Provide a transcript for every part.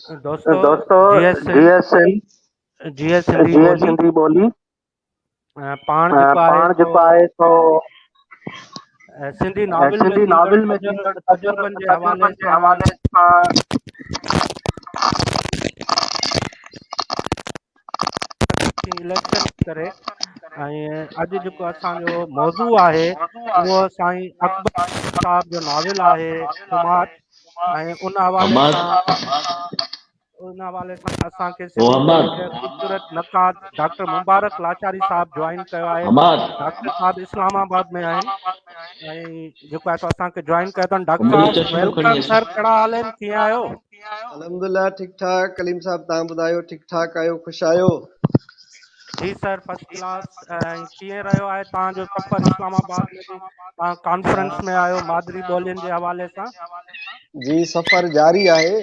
دوستو دوستو جي ايس جي ايس جي ايس سنڌي جي ٻولي سنڌي ٻولي پاڻ جيڪو آهي پاڻ سو جيڪو آهي سو سنڌي ناول ۾ سنڌي ٿيندڙ ناول ۾ ٿيندڙ تجربن جي حوالي تجربن جي سان حوالي سان اليڪشن ڪري ۽ اڄ جيڪو اسان جو موضوع آهي اهو سائين اڪبر صاحب جو ناول آهي ڪمار ۽ ان حوالي حماد سان ان حوالي سان اسان کي او سنڌي حماد ٻولي جي خوبصورت نقاد ڊاڪٽر مبارڪ لاشاري صاحب جوائن ڪيو آهي. حماد ڊاڪٽر صاحب اسلام آباد ۾ آهن ۽ جيڪو آهي سو اسان کي جوائن ڪيو اٿن. ڊاڪٽر منهنجو صاحب چشمو کڻي welcome اچ سر، ڪهڙا حال آهن، ڪيئن آهيو؟ الحمدلله ٺيڪ ٺاڪ ڪليم صاحب توهان ٻڌايو ٺيڪ ٺاڪ آهيو خوش آهيو؟ جي سر فرسٽ ڪلاس. ۽ ڪيئن رهيو آهي توهان جو سفر اسلام آباد ۾ به توهان ڪانفرنس ۾ آهيو مادري ٻولين جي حوالي سان؟ جي سفر جاري آهي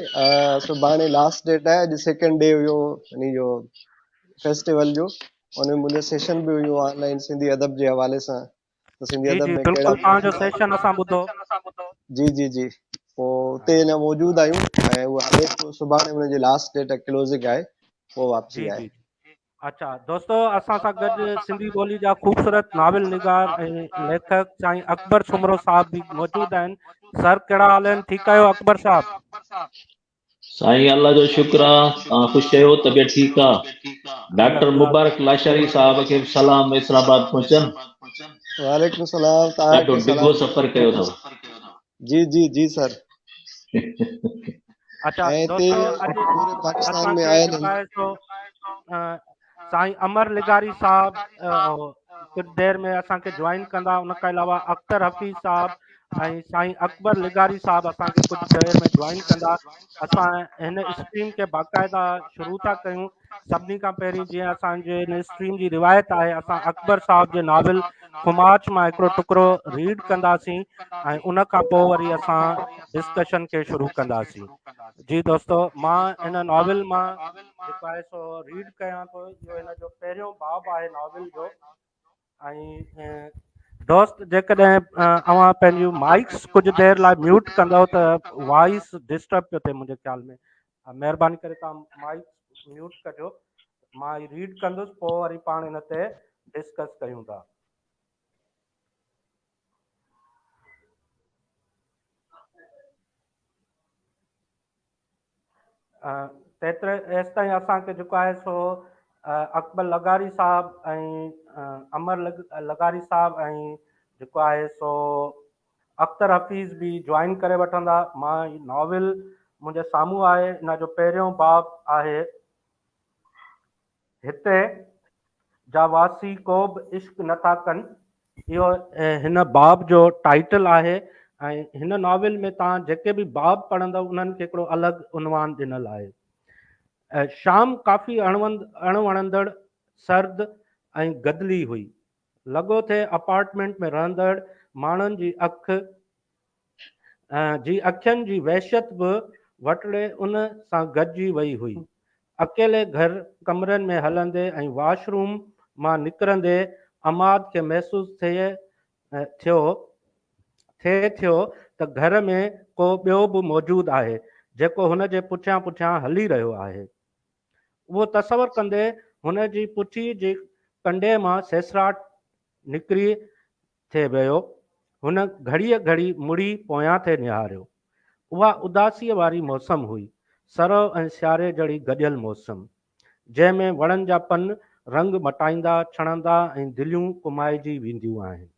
سڀاڻي لاسٽ ڊيٽ آهي اڄ سيڪنڊ ڊي هيو انهي جو فيسٽيول جو ان ۾ منهنجو سيشن به هيو آن لائن سنڌي ادب جي حوالي سان ته سنڌي جي ادب جي ۾ ڪهڙا بلڪل توهان جو سيشن اسان ٻڌو. جي جي جي پوء اتي اڃا موجود آهيون ۽ اهو هلي پيو سڀاڻي ان جي لاسٽ ڊيٽ ڪلوزنگ آهي پوء واپسي جي آهي. جي اچھا دوستو اسان سان گڏ سنڌي ٻولي جا خوبصورت ناول نگار ۽ ليکڪ سائين اڪبر سومرو صاحب به موجود آهن. سر ڪهڙا حال آهن، ٺيڪ آهيو اڪبر صاحب؟ سائين الله جو شڪر آ توهان خوش آهيو طبيعت ٺيڪ آ ڊاڪٽر مبارڪ لاشاري صاحب کي به سلام اسلام آباد پهچن. وعليڪم السلام توهان ڏاڍو کي ڊگهو سلام. سفر ڪيو اٿو. جي جي جي سر. اچھا ۽ هتي دوستو اڄ پوري پاڪستان اسان ۾ کي آيل جيڪو آهن. آهي سو سائين امر لغاري صاحب ڪجهه دير ۾ اسان کي جوائن ڪندا. ان کان علاوه اختر حفيظ صاحب ۽ سائين اڪبر لغاري صاحب اسان کي ڪجهه دير ۾ جوائن ڪندا. اسان هن اسٽريم کي باقاعده شروع ٿا ڪيون. سڀني کان پهرين جيئن اسان جي هن اسٽريم جي روايت آهي اسان اڪبر صاحب جي ناول کماچ مان هڪڙو ٽڪرو ريڊ ڪنداسين ۽ ان کان پوء وري اسان ڊسڪشن کي شروع ڪنداسين. جي دوستو مان هن ناول مان جيڪو آهي سو ريڊ ڪيان ٿو. اهو هن جو پهريون باب آهي ناول جو. ۽ دوست جيڪڏهن اوهان پنهنجون مائڪس ڪجهه دير لاء ميوٽ ڪندؤ ته وائس ڊسٽرب پيو ٿئي منهنجي خيال ۾. مهرباني ڪري توهان مائڪس ميوٽ ڪجو. مان هي ريڊ ڪندس پوء وري پاڻ هن تي ڊسڪس ڪيون ٿا. تيتري ايستائين اسان کي جيڪو آهي سو اڪبر لغاري صاحب ۽ امر لغاري صاحب ۽ جيڪو آهي سو اختر حفيظ به جوائن ڪري وٺندا. مان هي ناول منهنجي سامهون آهي، ان جو پهريون باب آهي هتي جا واسي ڪو به عشق نه ٿا ڪن. اهو هن باب جو ٽائيٽل آهي ۽ هن ناول ۾ توهان جيڪي به باب پڙهندؤ انهن کي هڪڙو الڳ عنوان ڏنل آهي. شام ڪافي اڻوڻندڙ، سرد ۽ گدلي هئي. لڳو ٿي اپارٽمينٽ ۾ رهندڙ ماڻهن جي اک جي اکين جي وحشت به وٽڙي ان سان گڏجي وئي هئي. اڪيلي گهر ڪمرن ۾ هلندي ۽ واش روم مان نڪرندي عماد کي محسوس ٿئي ٿيو ٿئي ٿيو ته گهر ۾ ڪو ٻيو به موجود آهي، جيڪو هن جي پٺيان پٺيان هلي رهيو آهي. اهو تصور ڪندي هن جي پٺي جي ڪنڊي مان سيسراٽ نڪري ٿي ويو. هن گهڙيء گهڙي مڙي پويان ٿي نهاريو. اها اداسيء واري موسم هئي. سرء ۽ سياري جھڙي گڏيل موسم. جنهن ۾ وڻن جا پن رنگ مٽائيندا، ڇڻندا ۽ دليون ڪومائجي وينديون آهن.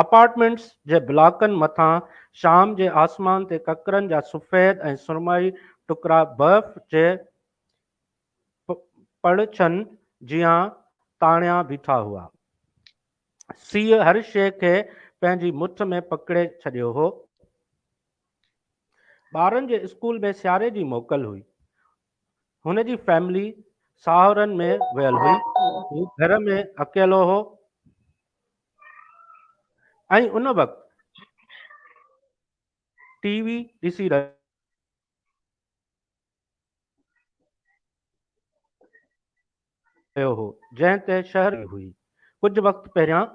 اپارٽمينٽس جي بلاڪن مٿان شام جي آسمان تي ڪڪرن جا سفيد ۽ سرمائي ٽڪرا برف جي پڙڇن جيان تاڻيا بيٺا هئا. سيء هر شيء کي پنهنجي مٺ ۾ پڪڙي ڇڏيو هو. ٻارن جي اسڪول ۾ سياري جي موڪل هئي. هن جي فيملي ساهرن ۾ ويل هئي. هو گهر ۾ اڪيلو هو ۽ ان وقت ٽي وي ڏسي رهيو رهيو هو، جنهن تي شهر هئي. ڪجهه وقت پهريان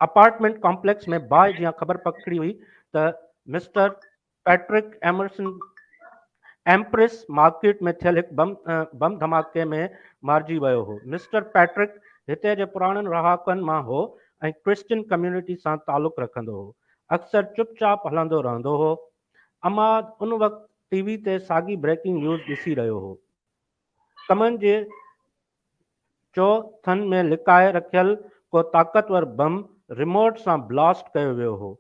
اپارٽمينٽ ڪامپليڪس ۾ باهه جيان خبر پکڙي هئي ته mister Patrick Emerson empress market ۾ ٿيل هڪ بم ڌماڪي ۾ مارجي ويو هو. مسٽر پيٽرڪ هتي جي پراڻن رهاڪن مان هو ۽ ڪرسچن ڪميونٽي سان تعلق رکندو هو. اڪثر چپ چاپ هلندو رهندو هو. عماد ان وقت ٽي وي تي ساڳي بريڪنگ نيوز ڏسي رهيو هو. ڪمن جي چوٿن ۾ لڪائي رکيل ڪو طاقتور بم ريموٽ سان بلاسٽ ڪيو ويو هو،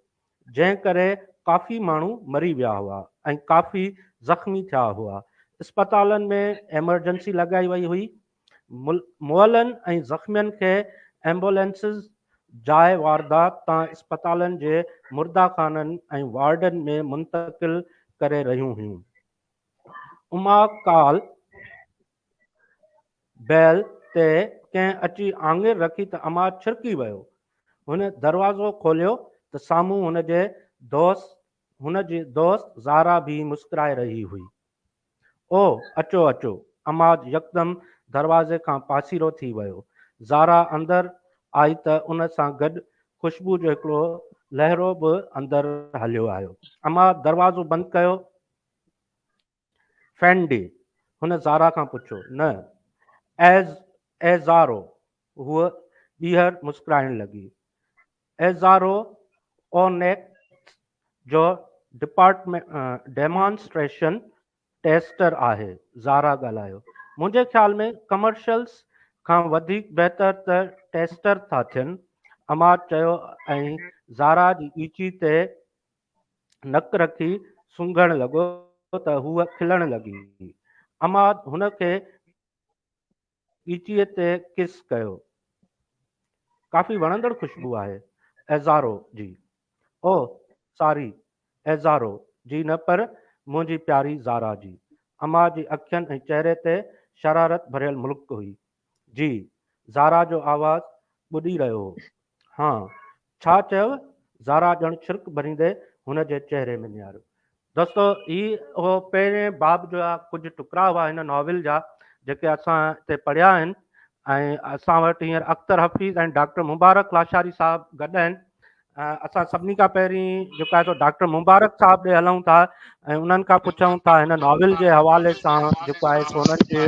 جنهن ڪري ڪافي ماڻهو مري ويا هئا ۽ ڪافي زخمي ٿيا هئا. اسپتالن ۾ ايمرجنسي لڳائي وئي هئي. مئلن ۽ زخمين کي ايمبولينسز جاء واردات تان اسپتالن جي مرده خانن ۽ وارڊن ۾ منتقل ڪري رهيون هيون. اما ڪال بيل تي ڪنهن اچي آڱر رکي ته عماد ڇرڪي ويو. هن دروازو کوليو ته سامهون هن جي دوست زارا بيهي مسڪرائي رهي هئي. او، اچو اچو. عماد يڪدم دروازي کان پاسيرو ٿي ويو. زارا اندر آئي ته ان سان گڏ خوشبو جو هڪڙو لهرو به اندر هليو آيو. عماد دروازو بند ڪيو. فينڊي؟ هن زارا کان پڇيو. نه، ايزارو. هوء ٻيهر مسڪرائڻ لڳي. ايزارو اونيڪس جو ڊيمانسٽريشن ٽيسٽر آهي. زارا ڳالهايو. منهنجي خيال ۾ ڪمرشلز کان وڌيڪ بهتر ته ٽيسٽر ٿا ٿين. عماد چيو ۽ زارا جي ڳچي تي نڪ رکي سونگهڻ لڳو ته هوء کلڻ لڳي. عماد هن کي ڳچيء تي ڪس ڪيو. ڪافي وڻندڙ خوشبو آهي ايزارو جي. اوه ساري، ايزارو جي نه پر منهنجي پياري زارا جي. عماد جي اکين ۽ چهري تي شرارت ڀريل ملڪ هئي. جي. زارا جو آواز ٻڏي رهيو هو. هان، ڇا چيو؟ زارا ڄڻ ڇرڪ ڀريندي هن جي چهري ۾ نهاريو. دوستو هي اهو پهرين باب جا ڪجهه ٽڪرا هئا هن ناول جا جيڪي اسان هتي پڙهيا آهن ۽ اسان وٽ هينئر اختر حفيظ ۽ ڊاڪٽر مبارڪ لاشاري صاحب گڏ آهن. اسان سڀني کان پهرين جيڪو آهي سو ڊاڪٽر مبارڪ صاحب ڏي هلون ٿا ۽ انهن کان پڇون ٿا هن ناول جي حوالي سان جيڪو آهي سو انهن جي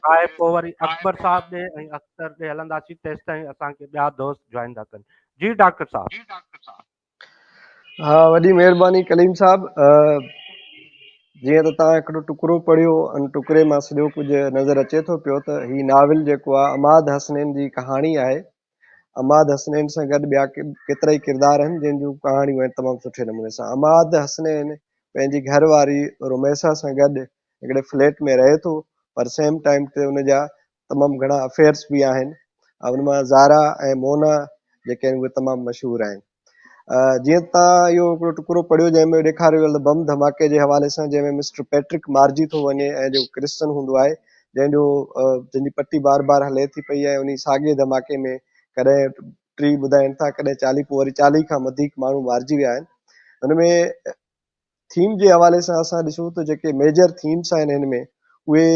راء، پوء وري اڪبر صاحب ڏي ۽ اختر ڏي هلنداسين تيستائين اسان کي ٻيا دوست جوائن ٿا ڪن. جي ڊاڪٽر صاحب. ها وڏي مهرباني ڪليم صاحب. جيئن ته توهان هڪڙو ٽڪرو پڙهيو ان ٽڪري مان سڄو ڪجهه نظر اچي ٿو پيو ته هي ناول جيڪو آهي عماد حسنين جي ڪهاڻي آهي. عماد حسنين سان گڏ ٻيا ڪيترائي ڪردار آهن جن جون ڪهاڻيون آهن تمام سٺي نموني سان. عماد حسنين پنهنجي گهر واري روميسا سان گڏ هڪڙي فليٽ ۾ رهي ٿو پر سيم ٽائيم تي ان جا تمام گهڻا افيئرس به آهن. ان مان زارا ۽ مونا جيڪي آهن اهي تمام مشهور آهن. جيئن ته توهان اهو هڪڙو ٽڪرو پڙهيو جنهن ۾ ڏيکاريو ويل ته بم ڌماڪي جي حوالي سان جنهن ۾ مسٽر پيٽرڪ مارجي ٿو وڃي ۽ جيڪو ڪرسچن هوندو آهي جنهن جو جنهن جي پٽي بار بار هلي ٿي پئي ۽ انهي ساڳئي ڌماڪي ۾ ڪڏهن 30 ٻڌائين ٿا ڪڏهن 40 پوء وري 40 کان وڌيڪ ماڻهو مارجي ويا آهن. هن ۾ ٿيم جي حوالي سان اسان ڏسون ته جيڪي ميجر ٿيمس آهن هن ۾ اهي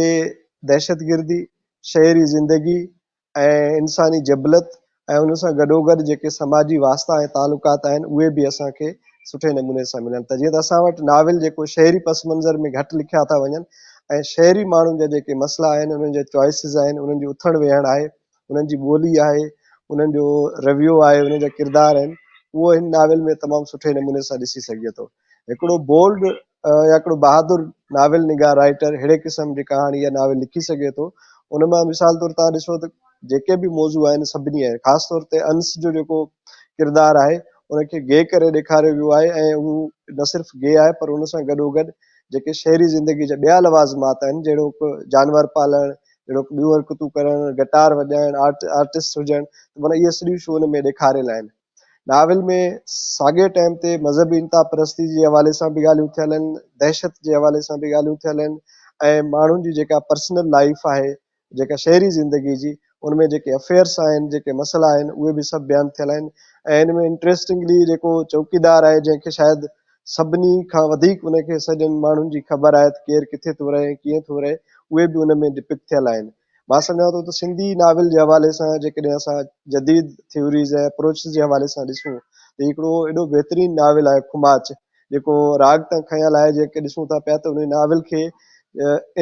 دهشتگردي، شهري زندگي ۽ انساني جبلت ۽ ان سان گڏوگڏ جيڪي سماجي واسطا ۽ تعلقات آهن اهي به اسان کي سٺي نموني سان ملن ٿا. جيئن ته اسان وٽ ناول جيڪو شهري پس منظر ۾ گهٽ لکيا ٿا وڃن ۽ شهري ماڻهن جا جيڪي مسئلا آهن انهن جا چوائسز آهن انهن جي اٿڻ ويهڻ آهي انهن جي ٻولي آهي، انهن جو رويو آهي، انهن جا ڪردار آهن، اهو هن ناول ۾ تمام سٺي نموني سان ڏسي سگهجي ٿو. هڪڙو بولڊ يا هڪڙو بهادر ناول نگار رائيٽر ههڙي قسم جي ڪهاڻي يا ناول لکي سگهي ٿو. ان مان مثال طور توهان ڏسو ته جيڪي به موضوع آهن سڀني آهن، خاص طور تي انس جو جيڪو ڪردار آهي ان کي گي ڪري ڏيکاريو ويو آهي ۽ هو نه صرف گي آهي پر ان سان گڏوگڏ جيڪي شهري زندگي جا ٻيا لوازمات آهن جهڙوڪ جانور پالڻ، جهڙوڪ ٻيون حرڪتون ڪرڻ، گٽار وڄائڻ، آرٽسٽ هجڻ ته معنيٰ اهي سڄيون شيون ان ۾ ڏيکاريل آهن. ناول ۾ ساڳئي ٽائيم تي مذهبي انتها پرستي جي حوالي سان به ڳالهيون ٿيل آهن، دهشت جي حوالي سان به ڳالهيون ٿيل آهن ۽ ماڻهن جي جيڪا پرسنل لائيف آهي، جيڪا شهري زندگي جي ان ۾ جيڪي افيئرس آهن، جيڪي مسئلا آهن اهي به سڀ بيان ٿيل آهن ۽ ان ۾ انٽريسٽنگلي جيڪو چوڪيدار آهي جنهن کي شايد سڀني کان وڌيڪ ان کي سڄن ماڻهن جي خبر آهي ته ڪير ڪٿي ٿو رهي ۽ ڪيئن ٿو رهي اهي به ان ۾ ڊپڪٽ ٿيل آهن. مان سمجهان ٿو ته سنڌي ناول جي حوالي سان جيڪڏهن اسان جديد ٿيوريز ۽ اپروچز جي حوالي سان ڏسون ته هي هڪڙو ايڏو بهترين ناول آهي کماچ جيڪو راڳ تان کنيل آهي، جيڪي ڏسون ٿا پيا ته ان ناول کي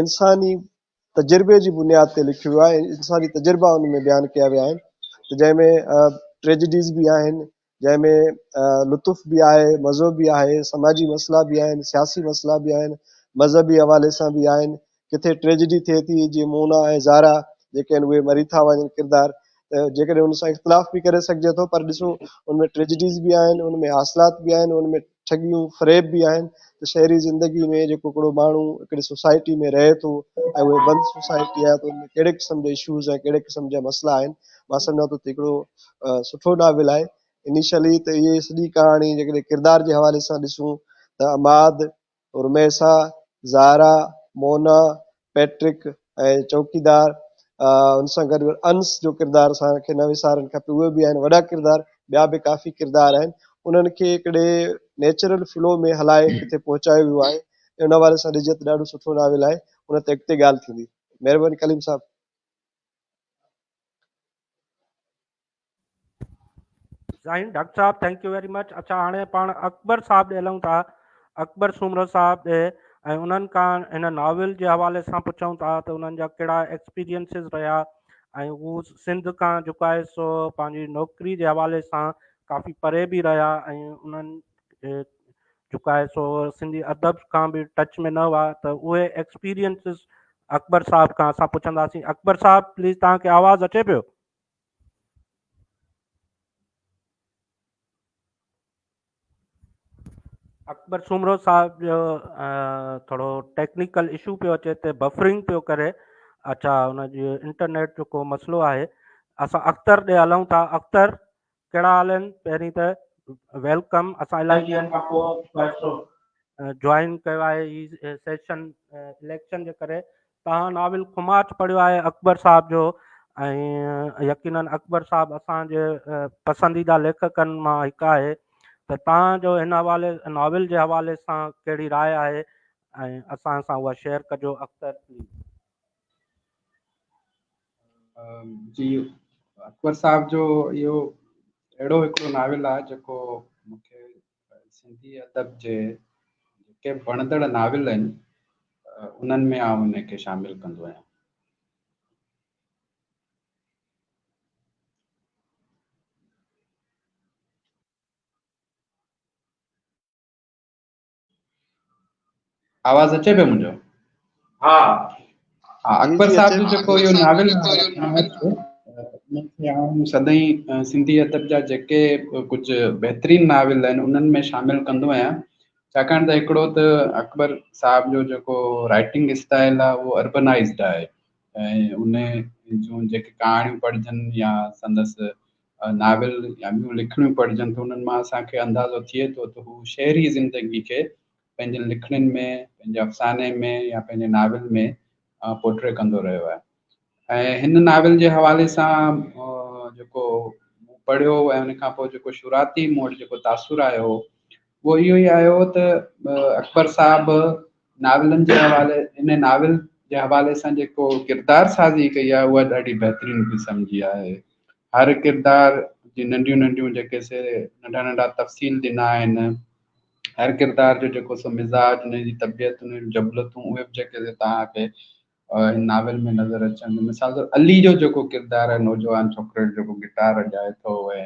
انساني تجربي جي بنياد تي لکيو ويو آهي، انساني تجربا ان ۾ بيان ڪيا ويا آهن ته جنهن ۾ ٽريجڊيز به آهن، جنهن ۾ لطف به آهي، مزو به آهي، سماجي مسئلا به آهن، سياسي مسئلا به آهن، مذهبي حوالي سان به آهن. ڪٿي ٽريجڊي ٿئي ٿي جيئن مونا ۽ زارا جيڪي آهن اهي مري ٿا وڃن ڪردار، ته جيڪڏهن ان سان اختلاف به ڪري سگهجي ٿو، پر ڏسو ان ۾ ٽريجڊيز به آهن، ان ۾ حاصلات به آهن، ان ۾ ٺڳيون فريب به آهن. ته شهري زندگي ۾ جيڪو هڪڙو ماڻهو هڪڙي سوسائٽي ۾ رهي ٿو ۽ اهي بند سوسائٽي آهي ته ان ۾ ڪهڙي قسم جا اشوز ۽ ڪهڙي قسم جا مسئلا آهن، مان سمجهان ٿو ته هڪڙو سٺو ناول آهي. انيشلي ته اهي سڄي ڪهاڻي جيڪڏهن ڪردار جي حوالي سان ڏسون ته عماد، رميسا، زارا، مونا، پيٽرڪ ۽ چوڪيدار، ان سان گڏ گڏ انس جو ڪردار اسان کي نه وسارڻ کپي، اهي به آهن وڏا ڪردار، ٻيا به ڪافي ڪردار آهن، انهن کي هڪڙي نيچرل فلو ۾ هلائي ڪٿي پهچايو ويو آهي. ان حوالي سان ڏجي ته ڏاڍو سٺو ناول آهي، ان تي اڳتي ڳالهه ٿيندي. مهرباني ڪليم صاحب. سائين ڊاڪٽر صاحب thank you very much. اڇا هاڻي پاڻ اڪبر صاحب ڏي هلون ٿا، اڪبر سومرو صاحب ڏي، ۽ انهن کان هن ناول جي حوالي سان پڇون ٿا ته انهن جا ڪهڙا ايڪسپيرينسز رهيا ۽ هو سنڌ کان جيڪو آهي سو پنهنجي نوڪري جي حوالي سان ڪافي پري به رهيا ۽ انهن جيڪو آهي سو سنڌي ادب کان به ٽچ ۾ نه هئا، ته اهي ايڪسپيرينسز اڪبر صاحب کان اسان پڇنداسين. اڪبر صاحب پليز توهان کي آواز اچي پيو؟ اڪبر سومرو صاحب جو ٿورو ٽيڪنيڪل اشو پيو اچي ته بفرنگ پيو ڪري. اچھا ان جي انٽرنيٽ جو ڪو مسئلو آهي. اسان اختر ڏي هلون ٿا. اختر ڪهڙا حال آهن؟ پهرين ته welcome, اسان الاهي ڏينهن کان پوء جوائن ڪيو آهي هي سيشن اليڪشن جي ڪري. توهان ناول کماچ پڙهيو آهي اڪبر صاحب جو، ۽ يقينن اڪبر صاحب اسان جي پسنديده ليکڪن مان هڪ آهي، ته توهان جو هن حوالي ناول جي حوالي سان ڪهڙي راء آهي ۽ اسان سان اها شيئر ڪجو اختر پليز. جي اڪبر صاحب جو اهو اهڙو هڪڙو ناول آهي جيڪو مون کي سنڌي ادب جي جيڪي به وڻندڙ ناول آهن انهن ۾ آئون ان کي شامل ڪندو آهيان. آواز اچي پيو منهنجو؟ ها. ها اڪبر صاحب جو جيڪو اهو ناول آئون سدائين سنڌي ادب جا جيڪي ڪجهه بهترين ناول آهن انهن ۾ شامل ڪندو آهيان، ڇاڪاڻ ته هڪڙو ته اڪبر صاحب جو جيڪو رائٽنگ اسٽائل آهي اهو اربنائزڊ آهي ۽ ان جون جيڪي ڪهاڻيون پڙهجن يا سندس ناول يا ٻيون لکڻيون پڙهجن ته انهن مان اسان کي اندازو ٿئي ٿو ته هو شهري زندگي کي پنهنجن لکڻين ۾ پنهنجي افساني ۾ يا پنهنجي ناول ۾ پورٽري ڪندو رهيو آهي. ۽ هن ناول جي حوالي سان جيڪو مون پڙهيو ۽ ان کان پوء جيڪو شروعاتي مون وٽ جيڪو تاثر آيو اهو اهو ئي آيو ته اڪبر صاحب ناولن جي حوالي ان ناول جي حوالي سان جيڪو ڪردار سازي ڪئي آهي اها ڏاڍي بهترين قسم جي آهي. هر ڪردار جي ننڍيون ننڍيون جيڪي سي ننڍا ننڍا تفصيل ڏنا آهن، هر ڪردار جو جيڪو سو مزاج، ان جي طبيعت، ان جون جبلتون اهي به جيڪي سي توهان کي هن ناول ۾ نظر اچن ٿيون. مثال طور علي جو جيڪو ڪردار آهي، نوجوان ڇوڪرو جيڪو گٽار وڄائي ٿو ۽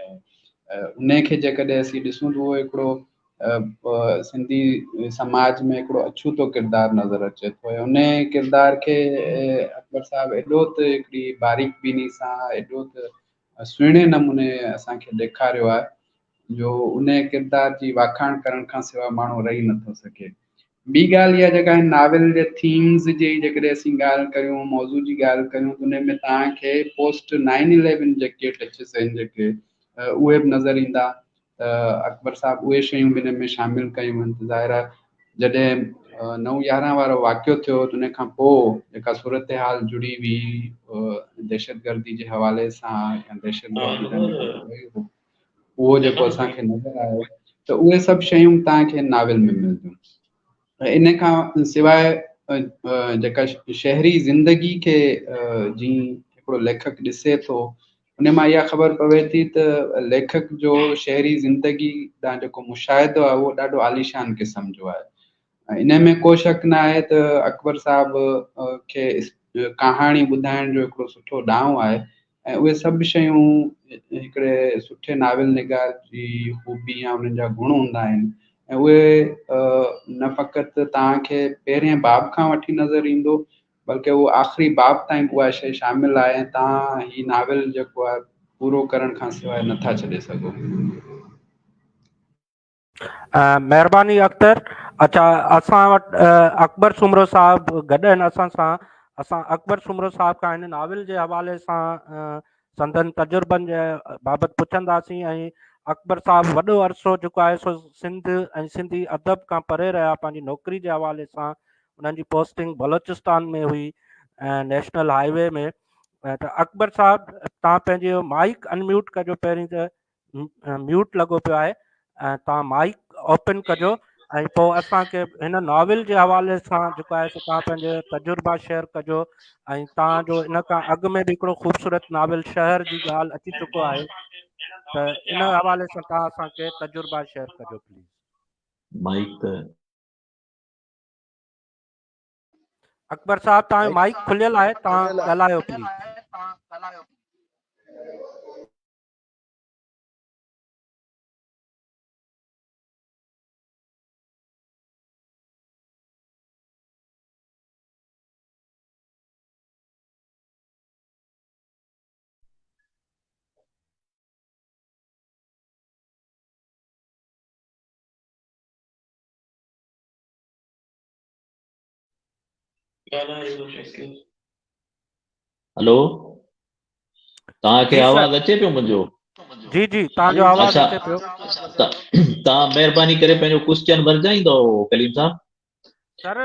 ان کي جيڪڏهن اسين ڏسون ته اهو هڪڙو سنڌي سماج ۾ هڪڙو اڇوتو ڪردار نظر اچي ٿو ۽ ان ڪردار کي اڪبر صاحب ايڏو ته هڪڙي باريڪ بيني سان ايڏو ته سهڻي نموني اسان کي ڏيکاريو آهي جو ان ڪردار جي واکاڻ ڪرڻ کان سواء ماڻهو رهي نٿو سگهي. ٻي ڳالهه اها جيڪا هن ناول جي ٿيمز جي جيڪڏهن اسين ڳالهه ڪريون، موضوع جي ڳالهه ڪريون ته ان ۾ توهان کي پوسٽ نائن اليون جيڪي ٽچز آهن جيڪي اهي به نظر ايندا ته اڪبر صاحب اهي شيون به ان ۾ شامل ڪيون آهن ته ظاهر آهي جڏهن 9/11 وارو واقعو ٿيو ته ان کان پوء جيڪا صورتحال جڙي هئي دهشتگردي جي حوالي سان يا دهشتگردي جا اهو جيڪو اسان کي نظر آيو ته اهي سڀ شيون توهان کي ناول ۾ ملنديون. ان کان سواء جيڪا شهري زندگي کي جي هڪڙو ليکڪ ڏسي ٿو ان مان اها خبر پوي ٿي ته ليکڪ جو شهري زندگي ڏانهن جيڪو مشاهدو آهي اهو ڏاڍو عاليشان قسم جو آهي. ان ۾ ڪو شڪ نه آهي ته اڪبر صاحب کي ڪهاڻي ٻڌائڻ جو هڪڙو سٺو ڏانء آهي ۽ اهي سڀ شيون هڪڙي سٺي ناول نگار جي خوبي يا انهن جا گڻ هوندا آهن ۽ اهي نه فقط توهان کي پهرين باب کان وٺي نظر ايندو بلڪه اهو آخري باب تائين به اها شيء شامل آهي ۽ توهان هي ناول جيڪو آهي پورو ڪرڻ کان سواء نٿا ڇڏي سگهو. مهرباني اختر. اڇا اسان وٽ اڪبر سومرو صاحب گڏ آهن اسان سان. اسان اڪبر سومرو صاحب کان هن ناول جي حوالي سان سندن تجربن جي بابت پڇنداسين ۽ اڪبر صاحب وڏو عرصو جيڪو آهي سو سنڌ ۽ سنڌي ادب کان پري رهيا پنهنجي نوڪري جي حوالي سان انهن جي پوسٽنگ بلوچستان ۾ هئي نيشنل هاء وي ۾ ته اڪبر صاحب تان پنهنجو مائڪ انميوٽ ڪجو پهرين ته ميوٽ لڳو پيو آهي ۽ تان مائڪ اوپن ڪجو ۽ پوء اسان کي هن ناول جي حوالي سان جيڪو آهي سو تان پنهنجو تجربا شيئر ڪجو ۽ تان جو ان کان اڳ ۾ به هڪڙو خوبصورت ناول شهر جي ڳالهه اچي چڪو آهي ته ان حوالي سان تان اسان کي تجربا شيئر ڪجو پليز. مائڪ ته اڪبر صاحب تان جو مائڪ کليل آهي تان ڳالهايو پليز. هلو توهان کي آواز اچي پيو منهنجو؟ جي جي توهان جو آواز اچي پيو. توهان مهرباني ڪري پنهنجو ڪوسچن ورجائيندو ڪليم صاحب. سر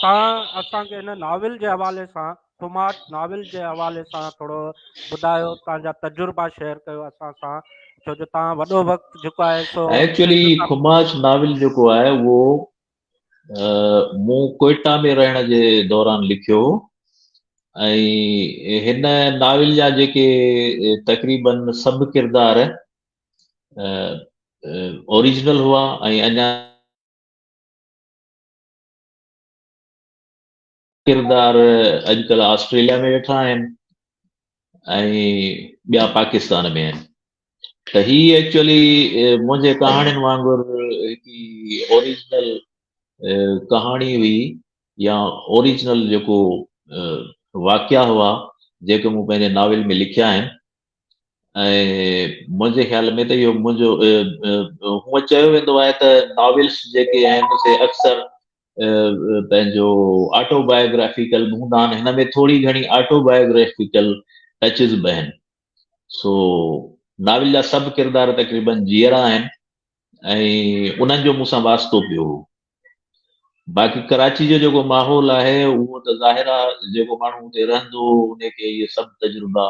توهان اسان کي هن ناول جي حوالي سان خماچ ناول جي حوالي سان ٿورو ٻڌايو توهان جا تجربا شيئر ڪيو اسان سان ڇو جو توهان وڏو وقت جيڪو آهي سو ايڪچولي خماچ ناول جيڪو آهي اهو مون ڪوئيٽا ۾ رهڻ جي دوران لکيو هو ۽ هن ناول جا جيڪي تقريبن سڀ ڪردار اوريجنل هئا ۽ اڃا ڪردار اڄڪلهه آسٽريليا ۾ ويٺا آهن ۽ ٻيا پاڪستان ۾ آهن ته هي ايڪچولي منهنجي ڪهاڻين وانگر هڪ اوريجنل ڪهاڻي هئي يا اوريجنل جيڪو واقعا هئا جيڪي مون پنهنجي ناول ۾ لکيا آهن ۽ منهنجي خيال ۾ ته اهو منهنجو هونء چيو ويندو آهي ته ناولس جيڪي آهن سي اڪثر پنهنجو آٽو بايوگرافيڪل به هوندا آهن هن ۾ ٿوري گهڻي آٽو بايوگرافيڪل ٽچز به آهن سو ناول جا سڀ ڪردار تقريبن جيئرا آهن ۽ انهن جو مون سان واسطو پيو هو باقي ڪراچي جو جيڪو ماحول آهي اهو ته ظاهر آهي جيڪو ماڻهو اتي رهندو ان کي اهي سڀ تجربا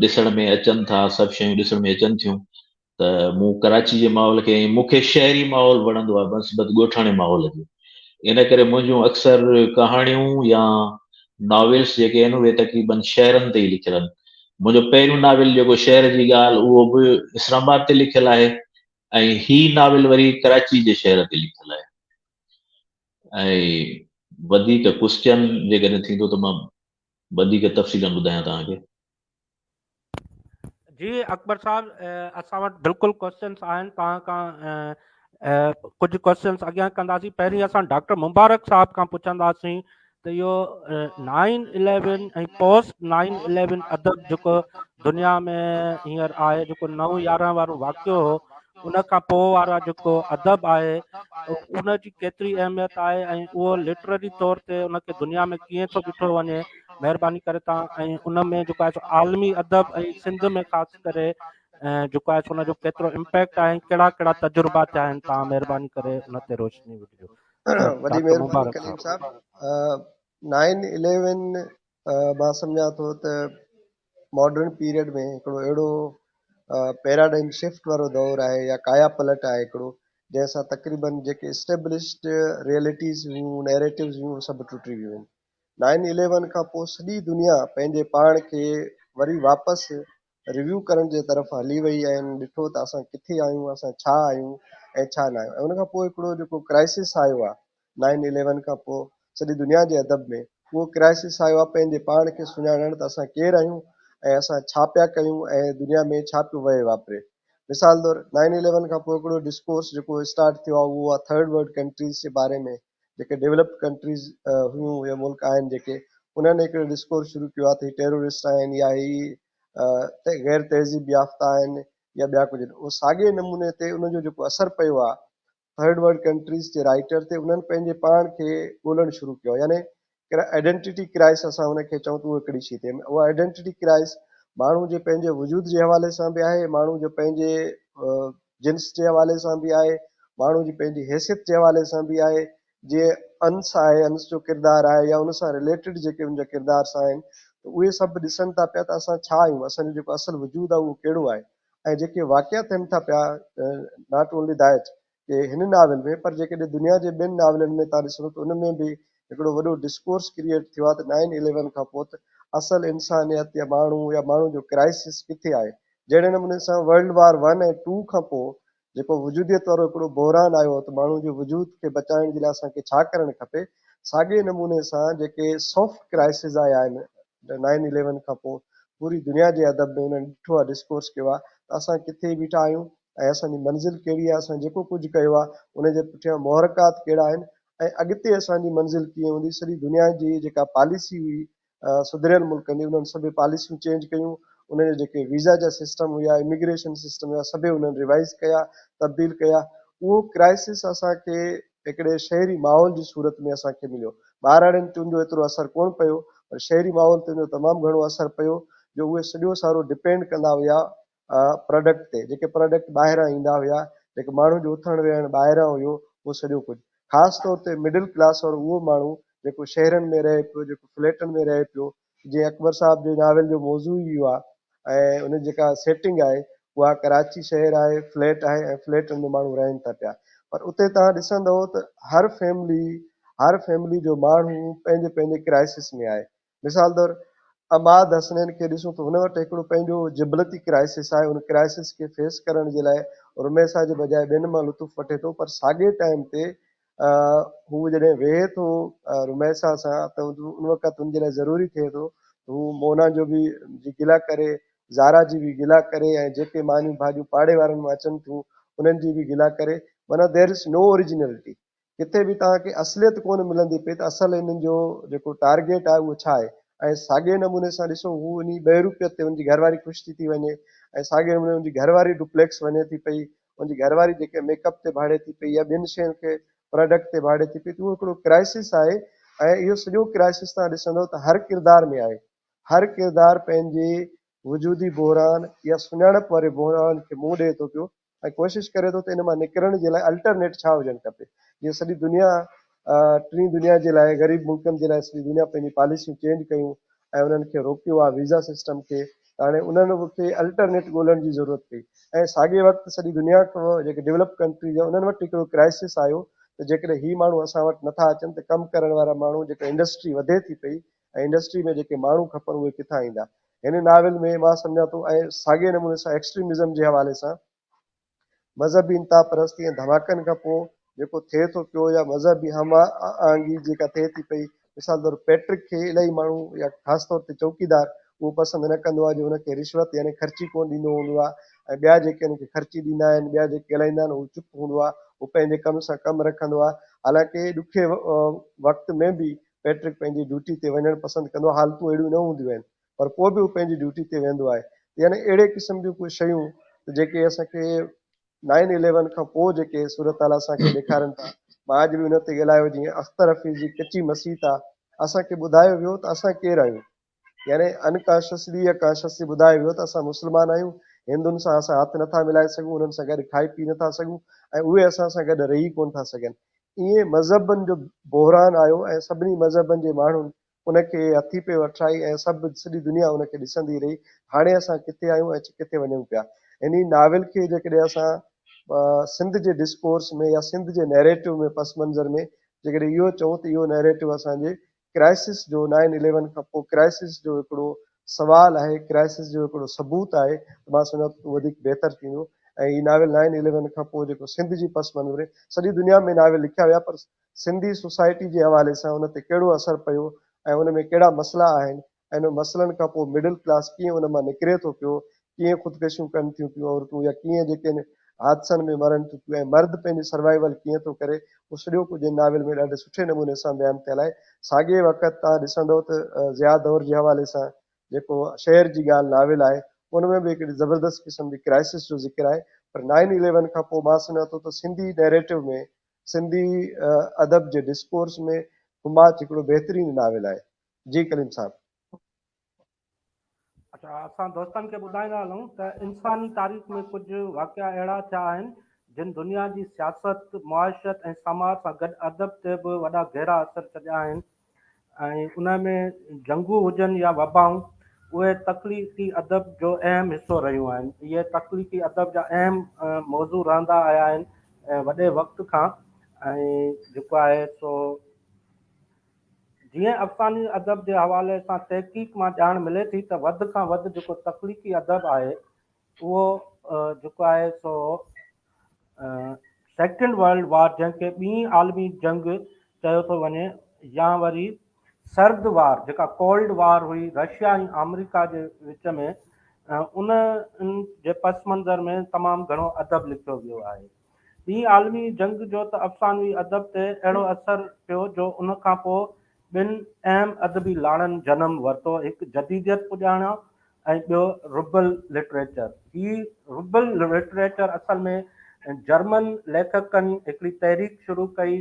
ڏسڻ ۾ اچن ٿا سڀ شيون ڏسڻ ۾ اچن ٿيون ته مون ڪراچي جي ماحول کي ۽ مون کي شهري ماحول وڻندو آهي بنسبت ڳوٺاڻي ماحول جي ان ڪري منهنجون اڪثر ڪهاڻيون يا ناولس جيڪي آهن اهي تقريبن شهرن تي ئي لکيل آهن منهنجو پهريون ناول جيڪو شهر جي ڳالهه اهو به اسلام آباد تي لکيل آهي ۽ هي ناول وري ڪراچي جي شهر تي لکيل آهي ۽ وڌيڪ ڪوسچن جيڪڏهن ٿيندو ته مان وڌيڪ تفصيلا ٻڌايان توهان کي. جي اڪبر صاحب اسان وٽ بلڪل ڪوسچنس آهن توهان کان ڪجهه ڪوسچنس اڳيان ڪنداسين پهرين اسان ڊاڪٽر مبارڪ صاحب کان پڇنداسين ته اهو nine eleven ۽ post nine eleven ادب جيڪو دنيا ۾ هينئر آهي جيڪو نو يارهن وارو واقعو هو ان کان پوء وارا جيڪو ادب آهي ان جي ڪيتري اهميت آهي ۽ اهو لٽرري طور تي ان کي دنيا ۾ ڪيئن ٿو ڏٺو وڃي مهرباني ڪري تان ۽ ان ۾ جيڪو آهي سو عالمي ادب ۽ سنڌ ۾ خاص ڪري جيڪو آهي سو ان جو ڪيترو امپيڪٽ آهي ڪهڙا ڪهڙا تجربا ٿيا آهن تان مهرباني ڪري ان تي روشني وجهجو. وڏي مهرباني ڪليم صاحب. نائن اليون مان سمجهان ٿو ته ماڊرن پيريڊ ۾ هڪڙو اهڙو پيراڊائم شفٽ وارو دور آهي يا ڪايا پلٽ آهي هڪڙو جنهن سان تقريبن جيڪي اسٽيبلشڊ ريئلٽيز هيون نيريٽوز هيون اهي سڀ ٽٽي ويون آهن. نائن اليون کان پوء سڄي دنيا پنهنجي پاڻ کي وري واپس ريويو ڪرڻ جي طرف هلي وئي ۽ انهن ڏٺو ته اسان ڪٿي آهيون، اسان ڇا آهيون ۽ ڇا نه آهيون ۽ ان کان پوء هڪڙو جيڪو ڪرائسس آيو آهي نائن اليون کان پوء سڄي دنيا جي ادب ۾ اهو ڪرائسس آيو آهي پنهنجي پاڻ کي سڃاڻڻ ته اسان ڪير آهيون ۽ اسان ڇا پيا ڪيون ۽ دنيا ۾ ڇا پيو وهي واپري. مثال طور نائن اليون کان پوء هڪڙو ڊسڪورس جيڪو اسٽارٽ ٿيو آهي اهو آهي ٿرڊ ورلڊ ڪنٽريز جي باري ۾ جيڪي ڊيولپڊ ڪنٽريز هيون يا ملڪ آهن جيڪي انهن هڪڙو ڊسڪورس شروع ڪيو آهي ته هي ٽيرورسٽ آهن يا هي غير تهذيب يافته آهن يا ٻيا ڪجهه اهو ساڳئي نموني تي ان جو جيڪو اثر پيو آهي ٿرڊ ورلڊ ڪنٽريز جي رائٽر تي انهن پنهنجي پاڻ کي ڳولڻ شروع ڪيو يعني آئيڊينٽيٽي ڪرائس اسان ان کي چئون ته اهو هڪڙي شي ٿئي اها آئيڊينٽيٽي ڪرائس ماڻهو جي پنهنجي وجود جي حوالي سان به آهي ماڻهو جو پنهنجي جنس جي حوالي سان به آهي، ماڻهو جي پنهنجي حيثيت جي حوالي سان به آهي، جيئن انس آهي، انس جو ڪردار آهي يا ان سان رليٽيڊ جيڪي ان جا ڪردارس آهن ته اهي سڀ ڏسن ٿا پيا ته اسان ڇا آهيون، اسان جو جيڪو اصل وجود آهي اهو ڪهڙو آهي ۽ جيڪي واقعا ٿين ٿا پيا not only that ڪي هن ناول ۾ پر جيڪڏهن دنيا جي ٻين ناولن ۾ توهان ڏسندو ته ان ۾ به هڪڙو وڏو ڊسڪورس ڪريئيٽ ٿيو آهي ته نائن اليون کان پوء ته اصل انسانيت يا ماڻهو يا ماڻهو جو ڪرائسس ڪٿي آهي جهڙي نموني سان ورلڊ وار ون ۽ ٽو کان پوء جيڪو وجوديت وارو هڪڙو بحران آيو هو ته ماڻهو جي وجود کي بچائڻ جي لاء اسان کي ڇا ڪرڻ کپي، ساڳئي نموني سان جيڪي سافٽ ڪرائسز آيا آهن نائن اليون کان پوء پوري دنيا جي ادب ۾ انهن ڏٺو آهي ڊسڪورس ڪيو آهي ته اسان ڪٿي بيٺا آهيون ۽ اسان جي منزل ڪهڙي آهي، اسان جيڪو ڪجهه ڪيو آهي ان جي پٺيان محرڪات ڪهڙا آهن ۽ اڳتي اسان جي منزل ڪيئن هوندي، سڄي دنيا جي جيڪا پاليسي هئي سڌريل ملڪن جي انهن سڀئي پاليسيون چينج ڪيون، انهن جا جيڪي ويزا جا سسٽم هيا، اميگريشن سسٽم هيا سڀئي انهن ريوائز ڪيا، تبديل ڪيا، اهو ڪرائسس اسان کي هڪڙي شهري ماحول جي صورت ۾ اسان کي مليو، ٻهراڙين تي ان جو ايترو اثر ڪونه پيو پر شهري ماحول تي ان جو تمام گهڻو اثر پيو جو اهي سڄو سارو ڊپينڊ ڪندا هيا پراڊڪٽ تي، جيڪي پراڊڪٽ ٻاهران ايندا هيا، جيڪي ماڻهن جو اٿڻ ويهڻ ٻاهران هيو اهو سڄو ڪجهه. خاص طور تي مڊل ڪلاس وارو اهو ماڻهو جيڪو شهرن ۾ رهي پيو، جيڪو فليٽن ۾ رهي پيو، جيئن اڪبر صاحب جي ناول جو موضوع ئي اهو آهي ۽ ان جي جيڪا سيٽنگ آهي اها ڪراچي شهر آهي، فليٽ آهي ۽ فليٽن ۾ ماڻهو رهن ٿا پيا. پر اتي توهان ڏسندؤ ته هر فيملي، هر فيملي جو ماڻهو پنهنجي پنهنجي ڪرائسس ۾ آهي. مثال طور عماد حسنين کي ڏسون ته هن وٽ هڪڙو پنهنجو جبلتي ڪرائسس آهي، ان ڪرائسس کي فيس ڪرڻ جي لاء رميسا جي بجاء ٻين مان لطف وٺي ٿو پر ساڳئي ٽائيم تي هو جڏهن ويهي ٿو رميسا سان ته ان وقت هن جي لاء ضروري ٿئي ٿو ته هو مونا جو به جي گلا ڪري، زارا جي به گلا ڪري ۽ جيڪي مانيون ڀاڄيون پاڙي وارن مان اچن ٿيون انهن جي به گلا ڪري معنيٰ There is no originality. ڪٿي به توهان کي اصليت ڪونه ملندي پئي ته اصل انهن جو جيڪو ٽارگيٽ آهي اهو ڇا آهي ۽ ساڳئي نموني سان ڏسو هو انهي ٻهروپيت تي ان جي گهر واري خوش ٿي ٿي وڃي ۽ ساڳئي نموني ان جي گهر واري ڊپليڪس وڃي ٿي پئي ان جي گهر واري جيڪي ميڪ اپ تي ڀاڙي ٿي پئي يا ٻين شين کي پراڊڪٽ تي ڀاڙي ٿي پئي ته اهو هڪڙو ڪرائسس آهي ۽ اهو سڄو ڪرائسس توهان ڏسندو ته هر ڪردار ۾ آهي هر ڪردار پنهنجي وجودي بحران يا سڃاڻپ واري بحران کي منهن ڏئي ٿو پيو ۽ ڪوشش ڪري ٿو ته ان مان نڪرڻ جي لاء الٽرنيٽ ڇا هجڻ کپي جيئن سڄي دنيا ٽين دنيا جي لاء غريب ملڪن جي لاء سڄي دنيا پنهنجي پاليسيون چينج ڪيون ۽ انهن کي روڪيو آهي ويزا سسٽم کي ته هاڻي انهن کي الٽرنيٽ ڳولڻ جي ضرورت پئي ۽ ساڳئي وقت سڄي دنيا جيڪي ڊولپڊ ڪنٽريز آهن انهن وٽ هڪڙو ڪرائسس آيو ته جيڪڏهن هي ماڻهو اسان وٽ نٿا اچن ته ڪم ڪرڻ وارا ماڻهو جيڪا انڊسٽري وڌي ٿي پئي ۽ انڊسٽري ۾ جيڪي ماڻهو کپن اهي ڪٿان ايندا؟ هن ناول ۾ مان سمجهان ٿو ۽ ساڳئي نموني سان ايڪسٽريمزم جي حوالي سان مذهبي انتها پرستي ۽ ڌماڪن کان پوء جيڪو ٿئي ٿو پيو يا مذهبي هم آهنگي جيڪا ٿئي ٿي پئي مثال طور پيٽرڪ کي الاهي ماڻهو يا خاص طور تي چوڪيدار اهو پسند نه ڪندو آهي جو هن کي رشوت يعني خرچي ڪونه ڏيندو هوندو آهي ۽ ٻيا جيڪي هن کي خرچي ڏيندا آهن ٻيا جيڪي ڳالهائيندا آهن هو چپ هوندو آهي هو پنهنجي ڪم سان ڪم رکندو آهي حالانڪه ڏکي وقت ۾ به پيٽرڪ پنهنجي ڊيوٽي تي وڃڻ پسند ڪندو آهي، حالتون اهڙيون نه هونديون آهن پر پوء به هو پنهنجي ڊيوٽي تي ويندو آهي ته يعني اهڙي قسم جون ڪجهه شيون ته جيڪي اسان کي نائن اليون کان پوء جيڪي صورتحال اسان کي ڏيکارن ٿا مان اڄ به ان تي ڳالهايو جيئن اختر حفيظ جي ڪچي مسيت آهي اسان کي ٻڌايو ويو ته اسان ڪير آهيون يعني ان ڪانشسلي يا ڪانشسلي ٻڌايو ويو ته اسان مسلمان آهيون هندن سان اسان هٿ نٿا ملائي سگهون انهن سان گڏ کائي پي نٿا سگهون ۽ اهي اسان سان گڏ رهي ڪونه ٿا سگهن ائين مذهبن جو بحران آيو ۽ سڀني مذهبن جي ماڻهن ان کي هٿي پئي وٺرائي ۽ سڀ سڄي دنيا ان کي ڏسندي رهي. هاڻي اسان ڪٿي آهيون ۽ ڪٿي وڃون پيا. انهي ناول کي جيڪڏهن اسان سنڌ جي ڊسڪورس ۾ يا سنڌ جي نيريٽو ۾ پس منظر ۾ جيڪڏهن اهو چئون ته اهو نيريٽو اسان جي ڪرائسس جو نائن اليون کان پوء ڪرائسس جو هڪڙو سوال آهي، ڪرائسس جو هڪڙو ثبوت آهي ته مان سمجهان ٿو ته وڌيڪ بهتر ٿيندو. ۽ هي ناول نائن اليون کان پوء جيڪو سنڌ جي پس منظر ۾ سڄي دنيا ۾ ناول لکيا ويا پر سنڌي سوسائٽي جي حوالي سان ان تي ڪهڙو اثر پيو ۽ ان ۾ ڪهڙا مسئلا آهن ۽ انهن مسئلن کان پوء مڊل ڪلاس ڪيئن ان مان نڪري ٿو پيو، ڪيئن خودڪشيون ڪن ٿيون پيون عورتون يا ڪيئن جيڪي آهن حادثن ۾ مرن ٿيون پيون ۽ مرد پنهنجي سروائيول ڪيئن ٿو ڪري، اهو سڄو ڪجهه هن ناول ۾ ڏاڍي سٺي نموني سان بيان ٿيل آهي. ساڳئي وقت توهان ڏسندؤ ته ضياء دور جي حوالي سان جيڪو شهر جي ڳالهه ناول آهي ان ۾ به هڪڙي زبردست قسم جي ڪرائسس جو ذڪر آهي پر نائن اليون کان پوء مان سمجهان ٿو ته سنڌي نيريٽو ۾ سنڌي ادب جي ڊسڪورس ۾ کماچ هڪڙو بهترين ناول آهي. جي ڪليم صاحب. اچا اسان دوستن کي ٻڌائيندا هلون ته انساني تاريخ ۾ ڪجهه واقعا اهڙا ٿيا آهن جن دنيا جي سياست، معاشرت ۽ سماج سان گڏ ادب تي به وڏا گهرا اثر ڇڏيا آهن ۽ ان ۾ جنگون هجن يا وبائون اهي تخليقي ادب جو اهم حصو رهيون آهن. اهي تخليقي ادب جا اهم موضوع رهندا آيا آهن وڏي وقت کان ۽ جيڪو آهي سو جيئن افسانوي ادب جي حوالي سان تحقيق مان ڄاڻ ملي ٿي ته وڌ کان وڌ جيڪو تخليقي ادب آهي اهو جيڪو آهي سو سيڪنڊ ورلڊ وار جنهن کي ٻي عالمي جنگ چيو ٿو وڃي يا وري سرد وار جيڪا ڪولڊ وار هئي رشيا ۽ آمريڪا جي وچ ۾ ان جي پس منظر ۾ تمام گهڻو ادب لکيو ويو آهي. ٻي عالمي جنگ جو ته افسانوي ادب تي اهڙو اثر پيو جو ان کان پوء ٻن اهم ادبي لاڙن جنم ورتو، هڪ جديديت پڄاڻان ۽ ٻيو ربل لٽريچر. هي ربل لٽريچر اصل ۾ جرمن ليکڪن هڪڙي تحريڪ شروع ڪئي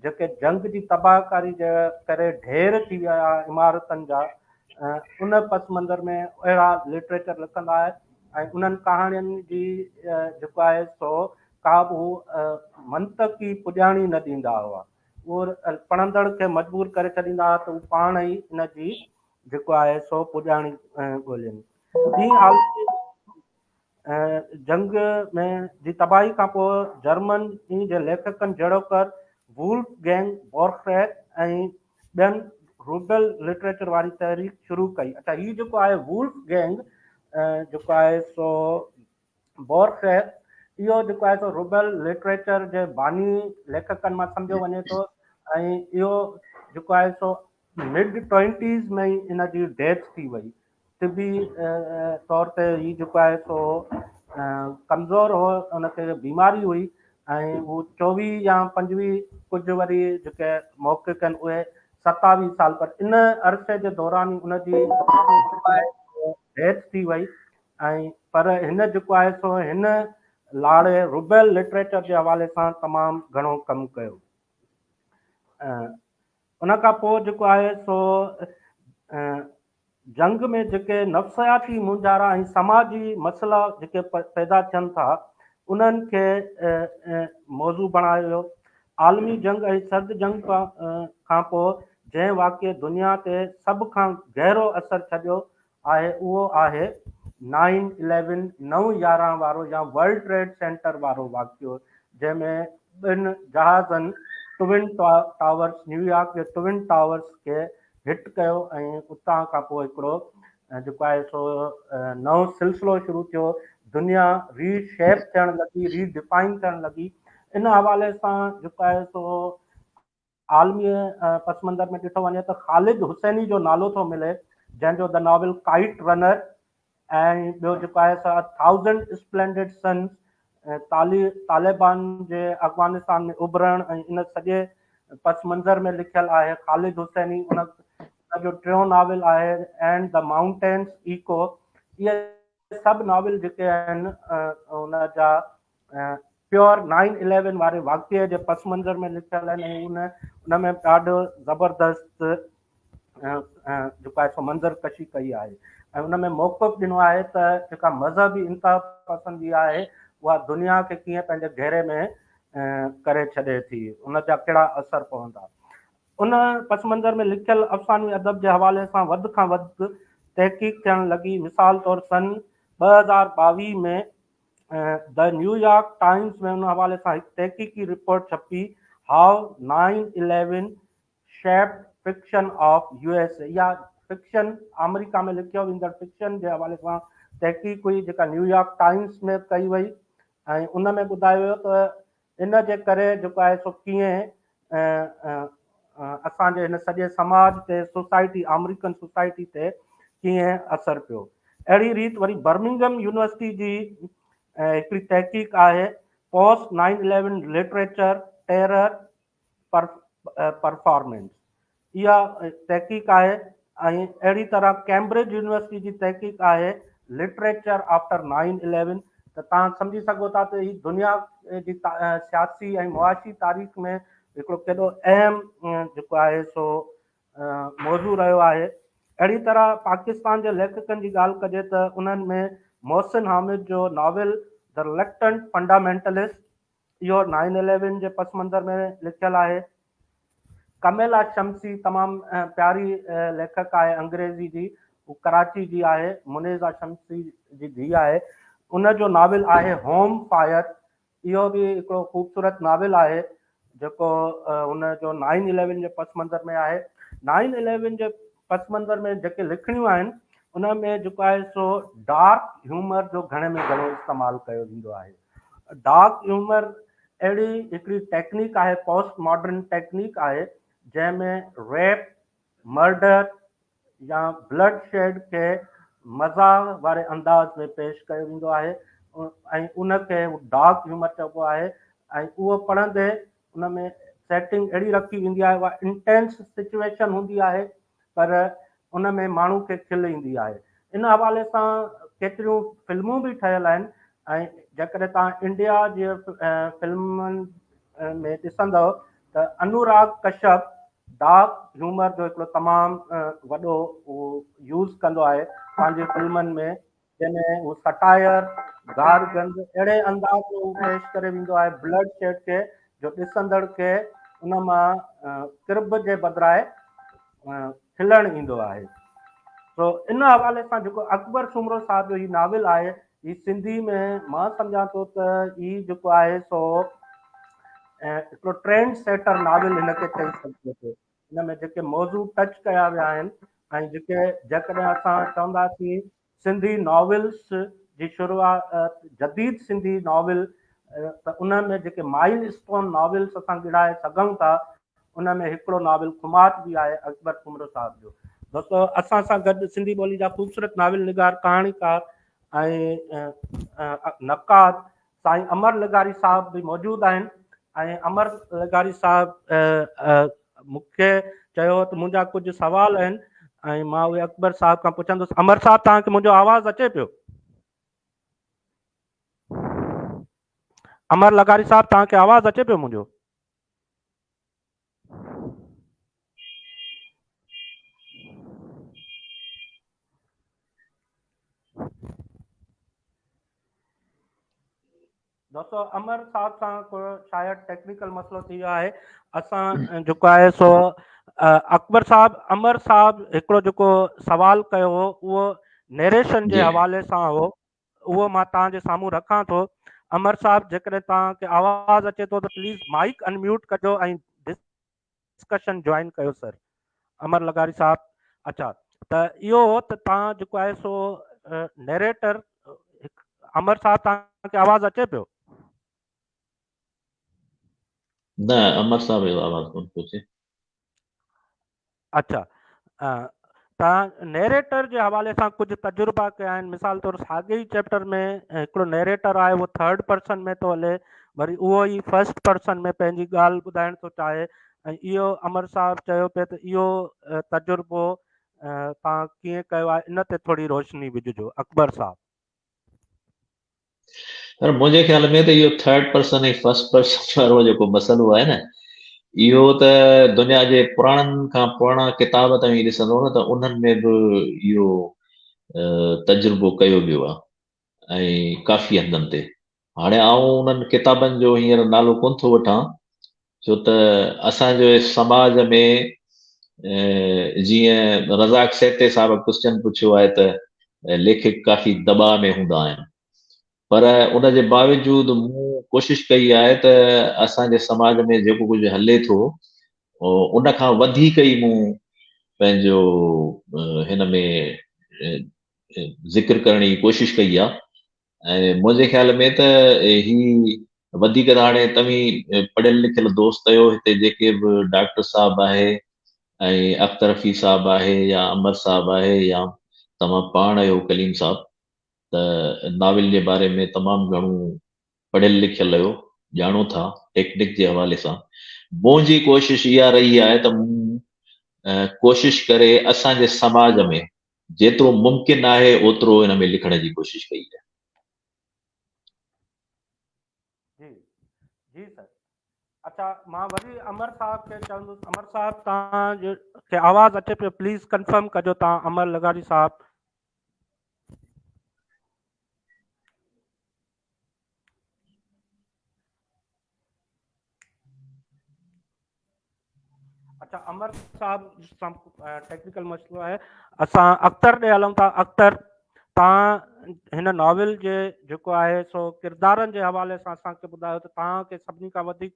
جيڪي جنگ جي تباهڪاري جي ڪري ڍير ٿي ويا عمارتن جا، ان پس منظر ۾ اهڙا لٽريچر لکندا آهي ۽ انهن ڪهاڻين جي جيڪو آهي سو ڪا به هو منطقي پڄاڻي نه ڏيندا هئا. اهو پڙهندڙ کي مجبور ڪري ڇڏيندا هئا ته هو پاڻ ئي ان جي جيڪو آهي سو پڄاڻي ڳولين. ٻي عالمي جنگ ۾ جي تباهي کان پوء جرمني جي ليکڪن جهڙوڪر وولف گينگ بورخريٽ ۽ ٻين روبل لٽريچر واري تحريڪ شروع ڪئي. اڇا هي جيڪو آهي وولف گينگ جيڪو آهي سو بورخيس اهو جيڪو آهي سو روبل لٽريچر جي باني ليکڪن مان سمجهيو وڃي ٿو ۽ اهو جيڪو آهي سو مڊ ٽوئنٽيز ۾ ئي ان جي ڊيٿ ٿي وئي. طبي طور تي هي جيڪو آهي سو ڪمزور هو، ان کي بيماري هئي ۽ هو 24 يا 25 ڪجهه وري جيڪي محقق آهن اهي 27 سال پر ان عرصي جي دوران ئي ان جي ڊيٿ ٿي وئي ۽ پر هن جيڪو آهي سو هن لاڙي روبيل لٽريچر جي حوالي سان تمام گهڻو ڪم ڪيو. ان کان پوء جيڪو آهي سو جنگ ۾ جيڪي نفسياتي مونجهارا ۽ سماجي مسئلا جيڪي پيدا ٿين ٿا انهن کي موضوع بڻايو ويو. عالمي جنگ ۽ سرد جنگ کان پوء جنهن واقعي دنيا تي سڀ کان گهرو اثر ڇڏيو آهي اهو آهي نائن اليون، نو يارهن، وارو يا ورلڊ ٽريڊ سينٽر وارو واقعو جنهن ۾ ٻن جهازن ٽوئن ٽاورس، نيويارڪ جي ٽوئن ٽاورس کي هٽ ڪيو ۽ اتان کان پوء هڪڙو جيڪو آهي سو نئون سلسلو شروع ٿيو، دنيا ري شيپ ٿيڻ لڳي، ري ڊفائن ٿيڻ لڳي. ان حوالي سان جيڪو آهي سو عالمي پس منظر ۾ ڏٺو وڃي ته خالد حسيني جو نالو ٿو ملي جنهن جو the novel kite runner ۽ ٻيو جيڪو آهي سو ٿائوزنڊ اسپلينڊڊ سنز طالبان جي افغانستان ۾ اڀرڻ ۽ ان سڄي پس منظر ۾ لکيل آهي. خالد حسيني ان جو ٽيون ناول آهي اينڊ the mountains ايڪو. اهي سڀ ناول جيڪي آهن ان جا پيور نائن اليون واري واقعي جي پس منظر ۾ لکيل آهن ۽ ان ۾ ڏاڍو زبردست جيڪو آهي سو منظر ڪشي ڪئي آهي ۽ ان ۾ موقف ڏنو آهي ته جيڪا مذهبي انتها پسندي آهي اها دنيا کي ڪيئن پنهنجي گهيري ۾ ڪري ڇڏي ٿي، ان جا ڪهڙا اثر پوندا. ان پس منظر ۾ لکيل افسانوي ادب جي حوالي سان وڌ کان وڌ تحقيق ٿيڻ لڳي. مثال طور سن 2022 ۾ the New York Times ۾ ان حوالي سان هڪ تحقيقي رپورٽ ڇپي، how nine eleven shaped fiction of U S A. اها فڪشن آمريڪا ۾ لکيو ويندڙ فڪشن جي حوالي سان تحقيق هئي جيڪا نيويارڪ ٽائمز ۾ ڪئي وئي ۽ ان ۾ ٻڌايو ويو ته ان جي ڪري جيڪو آهي سو ڪيئن اسان جي هن سڄي سماج تي سوسائٽي آمريڪن سوسائٽي تي ڪيئن اثر پيو. اهڙي ريت وري برمنگهم يونيورسٽي جي هڪڙي تحقيق آهي post nine eleven literature terror performance اها تحقيق آهي ۽ اهڙي طرح ڪيمبرج يونيورسٽي جي تحقيق آهي لٽريچر آفٽر نائن اليون ته توهان سمجهي سگهو ٿا ته هي دنيا جي سياسي ۽ معاشي تاريخ ۾ هڪڙو ڪيڏو اهم جيڪو آهي سو موضوع رهيو آهي. اهڙي طرح پاڪستان جي ليکڪن جي ڳالهه ڪجي ته انهن ۾ محسن حامد جو ناول The Reluctant Fundamentalist اهو نائن اليون جي پس منظر ۾ لکيل آهي. ڪميلا شمسي تمام پياري ليکڪ آهي انگريزي جي، هو ڪراچي جي آهي، منيزه شمسي جي ڌيء آهي. ان جو ناول آهي هوم فائر اهو به هڪڙو خوبصورت ناول آهي جيڪو هن جو نائن اليون جي پس منظر ۾ آهي. نائن اليون جي پس منظر ۾ جيڪي لکڻيون آهن ان ۾ جيڪو آهي سو ڊارڪ هيومر جو گهڻي ۾ گهڻو استعمال ڪيو ويندو آهي. ڊارڪ هيومر اهڙي هڪڙي ٽيڪنيڪ آهي پوسٽ ماڊرن ٽيڪنيڪ آهي جنهن ۾ ريپ، مرڊر يا بلڊ شيڊ کي مزاح واري انداز ۾ پيش ڪيو ويندو آهي ۽ ان کي ڊارڪ هيومر چئبو آهي ۽ اهو پڙهندي ان ۾ سيٽنگ اهڙي رکي ويندي آهي اها انٽينس سچويشن هوندي آهي پر ان ۾ ماڻهو کي کل ايندي آهي. ان حوالي سان ڪيتريون فلمون به ٺهيل آهن ۽ جيڪڏهن توهان انڊيا جي فلمن ۾ ڏسندؤ ته انوراگ ڪشيپ ڊارڪ هيومر جو هڪڙو تمام وڏو يوز ڪندو آهي پنهنجي فلمن ۾ جنهن ۾ هو سٽائر، گار گند اهڙي انداز ۾ هو پيش ڪري ويندو آهي بلڊ شيڊ کي جو ڏسندڙ کي ان مان ڪرب جي بدران کلڻ ايندو آهي. سو ان حوالي سان جيڪو اڪبر سومرو صاحب جو هي ناول آهي هي سنڌي ۾ مان سمجهان ٿو ته هي جيڪو آهي سو هڪڙو ٽرينڊ سيٽر ناول هن کي چئي سگهجي ٿو. ان ۾ جيڪي موضوع ٽچ ڪيا ويا آهن ۽ جيڪي جيڪڏهن اسان چونداسين سنڌي ناولس جي شروعات جديد سنڌي ناول ته ان ۾ جيڪي مائل اسٽون ناولس اسان ڳڻائي سگهون ٿا ان ۾ هڪڙو ناول کماٽ به آهي اڪبر سومرو صاحب جو. دوستو اسان سان گڏ سنڌي ٻولي جا خوبصورت ناول نگار، ڪهاڻيڪار ۽ نقاد سائين امر لغاري صاحب به موجود آهن ۽ امر لغاري صاحب مون کي چيو ته منهنجا ڪجهه سوال آهن ۽ مان اهي اڪبر صاحب کان پڇندس. امر صاحب توهان کي منهنجو آواز اچي پيو؟ امر لغاري صاحب توهان کي آواز اچي پيو منهنجو؟ دوستو امر صاحب سان ڪو شايد ٽيڪنيڪل مسئلو ٿي ويو آهي اسان جيڪو آهي سو اڪبر صاحب امر صاحب هڪڙو جيڪو سوال ڪيو هو اهو نيريشن جي حوالي سان هو اهو مان توهان جي سامهون رکان ٿو امر صاحب جيڪڏهن توهان کي آواز اچي ٿو ته پليز مائڪ انميوٽ ڪجو ۽ ڊسڪشن جوائن ڪيو سر امر لغاري صاحب اڇا ته اهو هو ته توهان جيڪو آهي سو نيريٽر امر صاحب توهان کي آواز اچي پيو؟ نه امر صاحب جو آواز ڪونه پيو اچي. اڇا توهان نيريٽر جي حوالي سان ڪجهه تجربا ڪيا آهن مثال طور ساڳي ئي چيپٽر ۾ هڪڙو نيريٽر آهي اهو ٿرڊ پرسن ۾ ٿو هلي وري اهو ئي فرسٽ پرسن ۾ پنهنجي ڳالهه ٻڌائڻ ٿو چاهي ۽ اهو امر صاحب چيو پئي ته اهو تجربو توهان ڪيئن ڪيو آهي ان تي ٿوري روشني وجهجو اڪبر صاحب. پر منهنجي خيال ۾ ته اهو ٿرڊ پرسن ۽ فرسٽ پرسن وارو جيڪو مسئلو آهي نه اهو ته دنيا جي پراڻن کان پراڻا ڪتاب توهين ڏسندو نه ته انهن ۾ به اهو تجربو ڪيو ويو آهي ۽ ڪافي هنڌن تي هاڻي آئون انهن ڪتابن جو هينئر نالو ڪونه ٿو وٺان ڇو ته اسان جي سماج ۾ جيئن رزاق سهتي صاحب ڪوسچن پڇيو آهي ته ليکڪ ڪافي دٻاء ۾ هوندا آهن پر ان جي باوجود مون ڪوشش ڪئي آهي ته اسان جي سماج ۾ جيڪو ڪجهه هلي ٿو ان کان وڌيڪ ئي مون پنهنجو هن ۾ ذڪر ڪرڻ جي ڪوشش ڪئي آهي ۽ منهنجي خيال ۾ ته هي وڌيڪ ته هاڻي توهين پڙهيل لکيل دوست آهيو هتي جيڪي به ڊاڪٽر صاحب آهي ۽ اختر رفيع صاحب آهي يا امر صاحب آهي يا توهان پاڻ آهيو ڪليم صاحب ته ناول جي باري ۾ تمام گهڻو پڙهيل لکيل آهيو ڄاڻو ٿا ٽيڪنڪ جي حوالي سان منهنجي ڪوشش اها رهي آهي ته مون ڪوشش ڪري اسان جي سماج ۾ جيترو ممڪن آهي اوترو ان ۾ لکڻ جي ڪوشش ڪئي آهي. جي جي سر اچھا مان وري امر صاحب کي چوندس امر صاحب تان جو کي آواز اچي پيو پليز ڪنفرم ڪجو تان امر لغاري صاحب اچھا امر صاحب سان ٽيڪنيڪل مسئلو آهي اسان اختر ڏي هلون ٿا اختر تان هن ناول جي جيڪو آهي سو ڪردارن جي حوالي سان اسان کي ٻڌايو ته تان کي سڀني کان وڌيڪ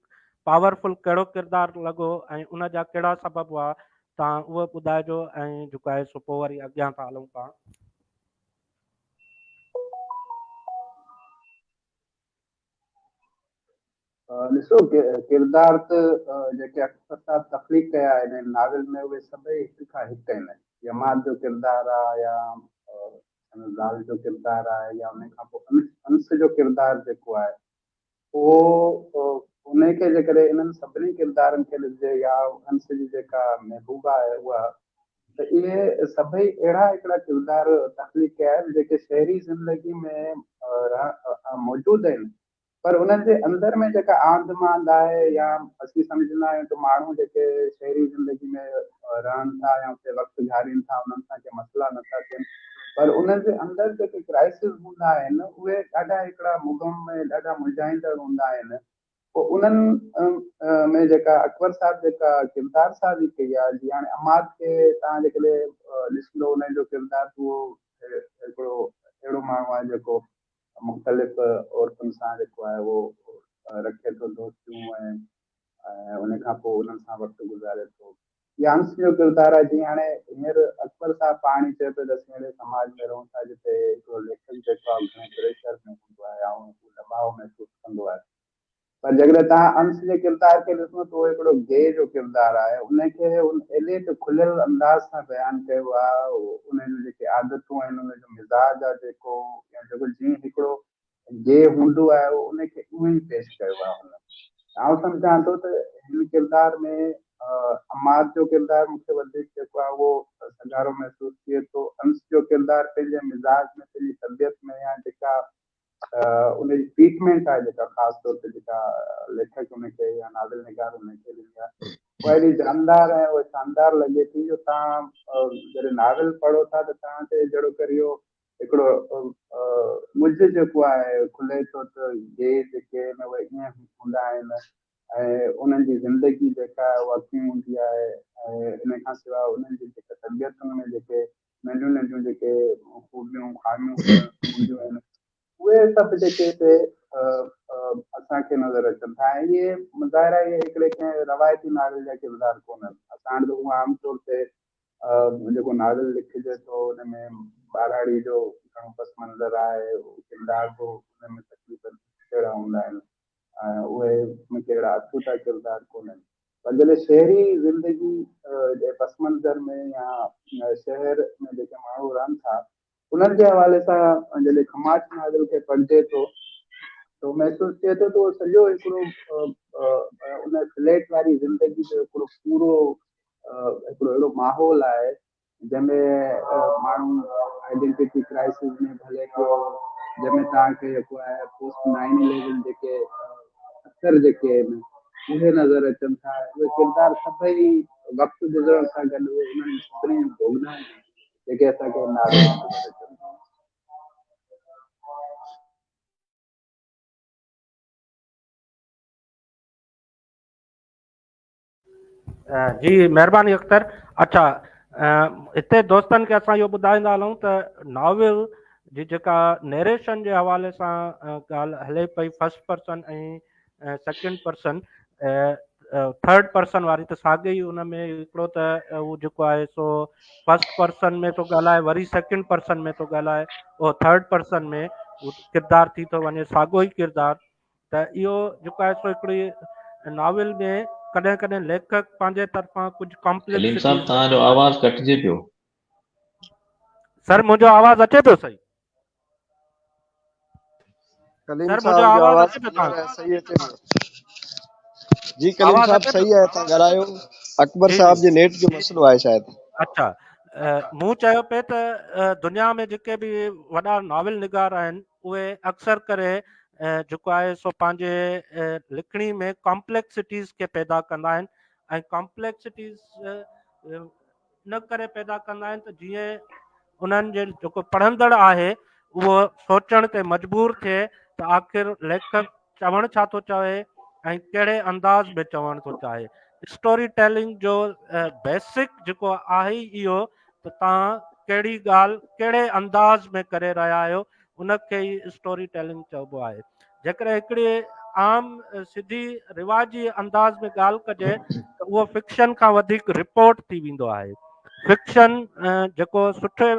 پاورفل ڪهڙو ڪردار لڳو ۽ ان جا ڪهڙا سبب هئا تان اهو ٻڌائجو ۽ جيڪو آهي سو پوء وري اڳيان ٿا هلون پاڻ. ڏسو ڪردار ته جيڪي اختر صاحب تخليق ڪيا آهن هن ناول ۾ اهي سڀئي هڪ کان هڪ آهن. يماد جو ڪردار آ يا سندس زال جو ڪردار آهي يا ان کان پوء انس جو ڪردار جيڪو آهي اهو ان کي جيڪڏهن انهن سڀني ڪردارن کي ڏسجي يا انس جي جيڪا محبوبا آهي اها ته اهي سڀئي اهڙا هڪڙا ڪردار تخليق ڪيا آهن جيڪي شهري زندگي ۾ موجود آهن پر انهن جي اندر ۾ جيڪا آنڌ مانڌ آهي يا اسين سمجهندا آهيون ته ماڻهو جيڪي شهري زندگي ۾ رهن ٿا يا اتي وقت گهارين ٿا انهن سان ڪي مسئلا نٿا ٿين پر انهن جي اندر جيڪي ڪرائسز هوندا آهن اهي ڏاڍا هڪڙا مبهم ۽ ڏاڍا منجهائيندڙ هوندا آهن پوء انهن ۾ جيڪا اڪبر صاحب جيڪا ڪردار سازي ڪئي آهي جيئن هاڻي عماد کي توهان جيڪڏهن ڏسندو ان جو ڪردار اهو هڪڙو اهڙو ماڻهو آهي جيڪو مختلف عورتن سان جيڪو آهي اهو رکي ٿو دوستيون ۽ ان کان پوء انهن سان وقت گذاري ٿو. يا انس جو ڪردار آهي جيئن هاڻي هينئر اڪبر صاحب پاڻ ئي چئي پيو ته اسين اهڙي سماج ۾ رهون ٿا جتي هڪڙو ليکڪ جيڪو آهي گهڻي پريشر ۾ هوندو آهي ۽ هو دٻاء محسوس ڪندو آهي. پر جيڪڏهن توهان انس جي ڪردار کي ڏسو ته اهو هڪڙو گي جو ڪردار آهي. ان کي ان ايڏي ته کليل انداز سان بيان ڪيو آهي، ان جون جيڪي عادتون آهن، ان جو مزاج آهي جيڪو يا جيڪو جيئن هڪڙو گي هوندو آهي ان کي اونئن ئي پيش ڪيو آهي هن. آئون سمجهان ٿو ته هن ڪردار ۾ عماد جو ڪردار مون کي وڌيڪ جيڪو آهي اهو سگهارو محسوس ٿئي ٿو. انس جو ڪردار پنهنجي مزاج ۾ پنهنجي طبيعت ۾ يا جيڪا ان جي ٽريٽمينٽ آهي جيڪا خاص طور تي جيڪا ليکڪ ان کي يا ناول نگار ان کي ڏني آهي اها ايڏي جاندار ۽ اها شاندار لڳي ٿي جو توهان جڏهن ناول پڙهو ٿا ته توهان کي جهڙو ڪر اهو هڪڙو مجهه جيڪو آهي کلي ٿو ته گي جيڪي آهن اهي ائين هوندا آهن ۽ انهن جي زندگي جيڪا آهي اها ڪيئن هوندي آهي ۽ ان کان سواء انهن جي جيڪا طبيعتن ۾ جيڪي ننڍيون ننڍيون جيڪي خوبيون خاميون هونديون آهن اهي سڀ جيڪي هتي اسان کي نظر اچن ٿا ۽ اهي ظاهر آهي اهي هڪڙي ڪنهن روايتي ناول جا ڪردار ڪونهن. اسان وٽ ته هونء عام طور تي جيڪو ناول لکجي ٿو ان ۾ ٻهراڙي جو گهڻو پس منظر آهي، ڪردار به ان ۾ تقريبن اهڙا هوندا آهن ۽ اهي ڪي اهڙا اڇوتا ڪردار ڪونهن. پر جڏهن شهري زندگي جي پس منظر ۾ يا شهر ۾ جيڪي ماڻهو رهن ٿا انهن جي حوالي سان جڏهن کماچ ناول کي پڙهجي ٿو ته محسوس ٿئي ٿو ته اهو سڄو هڪڙو ان فليٽ واري زندگي جو هڪڙو پورو هڪڙو اهڙو ماحول آهي جنهن ۾ ماڻهو آئيڊينٽيٽي ڪرائسس ۾ ڀلي پيو جنهن ۾ توهان کي جيڪو آهي پوسٽ نائن اليون جيڪي اثر جيڪي آهن اهي نظر اچن ٿا اهي ڪردار سڀئي وقت گذرڻ سان گڏ اهي انهن سڀني جون ڀوڳنائون آهن جيڪي اسان کي ناول ۾ نظر اچن ٿيون. جي مهرباني اختر اڇا هتي دوستن کي اسان اهو ٻڌائيندا هلون ته ناول جي جيڪا نيريشن جي حوالي سان ڳالهه هلي پئي first person ۽ second person third person واري ته ساڳي ئي ان ۾ هڪڙو ته هو جيڪو آهي سو فرسٽ پرسن ۾ ٿو ڳالهائي وري سيڪنڊ پرسن ۾ ٿو ڳالهائي اهو ٿرڊ پرسن ۾ ڪردار ٿي ٿو وڃي ساڳو ئي ڪردار ته اهو جيڪو آهي سو هڪڙي ناول ۾ ڪڏهن ڪڏهن ليکڪ پنهنجي طرفان ڪجهه ڪليم صاحب توهان جو آواز ڪٽجي پيو. سر منهنجو آواز اچي پيو صحيح؟ ڪليم سر منهنجو آواز اچي پيو توهان کي؟ صحيح اچي پيو. جي ڪليم صاحب صحيح آهي توهان ڳالهايو. اڪبر صاحب جي نيٽ جو مسئلو آهي شايد. اڇا مون چيو پئي ته دنيا ۾ جيڪي به وڏا ناول نگار آهن اهي اڪثر ڪري جيڪو آهي سو پنهنجي لکڻي ۾ ڪامپليڪسٽيز کي پيدا ڪندا آهن ۽ ڪامپليڪسٽيز ان ڪري پيدا ڪندا آهن ته جيئن انهن جي جيڪو پڙهندڙ آهي اهو سوچڻ تي مجبور ٿئي ته آخر ليکڪ چوڻ ڇا ٿو چاهي ۽ ڪهڙي انداز ۾ چوڻ ٿو چاهي. اسٽوري ٽيلنگ جو بيسڪ جيڪو آهي ئي اهو ته توهان ڪهڙي ڳالهه ڪهڙي انداز ۾ ڪري رهيا آهيو ان کي ئي اسٽوري ٽيلنگ چئبو آهي. جيڪڏهن هڪڙي عام سڌي رواجي انداز ۾ ڳالهه ڪجي ته اهو فڪشن کان وڌيڪ رپورٽ ٿي ويندو آهي. فڪشن جيڪو سٺي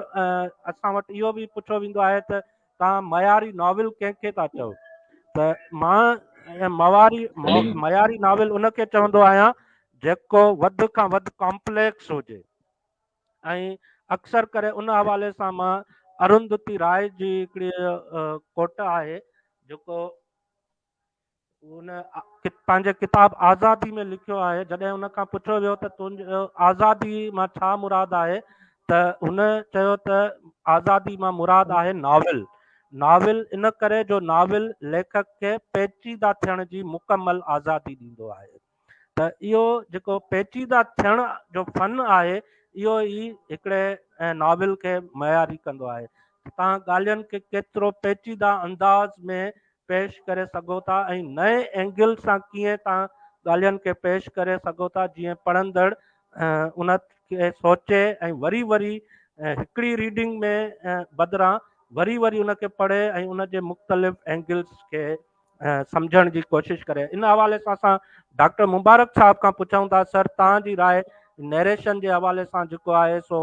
اسان وٽ اهو به پڇيو ويندو آهي ته توهان معياري ناول ڪنهن کي ٿا چئو ته مان مواري معياري ناول ان کي چوندو آهيان جيڪو وڌ کان وڌ ڪامپليڪس هجي ۽ اڪثر ڪري ان حوالي سان مان ارونڌتي راء جي هڪڙي ڪوٽ آهي جيڪو ان پنهنجي ڪتاب آزادي ۾ لکيو آهي جڏهن ان کان پڇيو ويو ته تنهنجو آزادي مان ڇا مراد آهي ته هن چيو ته آزادي مان مراد آهي ناول ناول ان ڪري جو ناول ليکڪ کي پيچيده ٿيڻ جي مڪمل آزادي ڏيندو آهي ته اهو جيڪو پيچيده ٿيڻ جو فن آهي اهو ئي هڪڙي ناول کي معياري ڪندو آهي توهان ڳالهين کي ڪيترو پيچيده انداز ۾ پيش ڪري سگهو ٿا ۽ نئين اينگل سان ڪيئن توهان ڳالهين کي پيش ڪري سگهو ٿا جيئن پڙهندڙ ان کي سوچي ۽ وري وري هڪڙي ريڊنگ ۾ بدران وري وري ان کي پڙهي ۽ ان جي مختلف اينگلز کي سمجهڻ جي ڪوشش ڪري. ان حوالي سان اسان ڊاڪٽر مبارڪ صاحب کان پڇون ٿا سر توهان جي راء نيريشن جي حوالي سان جيڪو آهي سو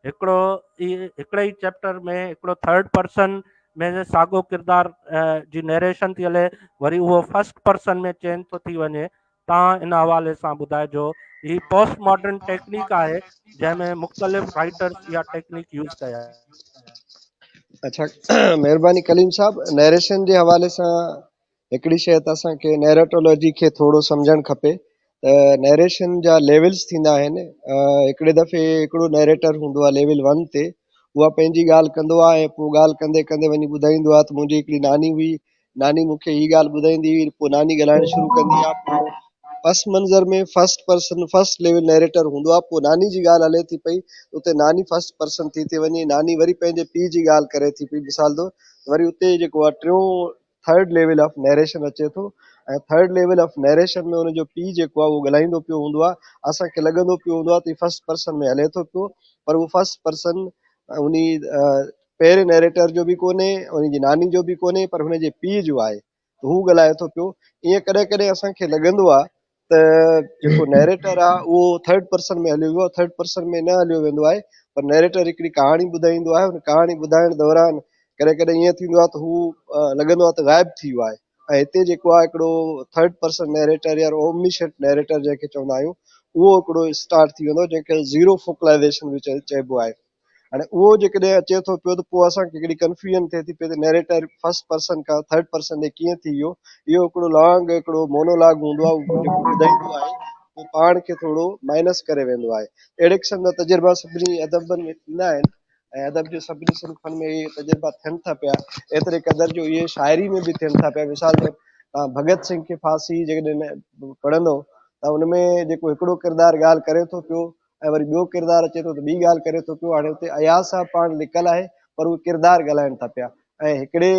هڪڙو ئي هڪڙي ئي چيپٽر ۾ هڪڙو ٿرڊ پرسن ۾ ساڳو ڪردار جي نيريشن ٿي هلي وري اهو فرسٽ پرسن ۾ چينج ٿو ٿي وڃي توهان ان حوالي سان ٻڌائجو هي پوسٽ ماڊرن ٽيڪنيڪ آهي جنهن ۾ مختلف رائٽرز اها ٽيڪنيڪ يوز ڪئي آهي. اڇا مهرباني ڪليم صاحب نيريشن جي حوالي سان هڪڙي شيء ته اسان کي نيريٽولاجي کي ٿورو سمجهڻ کپي ته نيريشن جا ليولز ٿيندا آهن هڪڙي دفعي هڪڙو نيريٽر هوندو آهي ليول ون تي اها پنهنجي ڳالهه ڪندو آهي ۽ پوء ڳالهه ڪندي ڪندي وڃي ٻڌائيندو آهي ته منهنجي هڪڙي ناني هئي ناني مون کي هي ڳالهه ٻڌائيندي هئي پوء ناني ڳالهائڻ شروع ڪندي آهي پوء پس منظر ۾ first person first level narrator هوندو آهي پوء ناني جي ڳالهه هلي ٿي پئي اتي ناني فرسٽ پرسن ٿي ٿي وڃي ناني وري پنهنجي پيء جي ڳالهه ڪري ٿي پئي مثال طور وري اتي جيڪو آهي ٽيون ٿرڊ ليول آف نيريشن اچي ٿو ۽ ٿرڊ ليول آف نيريشن ۾ ان جو پيء جيڪو آهي اهو ڳالهائيندو پيو هوندو آهي اسان کي لڳندو پيو هوندو آهي ته هي فرسٽ پرسن ۾ هلي ٿو پيو پر اهو فرسٽ پرسن انهي پهرين نيريٽر جو به ڪونهي، ان جي ناني جو به ڪونهي پر هن جي پيء جو آهي ته هو ڳالهائي ٿو پيو. ائين ڪڏهن ڪڏهن اسان کي لڳندو آهي ته جيڪو نيريٽر آهي اهو ٿرڊ پرسن ۾ هليو ويو آهي، ٿرڊ پرسن ۾ نه هليو ويندو آهي پر نيريٽر هڪڙي ڪهاڻي ٻڌائيندو آهي، ان ڪهاڻي ٻڌائڻ دوران ڪڏهن ڪڏهن ائين ٿيندو آهي ته هو لڳندو آهي ته غائب ٿي ويو آهي ۽ هتي جيڪو آهي هڪڙو ٿرڊ پرسن نيريٽر يا اومنيشنٽ نيريٽر جنهن کي چوندا آهيون اهو هڪڙو اسٽارٽ ٿي ويندو آهي جنهن کي زيرو فوڪلائيزيشن به چئبو آهي. هاڻي اهو جيڪڏهن اچي ٿو پيو ته پوء اسان کي هڪڙي ڪنفيوزن ٿئي ٿي پئي ته نيريٽر فرسٽ پرسن کان ٿرڊ پرسن ڏي ڪيئن ٿي ويو. اهو هڪڙو لانگ هڪڙو مونولاگ هوندو آهي اهو جيڪو ٻڌائيندو آهي اهو پاڻ کي ٿورو مائنس ڪري ويندو آهي. اهڙي قسم جا تجربا سڀني ادبن ۾ ٿيندا آهن ۽ ادب جي سڀني صنفن ۾ اهي تجربا ٿين ٿا پيا ايتري قدر جو اهي شاعري ۾ به ٿين ٿا پيا. مثال طور توهان ڀڳت سنگهه کي ڦاسي جيڪڏهن پڙهندو ته ان ۾ جيڪو هڪڙو ڪردار ڳالهه ڪري ٿو پيو ۽ وري ٻيو ڪردار اچي ٿو ته ٻي ڳالهه ڪري ٿو پيو. هاڻي اتي اياز صاحب پاڻ لڪل آهي پر اهي ڪردار ڳالهائن ٿا پيا ۽ هڪڙي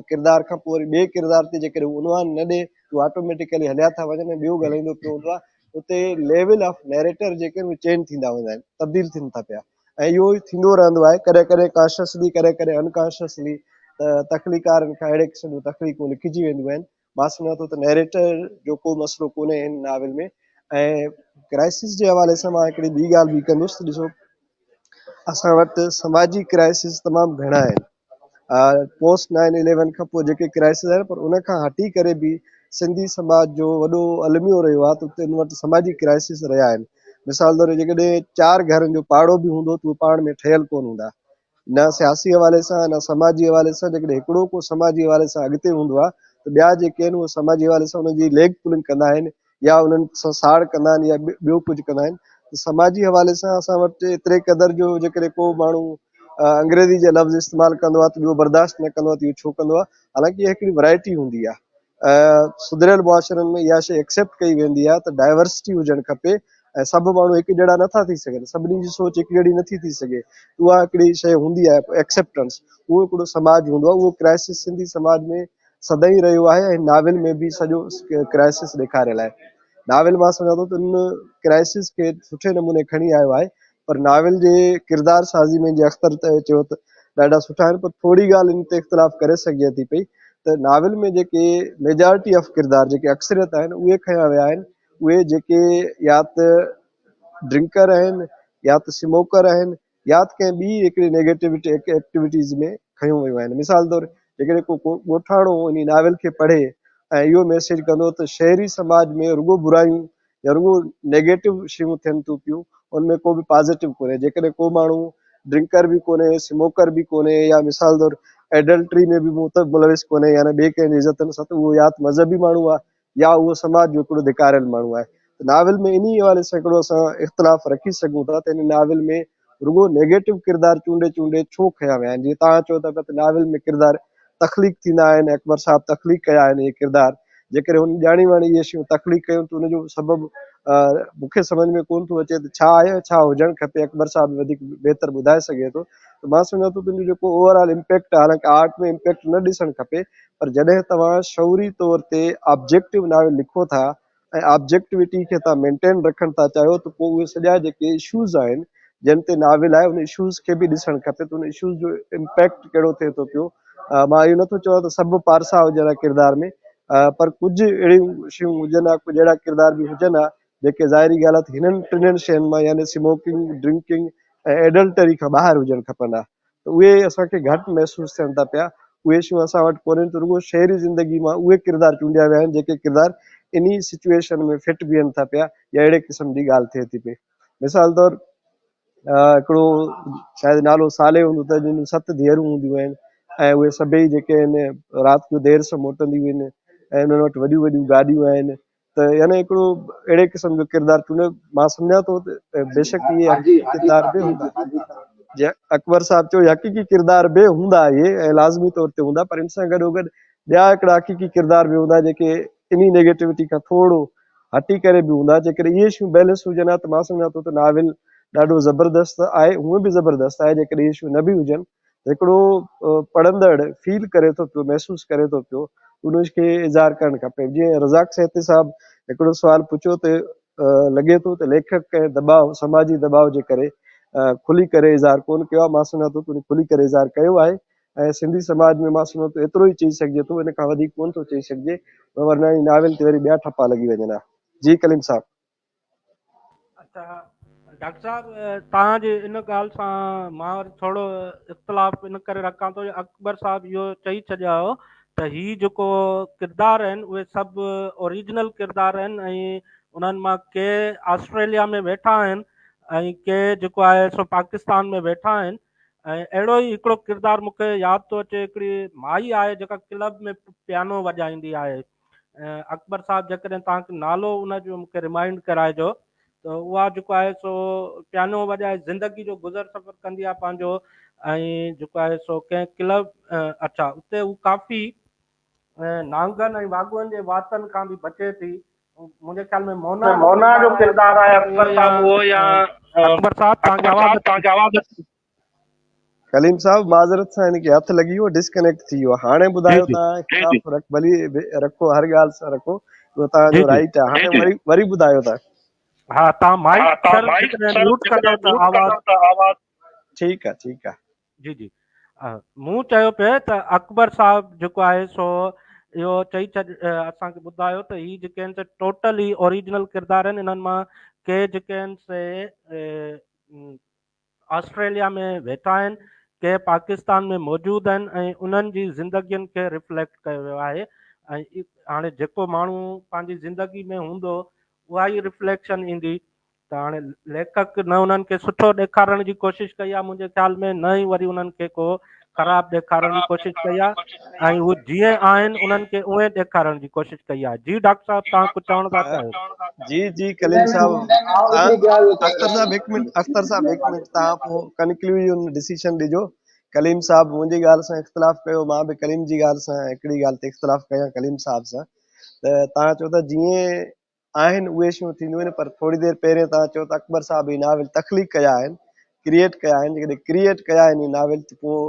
ڪردار کان پوء وري ٻئي ڪردار تي جيڪڏهن هو عنوان نه ڏي ته آٽوميٽيڪلي هليا ٿا وڃن ۽ ٻيو ڳالهائيندو پيو هوندو آهي. اتي ليول آف نيريٽر جيڪي آهن اهي چينج ٿيندا ويندا آهن، تبديل ٿين ٿا پيا ۽ اهو ئي ٿيندو رهندو آهي ڪڏهن ڪڏهن ڪانشسلي ڪڏهن ڪڏهن انڪانشسلي ته تخليقارن کان اهڙي قسم جون تخليقون لکجي وينديون آهن. مان سمجهان ٿو ته نيريٽر جو ڪو مسئلو ڪونهي هن ناول ۾. ۽ ڪرائسس جي حوالي سان مان هڪڙي ٻي ڳالهه به ڪندس ته ڏسو اسان وٽ سماجي ڪرائسس تمام گهڻا آهن. پوسٽ 9/11 کان پوء جيڪي ڪرائسس آهن، پر ان کان هٽي ڪري به سنڌي سماج جو وڏو الميو رهيو آهي ته اتي ان وٽ سماجي ڪرائسس رهيا آهن. مثال طور جيڪڏهن 4 گهرن جو پاڙو به هوندو ته اهي پاڻ ۾ ٺهيل ڪونه هوندا، نه سياسي حوالي سان نه سماجي حوالي سان. جيڪڏهن هڪڙو ڪو سماجي حوالي سان اڳتي هوندو آهي ته ٻيا جيڪي آهن اهي سماجي حوالي سان انهن جي ليگ پلنگ ڪندا آهن يا انهن سان ساڙ ڪندا آهن يا ٻيو ڪجهه ڪندا آهن. ته سماجي حوالي سان اسان وٽ ايتري قدر جو جيڪڏهن ڪو ماڻهو انگريزي جا لفظ استعمال ڪندو آهي ته ٻيو برداشت نه ڪندو آهي ته اهو ڇو ڪندو آهي، حالانڪه اها هڪڙي ورائٽي هوندي آهي. سڌريل معاشرن ۾ اها شيء ايڪسيپٽ ڪئي ويندي آهي ته ڊائيورسٽي هجڻ کپي ۽ سڀ ماڻهو هڪ جهڙا نٿا ٿي سگهن، سڀني جي سوچ هڪ جهڙي نٿي ٿي سگهي. اها هڪڙي شيء هوندي آهي ايڪسيپٽنس، اهو هڪڙو سماج هوندو آهي. اهو ڪرائسس سنڌي سماج ۾ سدائين رهيو آهي ۽ ناول ۾ به سڄو ڪرائسس ڏيکاريل آهي. ناول مان سمجهان ٿو ته ان ڪرائسس کي سٺي نموني کڻي آيو آهي، پر ناول جي ڪردار سازي ۾ جي اختر چيو ته ڏاڍا سٺا آهن، پر ٿوري ڳالهه ان تي اختلاف ڪري سگهجي ٿي پئي ته ناول ۾ جيڪي ميجارٽي آف ڪردار جيڪي اڪثريت آهن اهي کنيا ويا آهن، اهي جيڪي يا ته ڊرنڪر آهن يا ته سموڪر آهن يا ته ڪنهن ٻي هڪڙي نيگيٽوٽي ايڪٽيوٽيز ۾ کنيو ويون آهن. مثال طور جيڪڏهن ڪو ڳوٺاڻو انهي ناول کي پڙهي ۽ اهو ميسيج ڪندو ته شهري سماج ۾ رڳو برايون يا رڳو نيگيٽو شيون ٿين ٿيون پيون، ان ۾ ڪو به پازيٽو ڪونهي، جيڪڏهن ڪو ماڻهو ڊرنڪر به ڪونهي، سموڪر به ڪونهي يا مثال طور ايڊلٽري ۾ به ملوث ڪونهي، يعني ٻئي ڪنهن جي عزتن سان، ته اهو يا ته مذهبي ماڻهو آهي يا اهو سماج جو هڪڙو ڌڪاريل ماڻهو آهي. ته ناول ۾ انهي حوالي سان هڪڙو اسان اختلاف رکي سگهون ٿا ته ان ناول ۾ رڳو نيگيٽو ڪردار چونڊي چونڊي ڇو کنيا ويا آهن. جيئن توهان چئو ٿا پيا ته ناول ۾ ڪردار تخليق ٿيندا آهن، اڪبر صاحب تخليق ڪيا آهن اهي ڪردار، جيڪڏهن هن ڄاڻي واڻي اهي شيون تخليق ڪيون ته ان جو سبب مون کي سمجهه ۾ ڪونه ٿو اچي ته ڇا آهي ۽ ڇا هجڻ کپي. اڪبر صاحب وڌيڪ بهتر ٻڌائي سگهي ٿو. ته مان سمجهان ٿو ته ان جو جيڪو اوور آل امپيڪٽ آهي، حالانڪه آرٽ ۾ امپيڪٽ نه ڏسڻ کپي، پر جڏهن توهان شعوري طور تي آبجيڪٽو ناول لکو ٿا ۽ آبجيڪٽوٽي کي توهان مينٽين رکڻ ٿا چاهيو ته پوء اهي سڄا جيڪي اشوز آهن جن تي ناول آهي ان اشوز کي به ڏسڻ کپي ته ان اشوز جو امپيڪٽ ڪهڙو ٿئي ٿو پيو. مان اهو نٿو چوان ته سڀ پارسا هجن ها ڪردار ۾، پر ڪجهه اهڙيون شيون هجن ها، ڪجهه اهڙا ڪردار به هجن ها جيڪي ظاهري ڳالهه آهي ته هنن ٽنهن شين مان يعني سموڪنگ، ڊرنڪنگ ۽ ايڊلٽري کان ٻاهر هجڻ کپن ها، ته اهي اسان کي گهٽ محسوس ٿين ٿا پيا. اهي شيون اسان وٽ ڪونهن ته رڳو شهري زندگي مان اهي ڪردار چونڊيا ويا آهن جيڪي ڪردار انهي سچوئيشن ۾ فٽ بيهن ٿا پيا يا اهڙي قسم جي ڳالهه ٿئي ٿي پئي. مثال طور هڪڙو شايد نالو صالح هوندو ته جن جون 7 ڌيئرون هونديون آهن ۽ اهي سڀئي جيڪي آهن رات جو دير سان موٽنديون آهن ۽ انهن وٽ وڏيون وڏيون گاڏيون آهن، ته يعني هڪڙو اهڙي قسم جو ڪردار چونڊيو. مان سمجهان ٿو ته بيشڪ اهي حقيقي ڪردار به هوندا، جي اڪبر صاحب چيو حقيقي ڪردار به هوندا اهي ۽ لازمي طور تي هوندا، پر ان سان گڏو گڏ ٻيا هڪڙا حقيقي ڪردار به هوندا جيڪي انهي نيگيٽوٽي کان ٿورو هٽي ڪري به هوندا. جيڪڏهن اهي شيون بيلنس هجن ها ته مان سمجهان ٿو ته ناول ڏاڍو زبردست آهي، هونئن به زبردست آهي، جيڪڏهن اهي شيون نه به هجن هڪڙو پڙهندڙ فيل ڪري ٿو پيو، محسوس ڪري ٿو پيو، ان کي اظهار ڪرڻ کپي. جيئن رزاق سهتي صاحب هڪڙو سوال پڇيو ته لڳي ٿو ته ليکڪ ڪنهن دٻاء، سماجي دٻاء جي ڪري کلي ڪري اظهار ڪونه ڪيو آهي. مان سمجهان ٿو ته ان کلي ڪري اظهار ڪيو آهي ۽ سنڌي سماج ۾ مان سمجهان ٿو ايترو ئي چئي سگهجي ٿو، ان کان وڌيڪ ڪونه ٿو چئي سگهجي، ورنه ناول تي وري ٻيا ٺپا لڳي وڃن ها. جي ڪليم صاحب. اچھا ڊاڪٽر صاحب، توهان جي ان ڳالهه سان مان وري ٿورو اختلاف ان ڪري رکان ٿو جو اڪبر صاحب اهو چئي ڇڏيا هو ته هي جيڪو ڪردار آهن اهي سڀ اوريجنل ڪردار آهن ۽ انهن مان ڪي آسٽريليا ۾ ويٺا آهن ۽ ڪي جيڪو آهي سو پاڪستان ۾ ويٺا آهن. ۽ اهڙو ئي هڪڙو ڪردار مون کي ياد ٿو اچي، هڪڙي مائي آهي جيڪا ڪلب ۾ پيانو وڄائيندي آهي. اڪبر صاحب جيڪڏهن توهان کي نالو ان جو مون کي ريمائنڊ ڪرائجو ته اها جيڪو آهي سو پيانو وڄائي زندگي جو گذر سفر ڪندي آهي پنهنجو ۽ جيڪو آهي سو ڪنهن ڪلب اڇا اتي هو ڪافي نانگن ۽ واڳون جي واتن کان به بچي ٿي. منهنجي خيال ۾ مونا مونا جو ڪردار آهي اڪبر صاحب اهو يا اڪبر صاحب توهان کي آواز ڪليم صاحب معذرت سان هن کي هٿ لڳي ويو، ڊسڪنيڪٽ ٿي ويو. هاڻي ٻڌايو توهان اختلاف رک ڀلي رکو، هر ڳالهه سان رکو، اهو توهان جو رائٽ آهي. هاڻي وري وري ٻڌايو توهان. ها توهان مائيڪ سر جيڪڏهن ميوٽ ڪندو ته آواز. ٺيڪ آهي ٺيڪ آهي. جي جي مون چيو پئي ته اڪبر صاحب جيڪو آهي سو اهو چئي ڇڏ اسان کي ٻڌايو ته هي جيڪي آهن سي ٽوٽل هي اوريجنل ڪردار آهن انهن مان ڪي جيڪي آهن سي آسٽريليا ۾ ويٺا آهن ڪي پاڪستان ۾ موجود آهن ۽ انهن جي زندگين کي ريفليڪٽ ڪيو ويو آهي ۽ هاڻي جيڪو ماڻهو پنهنجي زندگي ۾ هوندو اها ئي ريفليڪشن ايندي ته هاڻي ليکڪ نه انهن کي سٺو ڏيکارڻ جي ڪوشش ڪئي آهي منهنجي خيال ۾ نه ئي وري انهن کي ڪو خراب ڏيکارڻ جي ڪوشش ڪئي آهي ۽ هو جيئن آهن انهن کي اونئين ڏيکارڻ جي ڪوشش ڪئي آهي جي ڊاڪٽر صاحب توهان ڪجهه چوڻ ٿا چاهيو. جي جي ڪليم صاحب اختر صاحب هڪ منٽ اختر صاحب هڪ منٽ توهان پوء ڪنڪلوزن ڊسيشن ڏجو ڪليم صاحب منهنجي ڳالهه سان اختلاف ڪيو مان به ڪليم جي ڳالهه سان هڪڙي ڳالهه تي اختلاف ڪيان ڪليم صاحب سان ته توهان چئو ٿا جيئن آهن اهي شيون ٿينديون آهن پر ٿوري دير پهرين توهان چيو ته اڪبر صاحب هي ناول تخليق ڪيا آهن ڪريئيٽ ڪيا آهن جيڪڏهن ڪريئيٽ ڪيا آهن هي ناول ته پوء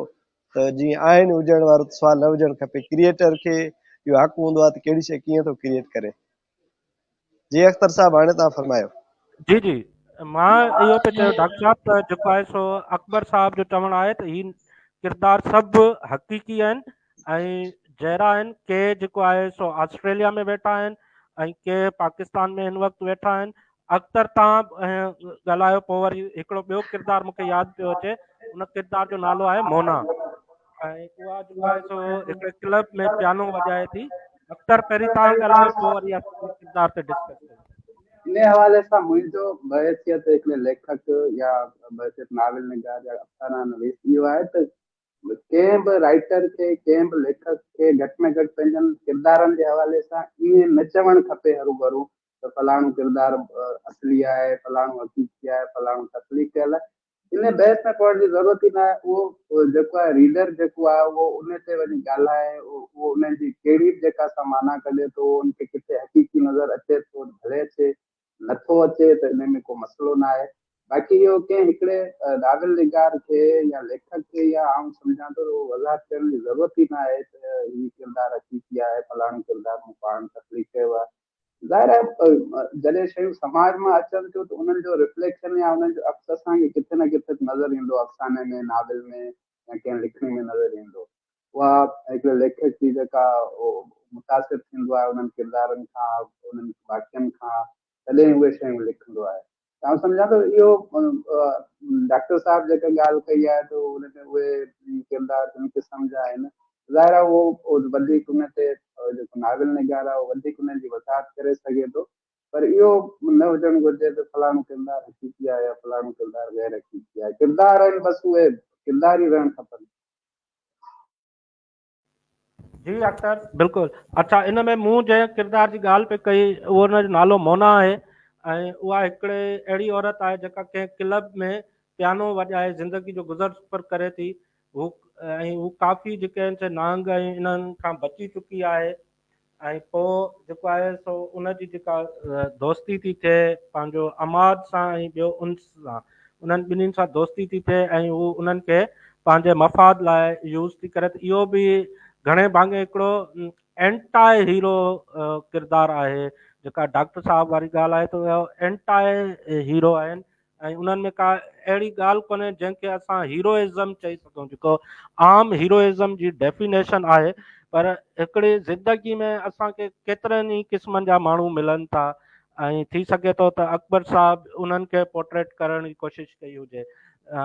ته جيئن آهن هجڻ وارو ته سوال نه هجڻ کپي ڪريئيٽر کي اهو حق هوندو آهي ته ڪهڙي شيء ڪيئن ٿو ڪريئيٽ ڪري جي اختر صاحب هاڻي توهان فرمايو. جي جي مان اهو پئي چيو ڊاڪٽر صاحب ته جيڪو آهي سو اڪبر صاحب جو چوڻ آهي ته هي ڪردار سڀ حقيقي آهن ۽ جهڙا آهن ڪي جيڪو آهي سو آسٽريليا ۾ ويٺا آهن ۽ ڪي پاڪستان ۾ هن وقت ويٺا آهن اختر تان ڳالهايو پوء وري هڪڙو ٻيو ڪردار مونکي ياد پيو اچي ان ڪردار جو نالو آهي مونا ۽ اها جيڪو آهي سو هڪڙي ڪلب ۾ پيانو وڄائي ٿي اختر پهرين تان ڳالهايو پوء وري اسان ڪردار تي ڊسڪس ڪيون. ان حوالي سان منهنجو بحيثيت هڪڙي ليکڪ يا بحيثيت ناول نگار يا افسانه نويس اهو آهي ته ڪنهن به رائيٽر کي، ڪنهن به ليکڪ کي گهٽ ۾ گهٽ پنهنجن ڪردارن جي حوالي سان ائين نه چوڻ کپي هروڀرو ته فلاڻو ڪردار اصلي آهي، فلاڻو حقيقي آهي، فلاڻو تخليق ڪيل آهي. ان بحث ۾ پوڻ جي ضرورت ئي ناهي. اهو جيڪو آهي ريڊر جيڪو آهي اهو ان تي وڃي ڳالهائي، اهو ان جي ڪهڙي به جيڪا سا معنيٰ ڪڍي ٿو، ان کي ڪٿي حقيقي نظر اچي ٿو ته ڀلي اچي، نٿو اچي ته ان ۾ ڪو مسئلو ناهي. باقي اهو ڪنهن هڪڙي ناول نگار کي يا ليکڪ کي يا آئون سمجهان ٿو ته اهو وضاحت ڪرڻ جي ضرورت ئي ناهي ته هي ڪردار حقيقي آهي، فلاڻو ڪردار مون پاڻ تخليق ڪيو آهي. ظاهر آهي جڏهن شيون سماج مان اچن ٿيون ته انهن جو رفليڪشن يا انهن جو عڪس اسان کي ڪٿي نه ڪٿي ته نظر ايندو افساني ۾، ناول ۾ يا ڪنهن لکڻي ۾ نظر ايندو. اها هڪڙي ليکڪ جي جيڪا متاثر ٿيندو آهي انهن ڪردارن کان انهن واقعن کان تڏهن اهي شيون لکندو آهي ته آئون سمجهان ٿو اهو ڊاڪٽر صاحب جيڪا ڳالهه ڪئي آهي ته ان ۾ اهي ڪردار جن قسم جا آهن ظاهر آهي اهو وڌيڪ ان تي جيڪو ناول نگار آهي اهو وڌيڪ ان جي وضاحت ڪري سگهي ٿو پر اهو نه هجڻ گهرجي ته فلاڻو ڪردار حقيقي آهي يا فلاڻو ڪردار غير حقيقي آهي ڪردار آهن بس اهي ڪردار ئي رهڻ کپن. جي اختر بلڪل اڇا ان ۾ مون جنهن ڪردار جي ڳالهه پئي ڪئي اهو ان جو نالو مونا آهي ۽ اها هڪڙي اهڙي عورت آهي جيڪا ڪنهن ڪلب ۾ پيانو وڄائي زندگي جو گذر سفر ڪري ٿي هو ۽ هو ڪافي جيڪي آهن سي نانگ ۽ انهن کان بچي چڪي آهي ۽ پوء جيڪو آهي سو ان جي جيڪا دوستي ٿي ٿئي پنهنجو عماد سان ۽ ٻيو انس سان انهن ٻنهين سان دوستي ٿي ٿئي ۽ هو انهن کي پنهنجي مفاد لاء يوز ٿي ڪري ته اهو به گهڻي ڀاڱي هڪڙو اينٽاء هيرو ڪردار آهي جيڪا ڊاڪٽر صاحب واري ڳالهه آهي ته اهو اينٽاء هيرو آهن ۽ انهن ۾ ڪا اهڙي ڳالهه ڪونهي جنهن کي اسان هيروئزم چئي سگهون جيڪو عام هيروئزم جي ڊيفينيشن آهي پر هڪڙي زندگي ۾ اسان کي ڪيترن ئي قسمن جا ماڻهو ملن ٿا ۽ ٿي سگهي ٿو ته اڪبر صاحب انهن کي پورٽريٽ ڪرڻ جي ڪوشش ڪئي هجي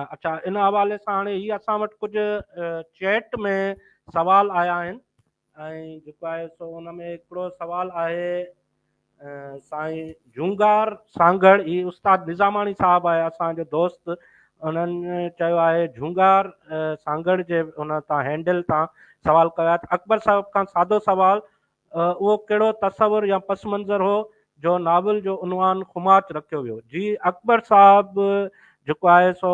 اڇا ان حوالي سان هاڻي هي اسان وٽ ڪجهه چيٽ ۾ سوال آيا آهن ۽ جيڪو آهي سو ان ۾ هڪڙو سوال آهي سائين جهونگار سانگهڙ هي استاد نظاماڻي صاحب آهي اسان جو دوست انهن چيو آهي جهونگار سانگهڙ جي ان تان هينڊل تان سوال ڪيو آهي ته اڪبر صاحب کان سادو سوال اهو ڪهڙو تصور يا پس منظر هو جو ناول جو عنوان خماچ رکيو ويو جي اڪبر صاحب جيڪو آهي سو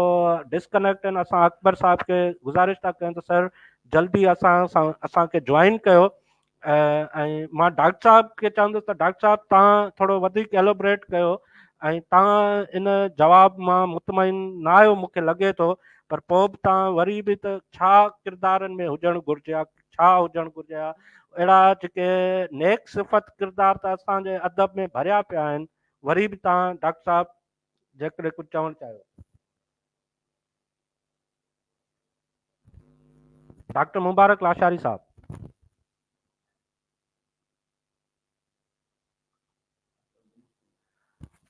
ڊسڪنيڪٽ آهن اسان اڪبر صاحب کي گذارش ٿا ڪيون ته سر جلدي اسان سان اسان کي جوائن ڪيو ۽ مان ڊاڪٽر صاحب کي چوندس ته ڊاڪٽر صاحب تان ٿورو وڌيڪ ايلوبريٽ ڪيو ۽ تان ان جواب مان مطمئن نه آهيو مونکي لڳي ٿو پر پوء به تان وري به ته ڇا ڪردارن ۾ هجڻ گهرجي ڇا هجڻ گهرجي ها؟ اهڙا جيڪي نيڪ صفت ڪردار ته اسان جي ادب ۾ ڀريا پيا آهن، وري به توهان ڊاڪٽر صاحب جيڪڏهن ڪجهه چوڻ چاهيو. ڊاڪٽر مبارڪ لاشاري صاحب.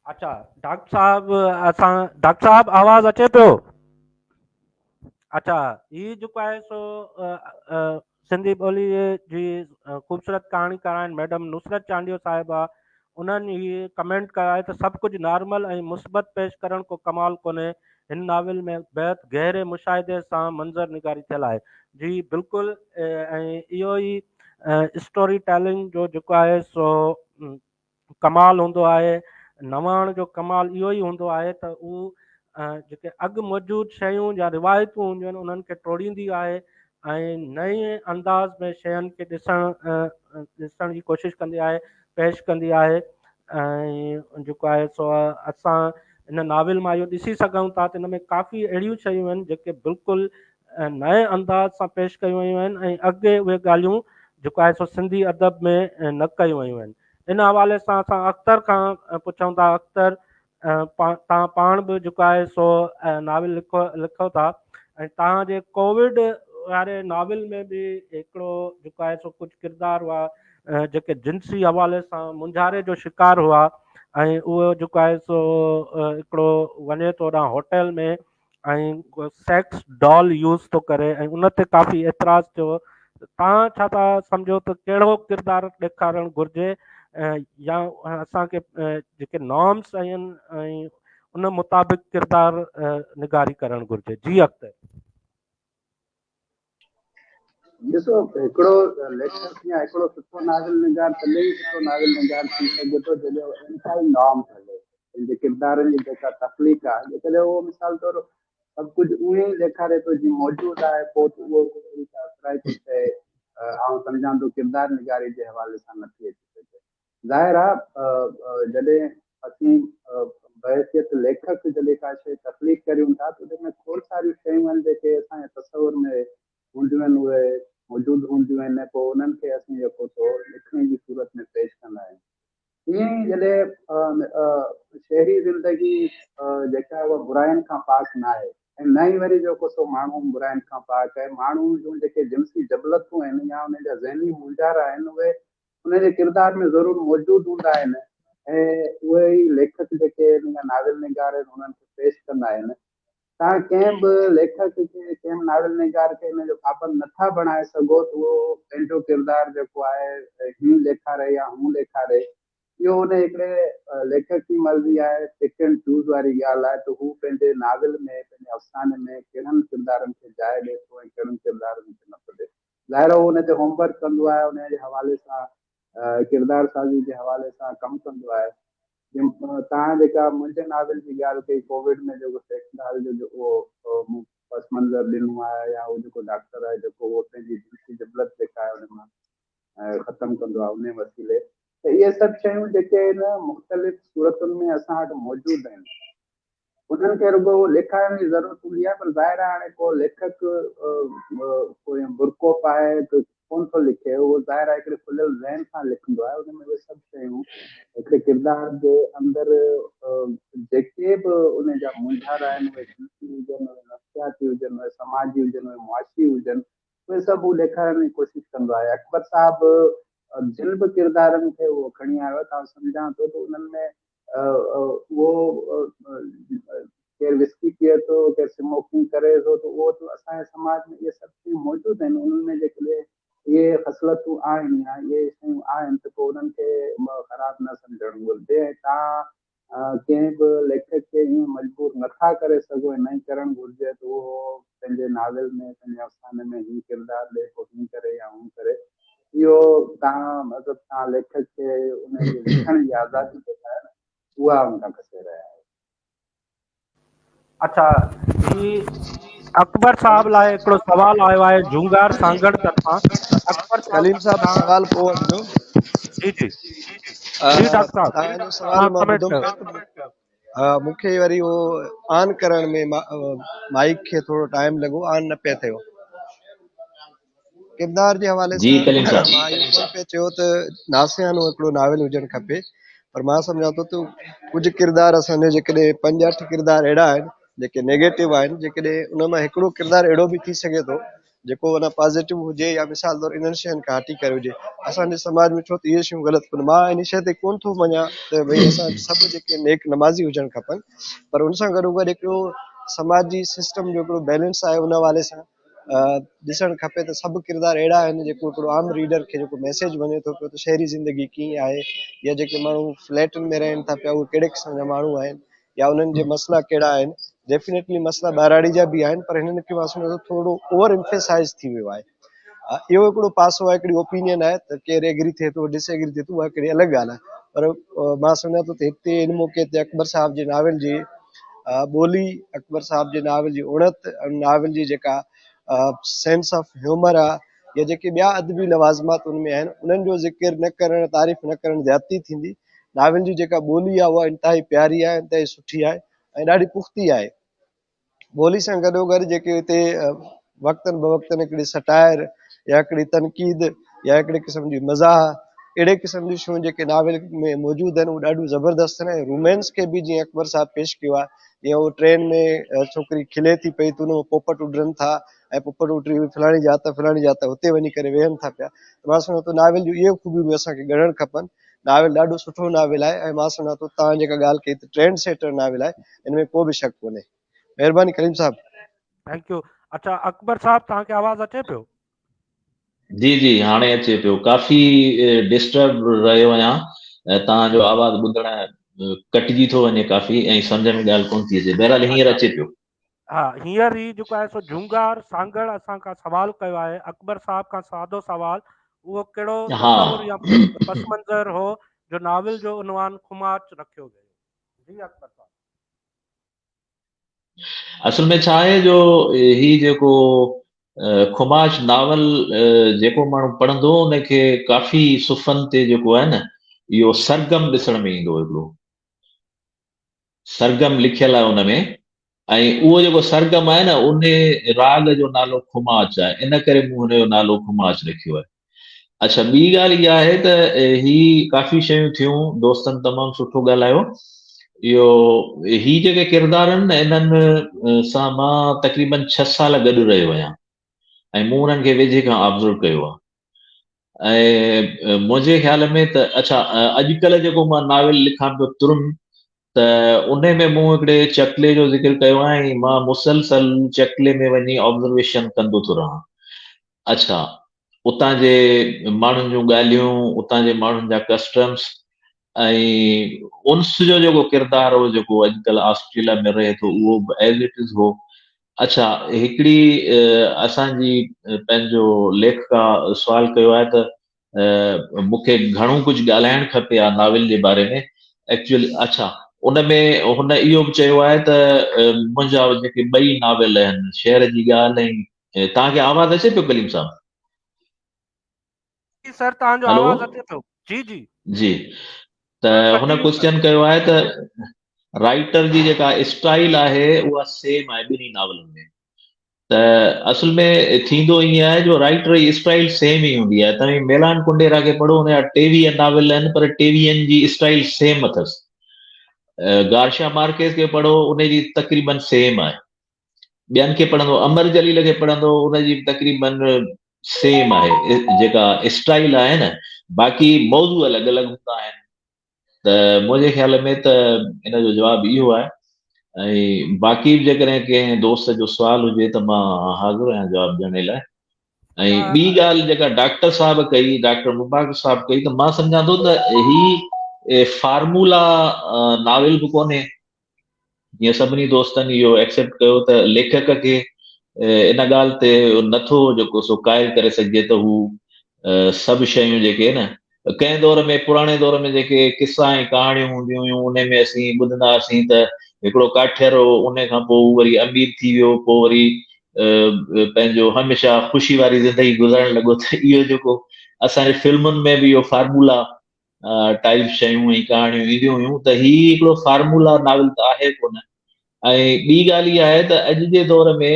اڇا ڊاڪٽر صاحب اسان ڊاڪٽر صاحب آواز اچي پيو؟ اڇا هي جيڪو آهي سو سنڌي ٻولي جي خوبصورت ڪهاڻيڪار آهن ميڊم نصرت چانڊيو صاحبه انهن هي ڪمينٽ ڪيو آهي ته سڀ ڪجهه نارمل ۽ مثبت پيش ڪرڻ ڪو ڪمال ڪونهي هن ناول ۾ بيحد گهري مشاهدي سان منظر نگاري ٿيل آهي جي بلڪل ۽ اهو ئي اسٽوري ٽيلنگ جو جيڪو آهي سو ڪمال هوندو آهي نواڻ جو ڪمال اهو ئي هوندو آهي ته هو جيڪي اڳ موجود شيون يا روايتون هونديون آهن انهن کي ٽوڙيندي آهي ۽ نئين انداز ۾ شين کي ڏسڻ ڏسڻ جي ڪوشش ڪندي آهي پيش ڪندي آهي ۽ جيڪو آهي سو اسان ان ناول مان اهو ڏسي سگهون ٿا ته ان ۾ ڪافي اهڙيون شيون آهن جيڪي بلڪل نئين انداز سان پيش ڪيون ويون آهن ۽ اڳي اهي ڳالهيون جيڪو آهي سو سنڌي ادب ۾ نه ڪيون ويون آهن ان حوالي سان اسان اختر کان پڇون ٿا اختر تان پاڻ به جيڪو آهي سو ناول لکو لکو ٿا ۽ تان جي ڪووڊ واري ناول ۾ به هڪڙو جيڪو آهي سو ڪجهه ڪردار هئا جيڪي جنسي حوالي سان مونجهاري جو شڪار هئا ۽ اهو جيڪو آهي سو هڪڙو وڃي ٿو هوڏانهن هوٽل ۾ ۽ سيڪس ڊال يوز ٿو ڪري ۽ ان تي ڪافي اعتراض ٿيو تان ڇا ٿا سمجهو ته ڪهڙو ڪردار ڏيکارڻ گهرجي يا اسان کي جيڪي نارمس آهن ۽ ان مطابق ڪردار نگاري ڪرڻ گهرجي جي اختر. ڏسو هڪڙو ليکڪ يا هڪڙو سٺو ناول نگار تڏهن ئي سٺو ناول نگار ٿي سگهي ٿو جڏهن هو انٽائي نارمس هلي پنهنجي ڪردارن جي جيڪا تخليق آهي جيڪڏهن اهو مثال طور سڀ ڪجهه اونئين ئي ڏيکاري ٿو جيئن موجود آهي پوء ته اهو ڪو اهڙي ڪا اثرائتي شيء آئون سمجهان ٿو ڪردار نگاري جي حوالي سان نٿي اچي سگهي ظاهر آ جڏهن اسين بحيثيت ليکڪ جڏهن ڪا شيء تخليق ڪريون ٿا ته ان ۾ کوڙ ساريون شيون آهن جيڪي اسان جي تصور ۾ هونديون آهن اهي موجود هونديون آهن ۽ پوء انهن کي اسين جيڪو سو لکڻي جي صورت ۾ پيش ڪندا آهيون. ائين ئي جڏهن شهري زندگي جيڪا اها براين کان پاڪ ناهي ۽ نه ئي وري جيڪو سو ماڻهو براين کان پاڪ آهي ماڻهو جون جيڪي جنسي جبلتون آهن يا انهن جا ذهني مونجهارا آهن اهي ان جي ڪردار ۾ ضرور موجود هوندا آهن ۽ اهي ئي ليکڪ جيڪي آهن يا ناول نگار آهن انهن کي پيش ڪندا آهن. توهان ڪنهن به ليکڪ کي ڪنهن به ناول نگار کي ان جو پابند نٿا بڻائي سگهو ته اهو پنهنجو ڪردار جيڪو آهي هيئن ڏيکاري يا هون ڏيکاري. اهو ان هڪڙي ليکڪ جي مرضي آهي، پڪ اينڊ چوز واري ڳالهه آهي ته هو پنهنجي ناول ۾ پنهنجي افساني ۾ ڪهڙن ڪردارن کي جاء ڏئي ٿو ۽ ڪهڙن ڪردارن کي نٿو ڏئي. ظاهر آهي هو ان تي هوم ورڪ ڪندو آهي، ان جي حوالي سان ڪردار سازي جي حوالي سان ڪم ڪندو آهي. جيئن توهان جيڪا منهنجي ناول جي ڳالهه ڪئي ڪووڊ ۾ جيڪو سيڪس ڊال جو جيڪو مون پس منظر ڏنو آهي يا هو جيڪو ڊاڪٽر آهي جيڪو اهو پنهنجي جنسي جبلت جيڪا آهي ان مان ختم ڪندو آهي ان وسيلي ته اهي سڀ شيون جيڪي آهن مختلف صورتن ۾ اسان وٽ موجود آهن. انهن کي رڳو ليکارڻ جي ضرورت هوندي آهي پر ظاهر آهي هاڻي ڪو ليکڪ ڪو برقعو پائي ته ڪونه ٿو لکي اهو ظاهر آهي هڪڙي کليل ذهن سان لکندو آهي ان ۾ اهي سڀ شيون هڪڙي ڪردار جي اندر جيڪي به ان جا مونجهارا آهن اهي جنسي هجن اهي نفسياتي هجن اهي سماجي هجن اهي معاشي هجن اهي سڀ هو ڏيکارڻ جي ڪوشش ڪندو آهي اڪبر صاحب جن به ڪردارن کي اهو کڻي آيو آهي ته آئون سمجهان ٿو ته انهن ۾ اهو ڪير وسڪي پيئي ٿو ڪير سموڪنگ ڪري ٿو ته اهو ته اسان جي سماج ۾ اهي سڀ شيون موجود آهن انهن ۾ جيڪڏهن اهي خصلتون آهن يا اهي شيون آهن ته پوء انهن کي خراب نه سمجهڻ گهرجي ۽ توهان ڪنهن به ليکڪ کي ائين مجبور نٿا ڪري سگهو ۽ نه ئي ڪرڻ گهرجي ته اهو پنهنجي ناول ۾ پنهنجي افساني ۾ هي ڪردار ڏئي پوء هيئن ڪري يا هون ڪري اهو توهان مطلب توهان ليکڪ کي ان جي لکڻ جي آزادي جيڪا آهي نه اها ان کان کسي رهيا آهيو. اڇا هي اڪبر صاحب لاء هڪڙو سوال آيو آهي جهونگار سانگهڙ طرفان اڪبر صاحب ڪليم صاحب سوال پوء وٺجو. جي جي جي ڊاڪٽر صاحب توهان جو سوال توهان مان ڪمينٽ ٻڌم ڪيو. پيو ته مون کي وري اهو آن ڪرڻ ۾ مائيڪ کي ٿورو ٽائيم لڳو آن نه پئي ٿيو. ڪردار جي حوالي جي سان ڪليم صاحب. مان اهو ڪونه پئي چيو ته ناصحانو هڪڙو ناول هجڻ کپي پر مان سمجهان ٿو ته ڪجهه ڪردار اسان جا جيڪڏهن پنج اٺ ڪردار اهڙا آهن جيڪي نيگيٽو آهن جيڪڏهن ان مان هڪڙو ڪردار اهڙو به ٿي سگهي ٿو جيڪو اڃا پازيٽو هجي يا مثال طور انهن شين کان هٽي ڪري هجي. اسان جي سماج ۾ ڇو ته اهي شيون غلط ڪونهن. مان ان شيء تي ڪونه ٿو مڃان ته ڀئي اسان سڀ جيڪي نيڪ نمازي هجڻ کپن، پر ان سان گڏو گڏ هڪڙو سماجي سسٽم جو هڪڙو بيلنس آهي، ان حوالي سان ڏسڻ کپي ته سڀ ڪردار اهڙا آهن جيڪو هڪڙو عام ريڊر کي جيڪو ميسيج وڃي ٿو پيو ته شهري زندگي ڪيئن آهي يا جيڪي ماڻهو فليٽن ۾ رهن ٿا پيا اهي ڪهڙي قسم جا ماڻهو آهن يا انهن جي مسئلا ڪهڙا آهن. ڊيفينيٽلي مسئلا ٻهراڙي جا به آهن، پر هنن کي مان سمجهان ٿو ٿورو اوور ايمفيسائز ٿي ويو آهي. اهو هڪڙو پاسو آهي، هڪڙي اوپينين آهي ته ڪير ايگري ٿئي ٿو ڊس ايگري ٿئي ٿو، اها هڪڙي الڳ ڳالهه آهي. پر مان سمجهان ٿو ته هتي ان موقعي تي اڪبر صاحب جي ناول جي ٻولي، اڪبر صاحب جي ناول جي اڻت، ناول جي جيڪا سينس آف هيومر آهي يا جيڪي ٻيا ادبي لوازمات ان ۾ آهن، انهن جو ذڪر نه ڪرڻ، تعريف نه ڪرڻ زيادتي ٿيندي. ناول جي جيڪا ٻولي آهي اها انتهائي پياري آهي، انتهائي سٺي آهي ۽ ڏاڍي پختي آهي. ٻولي سان گڏوگڏ جيڪي هتي وقتن بوقتن هڪڙي سٽائر يا هڪڙي تنقيد يا هڪڙي قسم جي مزاح، اهڙي قسم جون شيون جيڪي ناول ۾ موجود آهن اهي ڏاڍيون زبردست آهن. ۽ رومانس کي به جيئن اڪبر صاحب پيش ڪيو آهي، جيئن اهو ٽرين ۾ ڇوڪري کلي ٿي پئي ته ان مان پوپٽ اڏرن ٿا ۽ پوپٽ اڏري فلاڻي جاء تان فلاڻي جاء تان هتي وڃي ڪري ويهن ٿا پيا، ته مان سمجهان ٿو ناول جون اهي خوبيون به اسان کي ڳڻڻ کپن. ناول ڏاڍو سٺو ناول آهي ۽ مان سمجهان ٿو توهان جيڪا ڳالهه ڪئي ته ٽرينڊ سيٽر ناول آهي، ان ۾ ڪو به شڪ ڪونهي. مهرباني ڪليم صاحب. Thank you. اڇا اڪبر صاحب توهان کي آواز اچي پيو؟ جي جي هاڻي اچي پيو. ڪافي ڊسٽرب رهيو آهيان، توهان جو آواز ٻڌڻ ڪٽجي ٿو وڃي ڪافي ۽ سمجهه ۾ ڳالهه ڪونه ٿي اچي. بهرحال هينئر اچي پيو. ها هينئر هي جيڪو آهي سو جهونگار سانگهڙ اسان کان سوال ڪيو آهي، اڪبر صاحب کان سادو سوال، اهو ڪهڙو تصور يا پس منظر هو جو ناول جو عنوان خماچ رکيو ويو؟ جي اڪبر صاحب. اصل ۾ ڇا آهي جو هي جيڪو خماش ناول جيڪو ماڻهو پڙهندو ان کي ڪافي صفحن تي جيڪو آهي نه اهو سرگم ڏسڻ ۾ ايندو، هڪڙو سرگم لکيل آهي ان ۾ ۽ اهو جيڪو سرگم آهي نه ان راڳ جو نالو کماچ آهي، ان ڪري مون هن جو نالو کماچ رکيو آهي. اڇا ٻي ڳالهه اها آهي ته هي ڪافي شيون ٿيون، دوستن تمام سٺو ڳالهايو. اهو هي جيڪي ڪردار آهن نه انهن سان مان تقريبن 6 سال گڏ رهيو آهيان ۽ مون انهن کي ويجهي کان آبزرو ڪيو آهي ۽ منهنجي خيال ۾ ته اڇا اڄڪلهه جيڪو مان ناول لکان پيو ترن، ته ان ۾ مون هڪڙي چڪلي جو ذڪر ڪيو آهي ۽ مان مسلسل چڪلي ۾ وڃي آبزرويشن ڪندو ٿو رهان. اڇا اتان جي ماڻهن جون ڳالهيون، اتان جي ماڻهن جا ڪسٽمس ۽ انس جو جيڪو ڪردار هو جيڪو اڄڪلهه آسٽريليا ۾ رهي ٿو اهو به ايز it از هو. اڇا هڪڙي اسان جي پنهنجو ليکڪا سوال ڪيو آهي ته مون کي گهڻو ڪجهه ڳالهائڻ کپي ها ناول جي باري ۾ ايڪچوئلي. اڇا ان ۾ هن اهو به چيو آهي ته منهنجا جيڪي ٻئي ناول آهن شهر جي ڳالهه ۽ توهان کي آواز اچي پيو ڪليم صاحب؟ جي سر توهان جو آواز اچي ٿو. جي جي. جي ته هن ڪوئسچن ڪيو آهي ته رائيٽر جي جيڪا اسٽائل آهي اها سيم آهي ٻنهي ناولن ۾، ته اصل ۾ ٿيندو ائين آهي جو رائيٽر جي اسٽائل سيم ئي هوندي آهي. توهين ميلان ڪنڊيرا کي پڙهو، هن جا 23 ناول آهن پر ٽيويهن جي اسٽائل سيم اٿس. گارشا مارڪيز کي پڙهو، ان جي تقريبن سيم آهي. ٻين کي پڙهندو، امر جليل کي پڙهندو، ان جي به تقريبن سيم آهي جيڪا اسٽائل آهي نه، باقي موضوع الڳ الڳ هوندا آهن. ته منهنجي خيال ۾ ته ان جو جواب اهو آهي ۽ باقي به جيڪڏهن ڪنهن دوست جو سوال هجي ته مان حاضر آهيان جواب ڏيڻ لاء. ۽ ٻي ڳالهه جيڪا ڊاڪٽر صاحب ڪئي، ڊاڪٽر مبارڪ صاحب ڪئي، ته مان سمجهان ٿو ته هي فارمولا ناول به ڪونهي، جيئن سڀني دوستن اهو ايڪسيپٽ ڪيو ته ليکڪ کي ان ڳالهه تي نٿو جيڪو سو قائل ڪري سگهجي ته هو سڀ شيون جيڪي نه ڪنهن دور ۾ پراڻي دور ۾ جيڪي قصا ۽ ڪهاڻيون هونديون هيون ان ۾ اسين ٻڌندا هئاسين ته هڪڙو ڪاٺير هو، ان کان پوء هو وري امير ٿي ويو، پوء وري پنهنجو هميشه خوشي واري زندگي گذارڻ لڳو. ته اهو جيڪو اسان جي فلمن ۾ به اهو فارمولا ٽائيپ شيون ۽ ڪهاڻيون اينديون هيون، ته هي هڪڙو فارمولا ناول ته آهي ڪونه. ۽ ٻي ڳالهه اها آهي ته اڄ جي دور ۾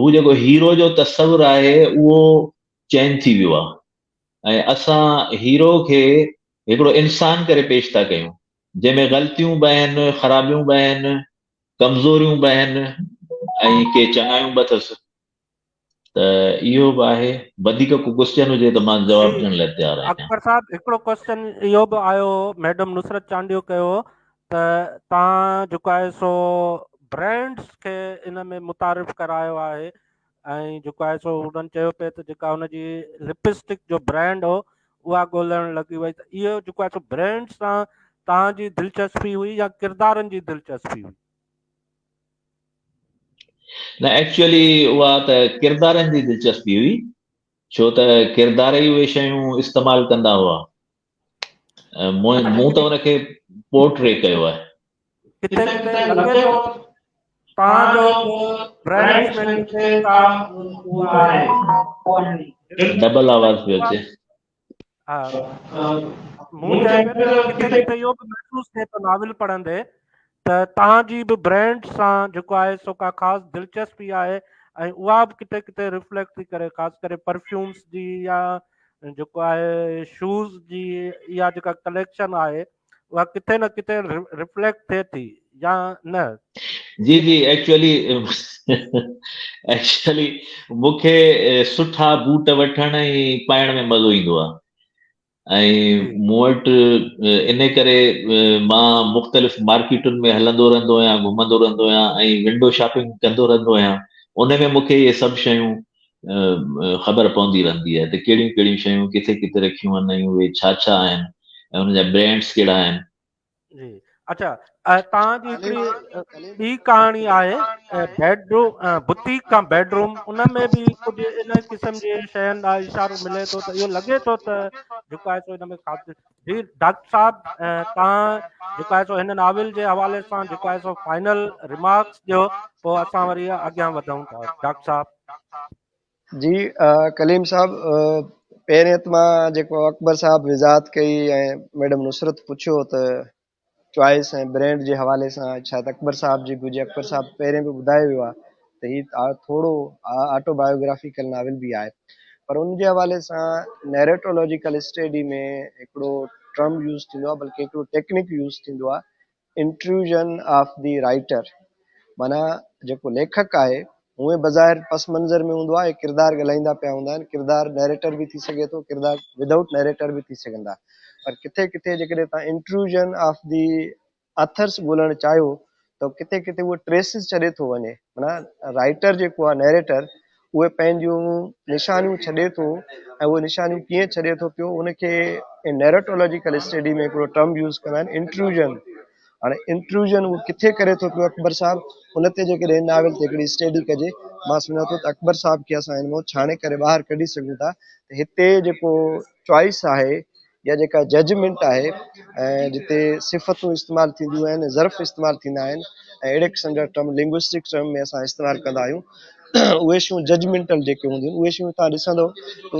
هو جيڪو هيرو جو تصور آهي اهو چينج ٿي ويو آهي ۽ اسان هيرو کي هڪڙو انسان ڪري پيش ٿا ڪيون جنهن ۾ غلطيون به آهن، خرابيون به آهن، ڪمزوريون به آهن ۽ ڪي چڱايون به اٿس. ته اهو به آهي. وڌيڪ ڪو ڪوسچن هجي ته مان جي جواب ڏيڻ لاء تيار آهيان. اڪبر صاحب هڪڙو ڪوسچن اهو به آيو هو ميڊم نصرت چانڊيو ڪيو هو ته توهان جيڪو آهي سو برانڊس کي ان ۾ متعارف ڪرايو آهي ۽ جيڪو آهي سو انهن چيو پئي ته جيڪا ان جي لپسٽڪ جو برانڊ هو اها ڳولڻ لڳي وئي ته اهو جيڪو آهي سو برانڊ سان توهان جي دلچسپي هئي يا ڪردارن جي دلچسپي هئي؟ نه ايڪچوئلي اها ته ڪردارن جي دلچسپي هئي ڇو ته ڪردار ئي اهي شيون استعمال ڪندا هئا. مون ته ان کي پورٽري ڪيو آهي. ڪٿي ڪٿي لڳي ٿو توهان جو به برانڊز ۾ ڪٿي ڪا اها آهي. ڊبل آواز پيو اچي. ها مون چيو پئي ته ڪٿي ڪٿي اهو به محسوس ٿئي ٿو ناول پڙهندي ته توهان جي به برانڊ سان جيڪو آهي سو ڪا خاص دلچسپي آهي ۽ اها به ڪٿي ڪٿي ريفليڪٽ ٿي ڪري خاص ڪري پرفيومس جي يا جيڪو آهي شوز جي اها جيڪا ڪليڪشن آهي اها ڪٿي نه ڪٿي ريفليڪٽ ٿئي ٿي يا نه؟ جي جي ايڪچوئلي ايڪچوئلي مون کي سٺا بوٽ وٺڻ ۽ پائڻ ۾ مزو ايندو آهي ۽ مون وٽ ان ڪري مان مختلف مارڪيٽن ۾ هلندو رهندو آهيان گهمندو رهندو آهيان ۽ ونڊو شاپنگ ڪندو رهندو آهيان ان ۾ مون کي اهي سڀ شيون خبر پوندي رهندي آهي ته ڪهڙيون ڪهڙيون شيون ڪٿي ڪٿي رکيون آهن ۽ اهي ڇا ڇا آهن ۽ انهن جا برانڊس ڪهڙا آهن. جي اڇا توهان جي هڪڙي ٻي ڪهاڻي آهي بيڊ روم بوتيڪ کان بيڊ روم ان ۾ به ڪجهه ان قسم جي شين ڏانهن اشارو ملي ٿو ته اهو لڳي ٿو ته جيڪو آهي سو ان ۾ خاص جي ڊاڪٽر صاحب توهان جيڪو آهي سو هن ناول جي حوالي سان جيڪو آهي سو فائنل ريمارڪس ڏيو پوء اسان وري اڳيان وڌون ٿا ڊاڪٽر صاحب. جي ڪليم صاحب پهرين ته مان جيڪو اڪبر صاحب وضاحت ڪئي ۽ ميڊم نصرت پڇيو ته چوائس ۽ برينڊ جي حوالي سان شايد اڪبر صاحب جي گهرجي اڪبر صاحب پهرين به ٻڌايو ويو آهي ته هي ٿورو آٽو بايوگرافيڪل ناول به آهي پر ان جي حوالي سان نيريٽولاجيڪل اسٽڊي ۾ هڪڙو ٽرم يوز ٿيندو آهي بلڪه هڪڙو ٽيڪنڪ يوز ٿيندو آهي انٽروزن آف the writer معنيٰ جيڪو ليکڪ آهي هونئن بظاهر پس منظر ۾ هوندو آهي ڪردار ڳالهائيندا پيا هوندا آهن ڪردار نيريٽر به ٿي سگهي ٿو ڪردار ودائوٽ نيريٽر به ٿي سگهن ٿا پر ڪٿي ڪٿي جيڪڏهن توهان انٽروزن آف the authors ڳولڻ چاهيو ته ڪٿي ڪٿي اهو ٽريسز ڇڏي ٿو وڃي معنيٰ رائيٽر جيڪو آهي نيريٽر اهي پنهنجون نشانيون ڇڏي ٿو ۽ اهي نشانيون ڪيئن ڇڏي ٿو پيو ان کي نيريٽولاجيڪل اسٽڊي ۾ هڪڙو ٽرم يوز ڪندا آهن انٽروزن هاڻي انٽروزن اهو ڪٿي ڪري ٿو پيو اڪبر صاحب ان تي جيڪڏهن ناول تي هڪڙي اسٽڊي ڪجي مان سمجهان ٿو ته اڪبر صاحب کي اسان هن مان ڇاڻي ڪري ٻاهر ڪڍي سگهون ٿا ته هتي جيڪو چوائس آهي يا جيڪا ججمينٽ آهي ۽ جتي صفتون استعمال ٿينديون آهن ظرف استعمال ٿيندا آهن ۽ اهڙي قسم جا ٽرم لنگوسٽڪ ٽرم ۾ اسان استعمال ڪندا آهيون اهي شيون ججمينٽل جيڪي هونديون آهن اهي شيون تان ڏسندو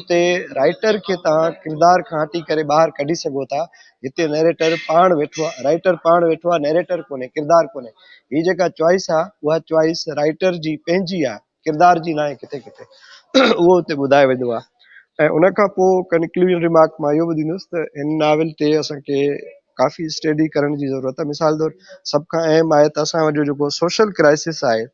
اتي رائٽر کي تان ڪردار کان هٽي ڪري ٻاهر ڪڍي سگهو ٿا جتي نيريٽر پاڻ ويٺو آهي رائٽر پاڻ ويٺو آهي نيريٽر ڪونهي ڪردار ڪونهي هي جيڪا چوائس آهي اها چوائس رائٽر جي پنهنجي آهي ڪردار جي ناهي ڪٿي ڪٿي اهو اتي ٻڌايو ويندو آهي ۽ ان کان پوء ڪنڪلوزن ريمارڪ مان اهو ٻڌيندس ته هن ناول تي اسانکي ڪافي اسٽڊي ڪرڻ جي ضرورت آهي مثال طور سڀ کان اهم آهي ته اسان جو جيڪو سوشل ڪرائسس آهي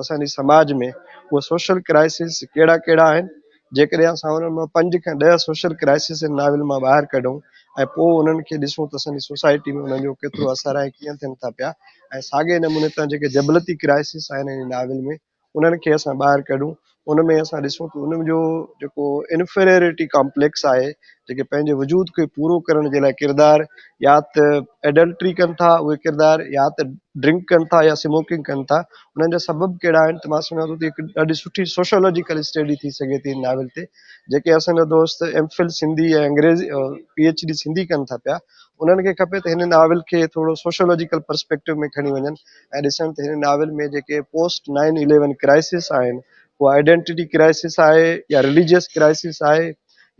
اسانجي سماج ۾ اهو سوشل ڪرائسس ڪهڙا ڪهڙا آهن جيڪڏهن اسان انهن مان پنج کان ڏهه سوشل ڪرائسس هن ناول مان ٻاهر ڪڍون ۽ پوء انهن کي ڏسون ته اسانجي سوسائٽي ۾ انهن جو ڪيترو اثر آهي ڪيئن ٿين ٿا پيا ۽ ساڳئي نموني تان جيڪي جبلتي ڪرائسس آهن هن ناول ۾ انهن کي اسان ٻاهر ڪڍون ان ۾ اسان ڏسون ته ان جو جيڪو انفيريرٽي ڪامپليڪس آهي جيڪي پنهنجي وجود کي پورو ڪرڻ جي لاء ڪردار يا ته ايڊلٽري ڪن ٿا اهي ڪردار يا ته ڊرنڪ ڪن ٿا يا سموڪنگ ڪن ٿا انهن جا سبب ڪهڙا آهن ته مان سمجهان ٿو ته هڪ ڏاڍي سٺي سوشولوجيڪل اسٽڊي ٿي سگهي ٿي هن ناول تي جيڪي اسان جا دوست ايم فل سنڌي ۽ انگريزي پي ايڇ ڊي سنڌي ڪن ٿا پيا انهن کي کپي ته هن ناول کي ٿورو سوشولوجيڪل پرسپيڪٽو ۾ کڻي وڃن ۽ ڏسن ته هن ناول ۾ جيڪي پوسٽ نائن اليون ڪرائسس آهن اها آئيڊينٽٽي ڪرائسس آهي يا رليجيس ڪرائسس آهي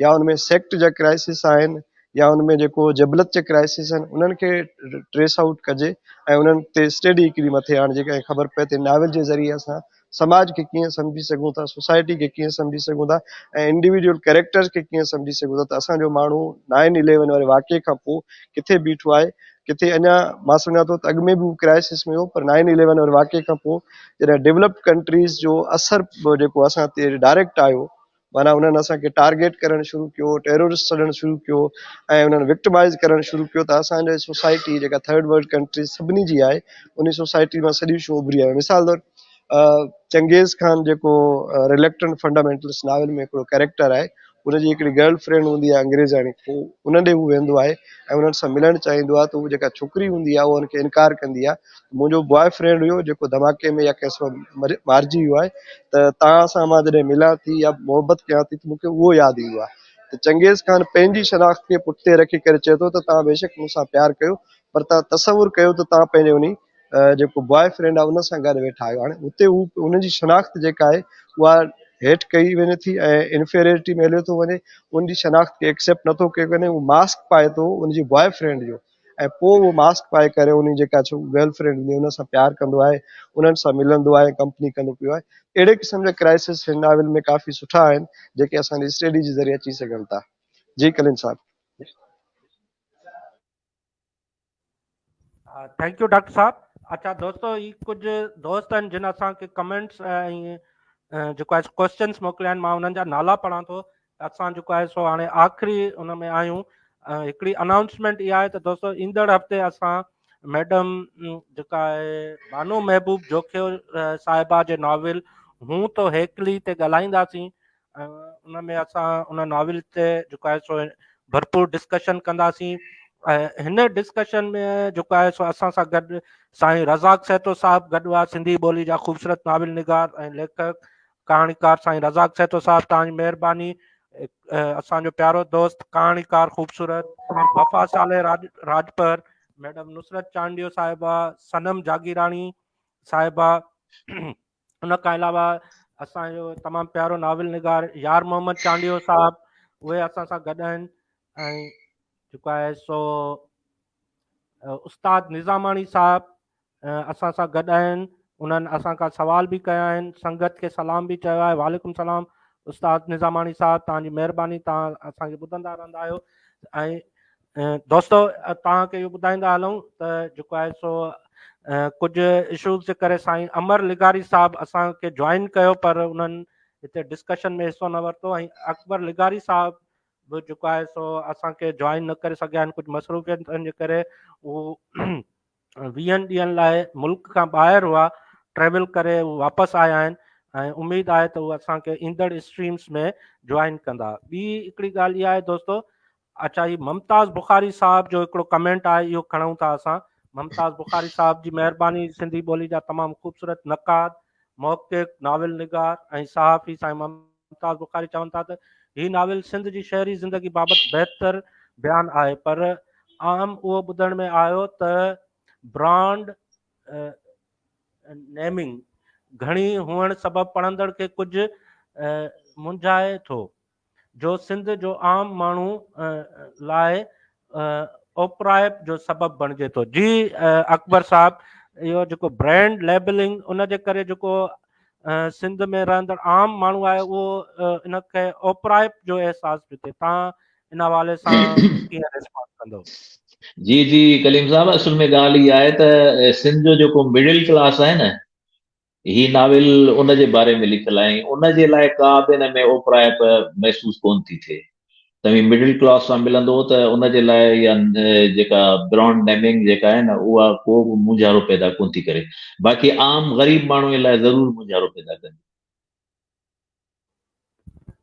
يا ان ۾ سيڪٽ جا ڪرائسس آهن يا ان ۾ جيڪو جبلت جا ڪرائسس آهن انهن کي ٽريس آئوٽ ڪجي ۽ انهن تي اسٽڊي هڪڙي مٿي آڻجي ۽ خبر پئي ته ناول جي ذريعي اسان سماج کي ڪيئن سمجهي سگهون ٿا، سوسائٽي کي ڪيئن سمجهي سگهون ٿا ۽ انڊيويجوئل ڪيريڪٽرز کي ڪيئن سمجهي سگهون ٿا ته اسان جو ماڻهو نائن اليون واري واقعي کان پوء ڪٿي بيٺو آهي، ڪٿي اڃا مان سمجهان ٿو ته اڳ ۾ به هو ڪرائسس ۾ هو پر نائن اليون واري واقعي کان پوء جڏهن ڊيولپڊ ڪنٽريز جو اثر جيڪو اسان تي ڊائريڪٽ آيو، معنيٰ انهن اسان کي ٽارگيٽ ڪرڻ شروع ڪيو، ٽيرورسٽ سڏڻ شروع ڪيو ۽ انهن وڪٽمائز ڪرڻ شروع ڪيو ته اسان جي سوسائٽي جيڪا ٿرڊ ورلڊ ڪنٽريز سڀني جي آهي انهي سوسائٽي مان سڄيون شيون اڀري آيون. مثال طور چنگيز خان جيڪو ريلڪٽنٽ فنڊامينٽلسٽ ناول ۾ هڪڙو ڪيريڪٽر آهي، ان جي هڪڙي گرل فرينڊ هوندي آهي انگريزاڻي، پوء ان ڏي هو ويندو آهي ۽ انهن سان ملڻ چاهيندو آهي ته هو جيڪا ڇوڪري هوندي آهي اها ان کي انڪار ڪندي آهي منهنجو بواء فرينڊ هيو جيڪو ڌماڪي ۾ يا ڪنهن سبب مارجي ويو آهي ته توهان سان مان جڏهن ملان ٿي يا محبت ڪيان ٿي ته مون کي اهو ياد ايندو آهي ته چنگيز خان پنهنجي شناخت کي پٺتي رکي ڪري چئي ٿو ته توهان بيشڪ مون سان پيار ڪيو پر توهان تصور ڪيو ته توهان پنهنجي انهي جيڪو بواء فرينڊ آهي ان سان گڏ ويٺا آهيو. هاڻي اتي هو ان جي شناخت جيڪا آهي اها هيٺ ڪئي وڃي ٿي ۽ انفيريرٽي ۾ هليو ٿو وڃي، ان جي شناخت کي ايڪسيپٽ نٿو ڪيو وڃي، هو ماسڪ پائي ٿو ان جي بواء فرينڊ جو ۽ پوء اهو ماسڪ پائي ڪري ان جي جيڪا گرل فرينڊ هوندي ان سان پيار ڪندو آهي، انهن سان ملندو آهي، ڪمپني ڪندو پيو آهي. اهڙي قسم جا ڪرائسس هن ناول ۾ ڪافي سٺا آهن جيڪي اسان جي اسٽڊي جي ذريعي اچي سگهن ٿا. جي ڪليم صاحب. Thank you doctor صاحب. اچھا دوستو هي ڪجهه دوست آهن جن اسان کي ڪمينٽس ۽ جيڪو آهي ڪويشچنس موڪليا آهن، مان انهن جا نالا پڙهان ٿو. اسان جيڪو آهي سو هاڻي آخري ان ۾ آهيون. هڪڙي انائونسمينٽ اها آهي ته دوستو ايندڙ هفتي اسان ميڊم جيڪا آهي بانو محبوب جوکيو صاحبه جي ناول هون تو هيڪلي تي ڳالهائينداسين. ان ۾ اسان ان ناول تي جيڪو آهي سو ڀرپور ڊسڪشن ڪنداسين ۽ هن ڊسڪشن ۾ جيڪو آهي سو اسان سان گڏ سائين رزاق سهتو صاحب گڏ هئا، سنڌي ٻولي جا خوبصورت ناول نگار ۽ ليکڪ ڪهاڻيڪار سائين رزاق سهتو صاحب، توهان جي مهرباني. اسان جو پيارو دوست ڪهاڻيڪار خوبصورت وفا صالح راڄپر، ميڊم نصرت چانڊيو صاحبه، صنم جاگيراڻي صاحبه، ان کان علاوه اسان جو تمام پيارو ناول نگار يار محمد چانڊيو صاحب، اهي اسان سان گڏ آهن ۽ جيڪو آهي سو استاد نظاماڻي صاحب اسان سان گڏ آهن. انهن اسان کان سوال به ڪيا آهن، سنگت کي سلام به چيو آهي. وعليڪم سلام استاد نظاماڻي صاحب، توهان جي مهرباني، توهان اسان کي ٻڌندا رهندا آهيو. ۽ دوستو توهان کي اهو ٻڌائيندا هلون ته جيڪو آهي سو ڪجهه اشوز جي ڪري سائين امر لغاري صاحب اسان کي جوائن ڪيو پر انهن هتي ڊسڪشن ۾ حصو نه ورتو ۽ اڪبر لغاري صاحب به جيڪو آهي سو اسان کي جوائن نه ڪري سگهيا آهن، ڪجهه مصروفيتن جي ڪري هو ويهن ڏينهن لاء ملڪ کان ٻاهر هئا، ٽريول ڪري هو واپس آيا آهن ۽ اميد آهي ته هو اسان کي ايندڙ اسٽريمز ۾ جوائن ڪندا. ٻي هڪڙي ڳالهه اها آهي دوستو، اڇا هي ممتاز بخاري صاحب جو هڪڙو ڪمينٽ آهي اهو کڻون ٿا اسان. ممتاز بخاري صاحب جي مهرباني، سنڌي ٻولي جا تمام خوبصورت نقاد، محقق، ناول نگار ۽ صحافي سائين ممتاز بخاري چون ٿا ته هي ناول سنڌ جي شهري زندگي بابت بهتر بيان آهي پر عام اهو ٻڌڻ ۾ آيو ته برانڊ نيمنگ گهڻي هئڻ سبب پڙهندڙ کي ڪجهه منجهائي ٿو، جو سنڌ جو عام ماڻهو لاء اوپرائپ جو سبب بڻجي ٿو. جي اڪبر صاحب، اهو جيڪو برانڊ ليبلنگ ان جي ڪري جيڪو سنڌ ۾ رهندڙ عام ماڻهو آهي اهو ان کي اوپرائپ جو احساس به ٿئي، تان ان حوالي سان ڪيئن ريسپانس ڪندو؟ جي جي ڪليم صاحب، اصل ۾ ڳالهه اها آهي ته سنڌ جو جيڪو مڊل ڪلاس آهي نه، هي ناول ان جي باري ۾ لکيل آهي ۽ ان جي لاء ڪا به ان ۾ اوپرائپ محسوس ڪونه ٿي ٿئي. توهين مڊل ڪلاس سان ملندو ته ان جي لاء اها جيڪا برانڊ نيمنگ جيڪا آهي نه اها ڪو به مونجهارو پيدا ڪونه ٿي ڪري، باقي عام غريب ماڻهو لاء ضرور مونجهارو پيدا ڪندي.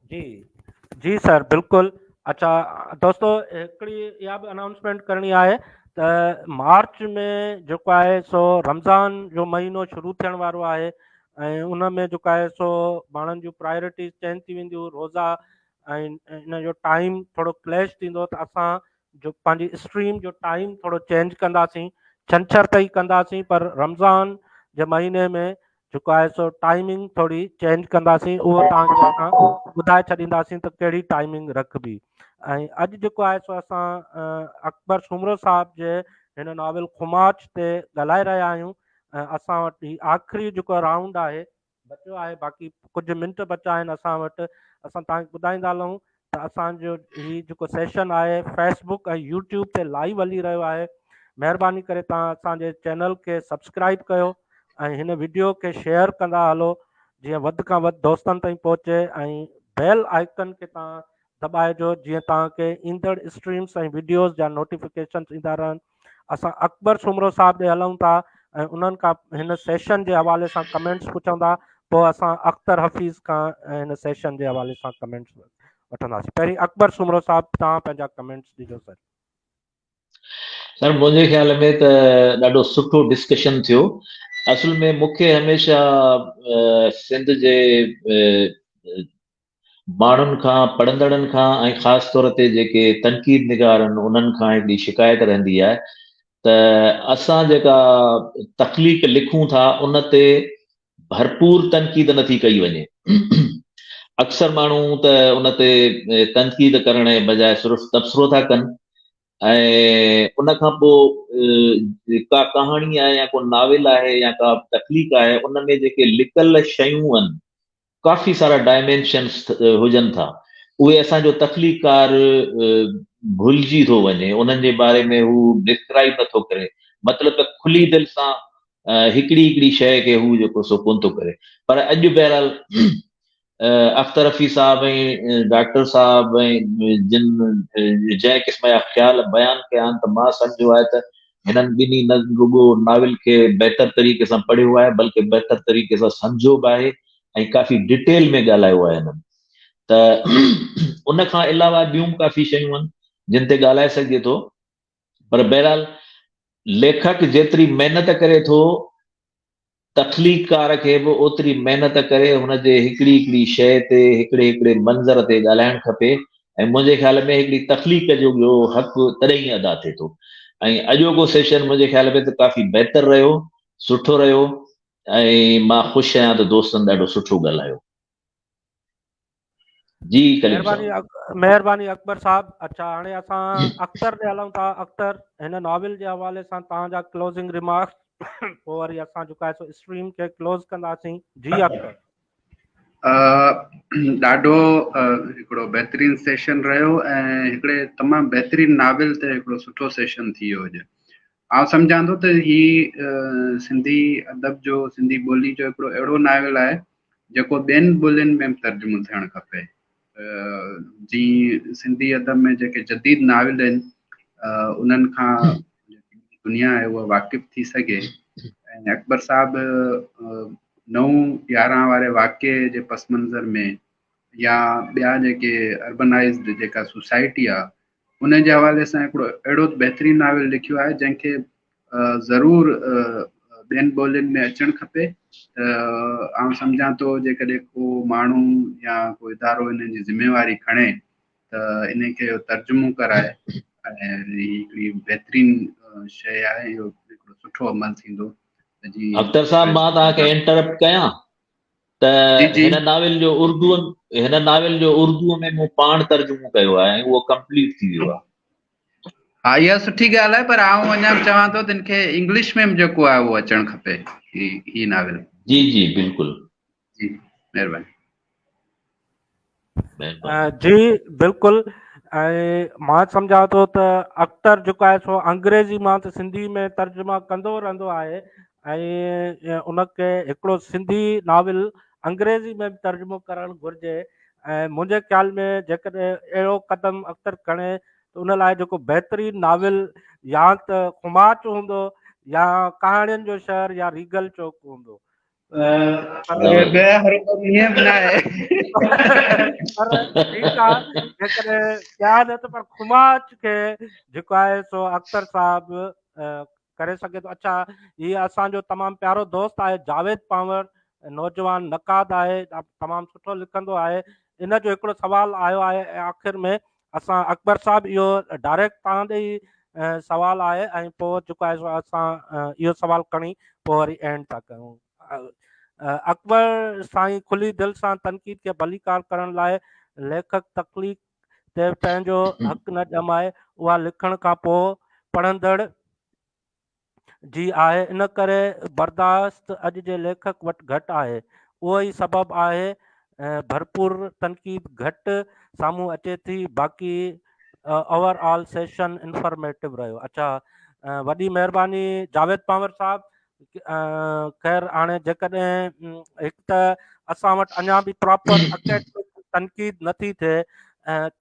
جي جي سر بلڪل. اچھا دوستو هڪڙي اها به انائونسمينٽ ڪرڻي آهي ته مارچ ۾ جيڪو آهي سو رمضان جو مهينو شروع ٿيڻ وارو آهي ۽ ان ۾ جيڪو آهي سو ماڻهن جون پرائرٽيز چينج ٿي وينديون، روزا ۽ ان جو ٽائيم ٿورو ڪليش ٿيندو ته اسان جو پنهنجي اسٽريم جو ٽائيم ٿورو چينج ڪنداسين، ڇنڇر تي ئي ڪنداسين پر رمضان جي مهيني ۾ جيڪو آهي سو ٽائمنگ ٿوري چينج ڪنداسين، اهو توهان کي اسان ٻڌائي ڇڏينداسين ته ڪهڙي ٽائمنگ رکبي. ۽ اڄ جيڪو آهي سو اسان اڪبر سومرو صاحب جي هن ناول خماچ تي ڳالهائي رهيا آهيون ۽ اسان وٽ هي آخري جيڪو رائونڊ آهي بچيو آهي، باقي ڪجهه منٽ بچا آهن اسان وٽ. اسان توهان کي ٻڌائيندا هلون ته اسان جو هي جيڪو سيشن آهي فيس بڪ ۽ يوٽيوب تي لائيو هلي رهيو آهي. مهرباني ڪري توهان اسان جي چينل کي سبسڪرائب ڪيو ۽ هن وڊيو کي شيئر ڪندا هلو جيئن وڌ کان وڌ دوستن تائين پهچي ۽ بيل آئيڪن کي توهان دٻائجو جيئن توهان کي ايندڙ اسٽريمز ۽ وڊيوز جا نوٽيفڪيشنز ايندا رهن. اسان اڪبر سومرو صاحب ڏي هلون ٿا ۽ انهن کان هن سيشن جي حوالي سان ڪمينٽس پڇندا پوء اسان اختر حفيظ کان هن سيشن جي حوالي سان ڪمينٽس وٺنداسين. پهرين اڪبر سومرو صاحب توهان پنهنجا ڪمينٽس ڏجو سر. سر منهنجي خيال ۾ ته ڏاڍو سٺو ڊسڪشن ٿيو. اصل ۾ مون کي هميشه سنڌ جي ماڻهن کان، پڙهندڙن کان ۽ خاص طور تي جيڪي تنقيد نگار آهن انهن کان هڪڙي شڪايت رهندي آهي ته اسان جيڪا تخليق لکون ٿا ان تي ڀرپور تنقيد نٿي ڪئي وڃي. اڪثر ماڻهو ته ان تي تنقيد ڪرڻ جي بجاء صرف تبصرو ٿا ڪن ۽ ان کان پوء ڪا ڪهاڻي آهي يا ڪو ناول آهي يا ڪا تخليق آهي ان ۾ جيڪي لڪل شيون آهن ڪافي سارا ڊائمينشنس هجن ٿا اهي اسان جو تخليقڪار ڀلجي ٿو وڃي انهن جي باري ۾ هو ڊسڪرائب نٿو ڪري مطلب ته کلي دل سان هڪڙي هڪڙي شيء کي هو جيڪو سو ڪونه ٿو ڪري پر اڄ بهرحال اختر رفيع صاحب ۽ ڊاڪٽر صاحب ۽ جن جنهن قسم جا خيال بيان ڪيا آهن ته مان سمجهيو آهي ته هنن ٻنهي نه رڳو ناول کي بهتر طريقي سان پڙهيو آهي بلڪه بهتر طريقي سان سمجهيو به آهي ۽ ڪافي ڊيٽيل ۾ ڳالهايو آهي هنن ته ان کان علاوه ٻيون به ڪافي شيون آهن جن تي ڳالهائي سگهجي ٿو پر بهرحال ليکڪ جيتري محنت ڪري ٿو، تخليقڪار کي به اوتري محنت ڪري هن جي هڪڙي هڪڙي شيء تي، هڪڙي هڪڙي منظر تي ڳالهائڻ کپي ۽ منهنجي خيال ۾ هڪڙي تخليق جو اهو حق تڏهن ئي ادا ٿئي ٿو ۽ اڄوڪو سيشن منهنجي خيال ۾ ته ڪافي بهتر رهيو، سٺو رهيو ۽ مان خوش آهيان ته دوستن ڏاڍو سٺو ڳالهايو. جي ڪليم مهرباني صاحب. مهرباني اڪبر صاحب اڇا هاڻي اسان اختر ڏي هلون ٿا اختر هن ناول جي حوالي سان توهان جا ڪلوزنگ ريمارڪس پوء وري اسان جيڪو آهي سو اسٽريم کي ڪلوز ڪنداسين جي اختر. ڏاڍو هڪڙو بهترين سيشن رهيو ۽ هڪڙي تمام بهترين ناول تي هڪڙو سٺو سيشن ٿي ويو اڄ. آئون سمجهان ٿو ته هي سنڌي ادب جو سنڌي ٻولي جو هڪڙو اهڙو ناول آهي جيڪو ٻين ٻولين ۾ به ترجمو ٿيڻ کپي. جيئن سنڌي ادب ۾ جيڪي جديد ناول آهن انهن کان دنيا آهي اها واقف ٿي سگهي ۽ اڪبر صاحب 9/11 واري واقعي جي پس منظر ۾ يا ٻيا جيڪي اربنائزڊ جيڪا سوسائٽي آهي ان جي حوالي سان هڪڙو اهڙو بهترين ناول لکيو آهي جنهن کي ضرور ٻين ٻولين ۾ اچڻ کپي ته آئون سمجهان ٿو جيڪڏهن ڪو ماڻهو يا ڪو ادارو ان جي ذميواري کڻي ته ان کي ترجمو ڪرائي ۽ هي هڪڙي بهترين شيء آهي اهو هڪڙو سٺو عمل ٿيندو جي اختر صاحب مان توهان کي انٽرپٽ ڪيان ته جي جي هن ناول جو اردو هن ناول جو اردو ۾ مون پاڻ ترجمو ڪيو آهي ۽ اهو ڪمپليٽ ٿي ويو آهي. ها اها سٺي ڳالهه آهي پر آئون اڃا به چوان ٿو ته هن کي انگلش ۾ به جيڪو آهي اهو اچڻ کپي هي هي ناول. جي جي بلڪل. جي مهرباني. مهرباني. جي بلڪل ۽ مان سمجهان ٿو ته اختر جيڪو آهي سو انگريزي مان ته سنڌي ۾ ترجما ڪندو رهندو آهي ۽ ان کي هڪڙو سنڌي ناول انگريزي ۾ به ترجمو ڪرڻ گهرجي ۽ منهنجي خيال ۾ جيڪڏهن اهڙو قدم اختر کڻي ته ان لاء جيڪو بهترين ناول يا ته خماچ هوندو يا ڪهاڻين جو شهر يا ريگل چوڪ هوندو. پر ٺيڪ آ جيڪڏهن ٻيا نه ته پر خماچ کي جيڪو آهي سو اختر صاحب ڪري سگهي ٿو. اڇا هي اسان جو تمام پيارو دوست آهي جاويد پانور نوجوان نقاد آهي تمام سٺو لکندو آهي ان جو هڪڙو سوال آيو آهي آخر ۾ اسان اڪبر صاحب اهو ڊائريڪٽ توهان ڏي ئي سوال آهي ۽ پوء جيڪو آهي سو اسان اهو سوال کڻي پوء وري اينڊ ٿا ڪيون اڪبر سائين کلي دل سان تنقيد کي ڀليڪار ڪرڻ لاء ليکڪ تخليق تي پنهنجو حق نه ڄمائي اها لکڻ کان پوء پڙهندڙ جي آهي ان ڪري برداشت اڄ جي ليکڪ وٽ گهٽ آهي اهو ئي سبب آهي ڀرپور تنقيد گهٽ سامهون اچي ٿي باقي اوور آل سيشن انفارميٽو رهيو اڇا وڏي مهرباني جاويد پانور صاحب خير هاڻي جيڪڏهن هڪ ته اسان وٽ اڃا به پراپر اڪيڊمڪ تنقيد نٿي ٿئي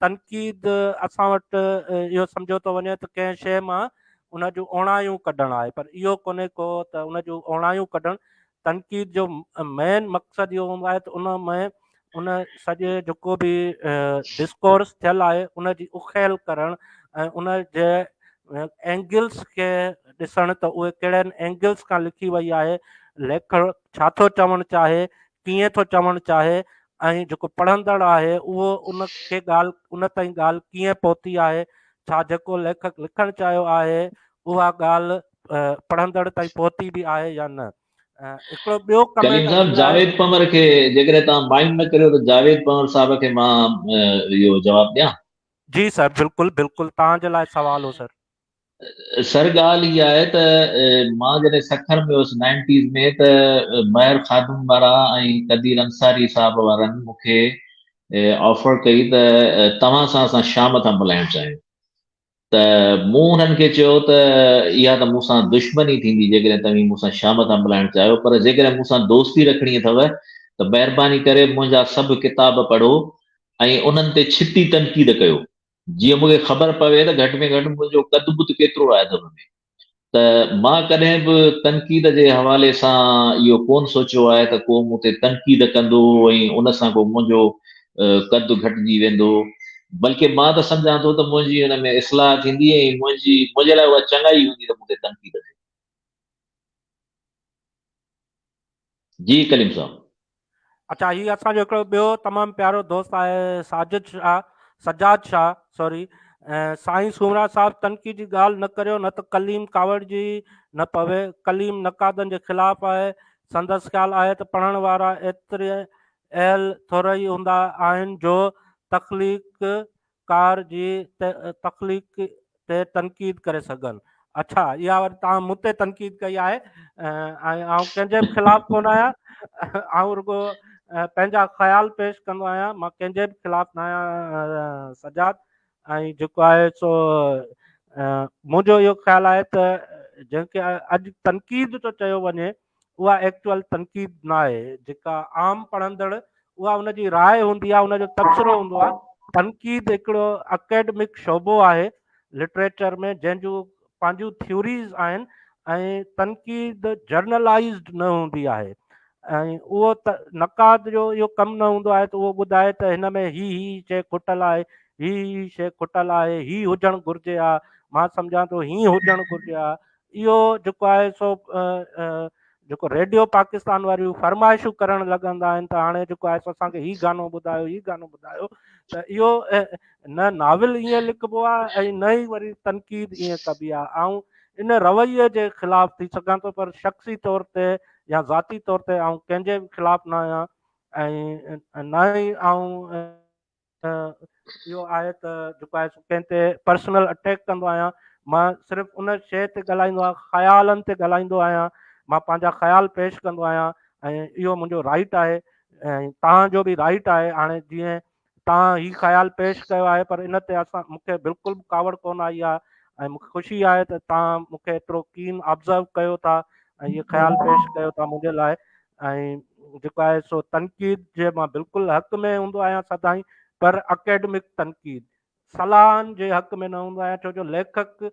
تنقيد اسان وٽ اهو سمجهيو ٿو وڃي ته ڪنهن شيء مان ان جون اوڻايون ڪڍڻ آهي پر اهو ڪونهي ڪو ته ان جون اوڻايون ڪڍڻ تنقيد جو مين مقصد اهو هوندو آهي ته ان ۾ ان سڄي جيڪو به ڊسڪورس ٿيل آهي ان جي اخيل ڪرڻ ۽ ان جي اينگلس کي ڏسڻ ته اهي ڪهڙن اينگلس کان لکي وئي آهي ليکڪ ڇا ٿو چوڻ چاهي ڪيئن ٿو چوڻ چاهي ۽ جيڪو پڙهندڙ آهي اهو ان کي ڳالهه ان تائين ڳالهه ڪيئن پهتي آهي ڇا جيڪو ليکڪ لکڻ چاهيو آهي اها ڳالهه پڙهندڙ تائين پهتي به آهي يا نه هڪڙو ٻيو ڪمينٽ ڪليم صاحب جاويد پنور کي جيڪڏهن توهان مائنڊ نه ڪريو ته جاويد پنور صاحب کي مان اهو جواب ڏيان. جي سر بلڪل بلڪل توهان جي لاء سوال هو سر. سر ڳالهه اها آهي ته مان جڏهن سکر ۾ هوس نائنٽيز ۾ ته مهر خادم وارا ۽ قدير انصاري صاحب وارن مون کي آفر ڪئي ته توهان سان اسان شام ٿا ملهائڻ چاهيون ته مون انهن کي چيو ته اها ته مون سان دشمني ٿيندي جيڪڏهن توهين مون سان شام ٿا ملائڻ چاهيو، پر جيڪڏهن مون سان دوستي رکڻي اٿو ته مهرباني ڪري منهنجا سڀ ڪتاب پڙهو ۽ انهن تي ڇتي تنقيد ڪيو، جيئن مون کي خبر پوي ته گهٽ ۾ گهٽ منهنجو قد بت ڪيترو آهي ادب ۾. ته مان ڪڏهن به تنقيد جي حوالي سان اهو ڪونه سوچيو آهي ته ڪو مون تي تنقيد ڪندو ۽ ان سان ڪو منهنجو قد گهٽجي ويندو بلڪه مان ته سمجهان ٿو ته منهنجي ان ۾ اصلاح ٿيندي ۽ منهنجي منهنجي لاء اها چڱائي هوندي ته مون تي تنقيد ٿئي. جي ڪليم صاحب. اڇا هي اسان جو هڪڙو ٻيو تمام پيارو دوست آهي ساجد شاهه سجاد شاهه سوري سائين سومرا صاحب تنقيد جي ڳالهه نه ڪريو نه ته ڪليم ڪاوڙجي نه پوي ڪليم نقادن جي خلاف آهي سندس خيال آهي ته پڙهڻ وارا ايتري اهل ٿورئي هوندا آهن جو تخليق ڪار جي تخليق تي تنقيد ڪري سگهن. اڇا اها وري توهان مون تي تنقيد ڪئي آهي ۽ آئون ڪنهن جي به خلاف ڪونه آهيان آئون رڳو پنهنجا خيال پيش ڪندو آهيان مان ڪنهن جي به خلاف نه آهيان سجاد ۽ جيڪو آهي سو منهنجو اهو خيال آهي ته جنهن کي اڄ تنقيد ٿو چيو وڃي اها ايڪچوئل تنقيد نه آهي جيڪا عام پڙهندڙ اها ان جي راء هوندي آهي ان جو تبصرو هوندو آهي تنقيد هڪڙو اڪيڊمڪ شعبو آهي لٽريچر ۾ جنهن جون پنهنجون ٿيوريز آهن ۽ تنقيد جرنلائزڊ نه هوندي آهي ۽ اهو ته نقاد جو اهو ڪم نه هوندو آهي ته اهو ٻڌائي ته هن ۾ هي هي شيء کٽل آهي هي هي شيء کٽل آهي هي هجڻ گهرجي ها مان سمجهان ٿو هي هجڻ گهرجي ها اهو جيڪو آهي سو جيڪو ريڊيو پاڪستان واريون فرمائشون ڪرڻ لڳندا آهن ته هاڻي جيڪو آهي سو اسان کي هي گانو ٻڌايو هي گانو ٻڌايو ته اهو نه ناول ائين لکبو آهي ۽ نه ئي وري تنقيد ائين ڪبي آهي آئون ان رويي جي خلاف ٿي سگهان ٿو پر شخصي طور تي يا ذاتي طور تي آئون ڪنهن جي به خلاف نه آهيان ۽ نه ئي آئون اهو آهي ته جيڪو آهي سو ڪنهن تي پرسنل اٽيڪ ڪندو آهيان مان صرف ان شيء تي ڳالهائيندو آهيان خيالن تي ڳالهائيندو آهيان مان پنهنجا خيال پيش ڪندو آهيان ۽ اهو منهنجو رائٽ آهي ۽ توهان جو به رائٽ آهي هاڻي جيئن توهان هي خيال پيش ڪيو آهي پر ان تي اسان مون کي بلڪل به ڪاوڙ ڪونه آئي آهي ۽ مون کي خوشي آهي ته توهان مون کي ايترو ڪين آبزرو ڪيو ٿا ۽ هي خيال پيش ڪيو ٿا منهنجي لاء ۽ جيڪو آهي سو تنقيد جي مان بلڪل حق ۾ هوندو آهيان سدائين پر اڪيڊمڪ تنقيد صلاحن جي حق ۾ نه هوندو آهيان ڇو جو ليکڪ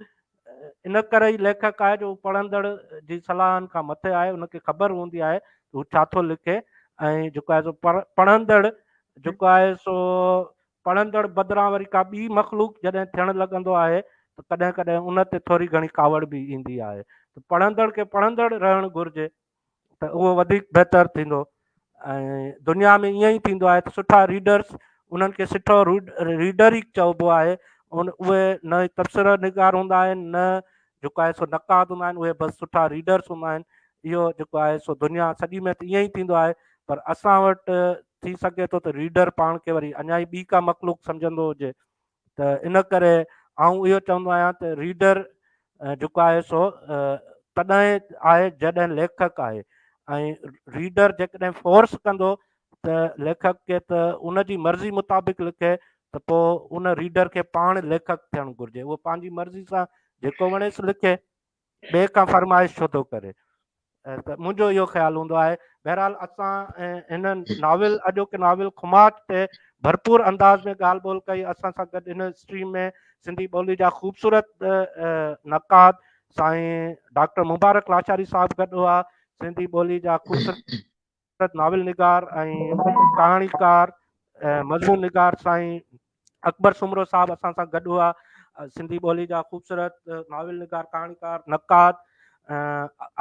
ان ڪري ئي ليکڪ آهي جو پڙهندڙ جي صلاحن کان مٿي آهي ان کي خبر هوندي آهي ته هو ڇا ٿو لکي ۽ جيڪو آهي سو پڙهندڙ جيڪو آهي سو پڙهندڙ بدران وري ڪا ٻي مخلوق جڏهن ٿيڻ لڳندو آهي ته ڪڏهن ڪڏهن ان تي ٿوري گهڻي ڪاوڙ به ايندي آهي ته پڙهندڙ کي پڙهندڙ رهڻ گهرجي ته اهو وڌيڪ بهتر ٿيندو ۽ دنيا ۾ ائين ئي ٿيندو آهي ته سٺا ريڊرس انهن کي سٺو ريڊر ئي چئبو آهي ان اهي نه تبصره نگار هوندا آهن نه جيڪو آهي سو نقاد هوندا آهن اهي بس سٺا ريڊرس هوندا آهن اهو جيڪو آهي سو دنيا سڄي ۾ ته ائين ئي ٿيندو آهي پر اسان وٽ ٿي سگهي ٿو ته ريڊر پاڻ کي وري اڃا ئي ٻي ڪا مخلوق سمجهندو هجي ته ان ڪري آئون اهو چوندو آهيان ته ريڊر جيڪو آهي سو تڏهن آهي جڏهن ليکڪ آهي ۽ ريڊر جيڪڏهن فورس ڪندو ته ليکڪ کي ته ان جي مرضي مطابق لکي ته پوء ان ريڊر کي پاڻ ليکڪ ٿيڻ گهرجي اهو پنهنجي مرضي سان جيڪو وڻيس لکي. ٻئي کان فرمائش ڇو ٿو ڪري؟ ته منهنجو اهو خيال هوندو آهي. بهرحال اسان هن ناول اڄوڪي ناول خماچ تي ڀرپور انداز ۾ ڳالهه ٻولهه ڪئي. اسان سان گڏ هن اسٽريم ۾ سنڌي ٻولي جا خوبصورت نقاد سائين ڊاڪٽر مبارڪ لاشاري صاحب گڏ هئا. سنڌي ٻولي جا خوبصورت ناول نگار ۽ ڪهاڻيڪار مضمون نگار سائين اڪبر سومرو صاحب اسان سان گڏ هئا. سنڌي ٻولي جا خوبصورت ناول نگار، ڪهاڻيڪار، نقاد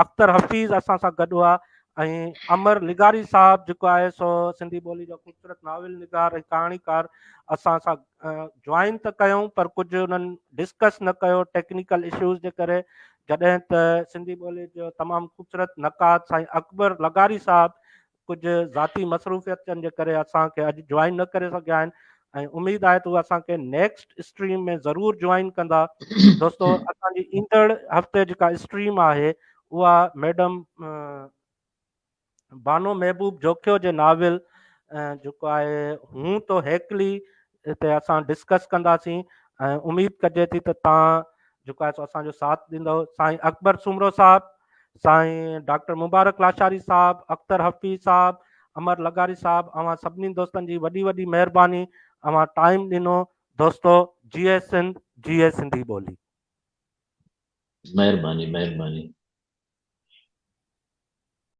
اختر حفيظ اسان سان گڏ هئا ۽ امر لغاري صاحب جيڪو آهي سو سنڌي ٻولي جو خوبصورت ناول نگار ۽ ڪهاڻيڪار اسان سان جوائن ته ڪيون پر ڪجهه انهن ڊسڪس نه ڪيو ٽيڪنيڪل اشوز جي ڪري. جڏهن ته سنڌي ٻولي جو تمام خوبصورت نقاد سائين اڪبر لغاري صاحب ڪجهه ذاتي مصروفيتن جي ڪري اسان کي اڄ جوائن نه ڪري سگهيا آهن ۽ اميد آهي ته هو اسان کي نيڪسٽ اسٽريم ۾ ضرور جوائن ڪندا. دوستو اسان جي ايندڙ هفتي جيڪا اسٽريم آهي اها ميڊم بانو محبوب جوکيو جي ناول جيڪو آهي هون تو هيڪلي تي اسان ڊسڪس ڪنداسين ۽ اميد ڪجي ٿي ته تان جيڪو آهي سو اسان جو ساٿ ڏيندو. سائين اڪبر سومرو صاحب، سائين ڊاڪٽر مبارڪ لاشاري صاحب، اختر حفيظ صاحب، امر لغاري صاحب، اوهان سڀني دوستن جي وڏي وڏي مهرباني، اوهان ٽائيم ڏنو. دوستو جيئي سنڌ، جيئي سنڌي ٻولي. مهرباني مهرباني.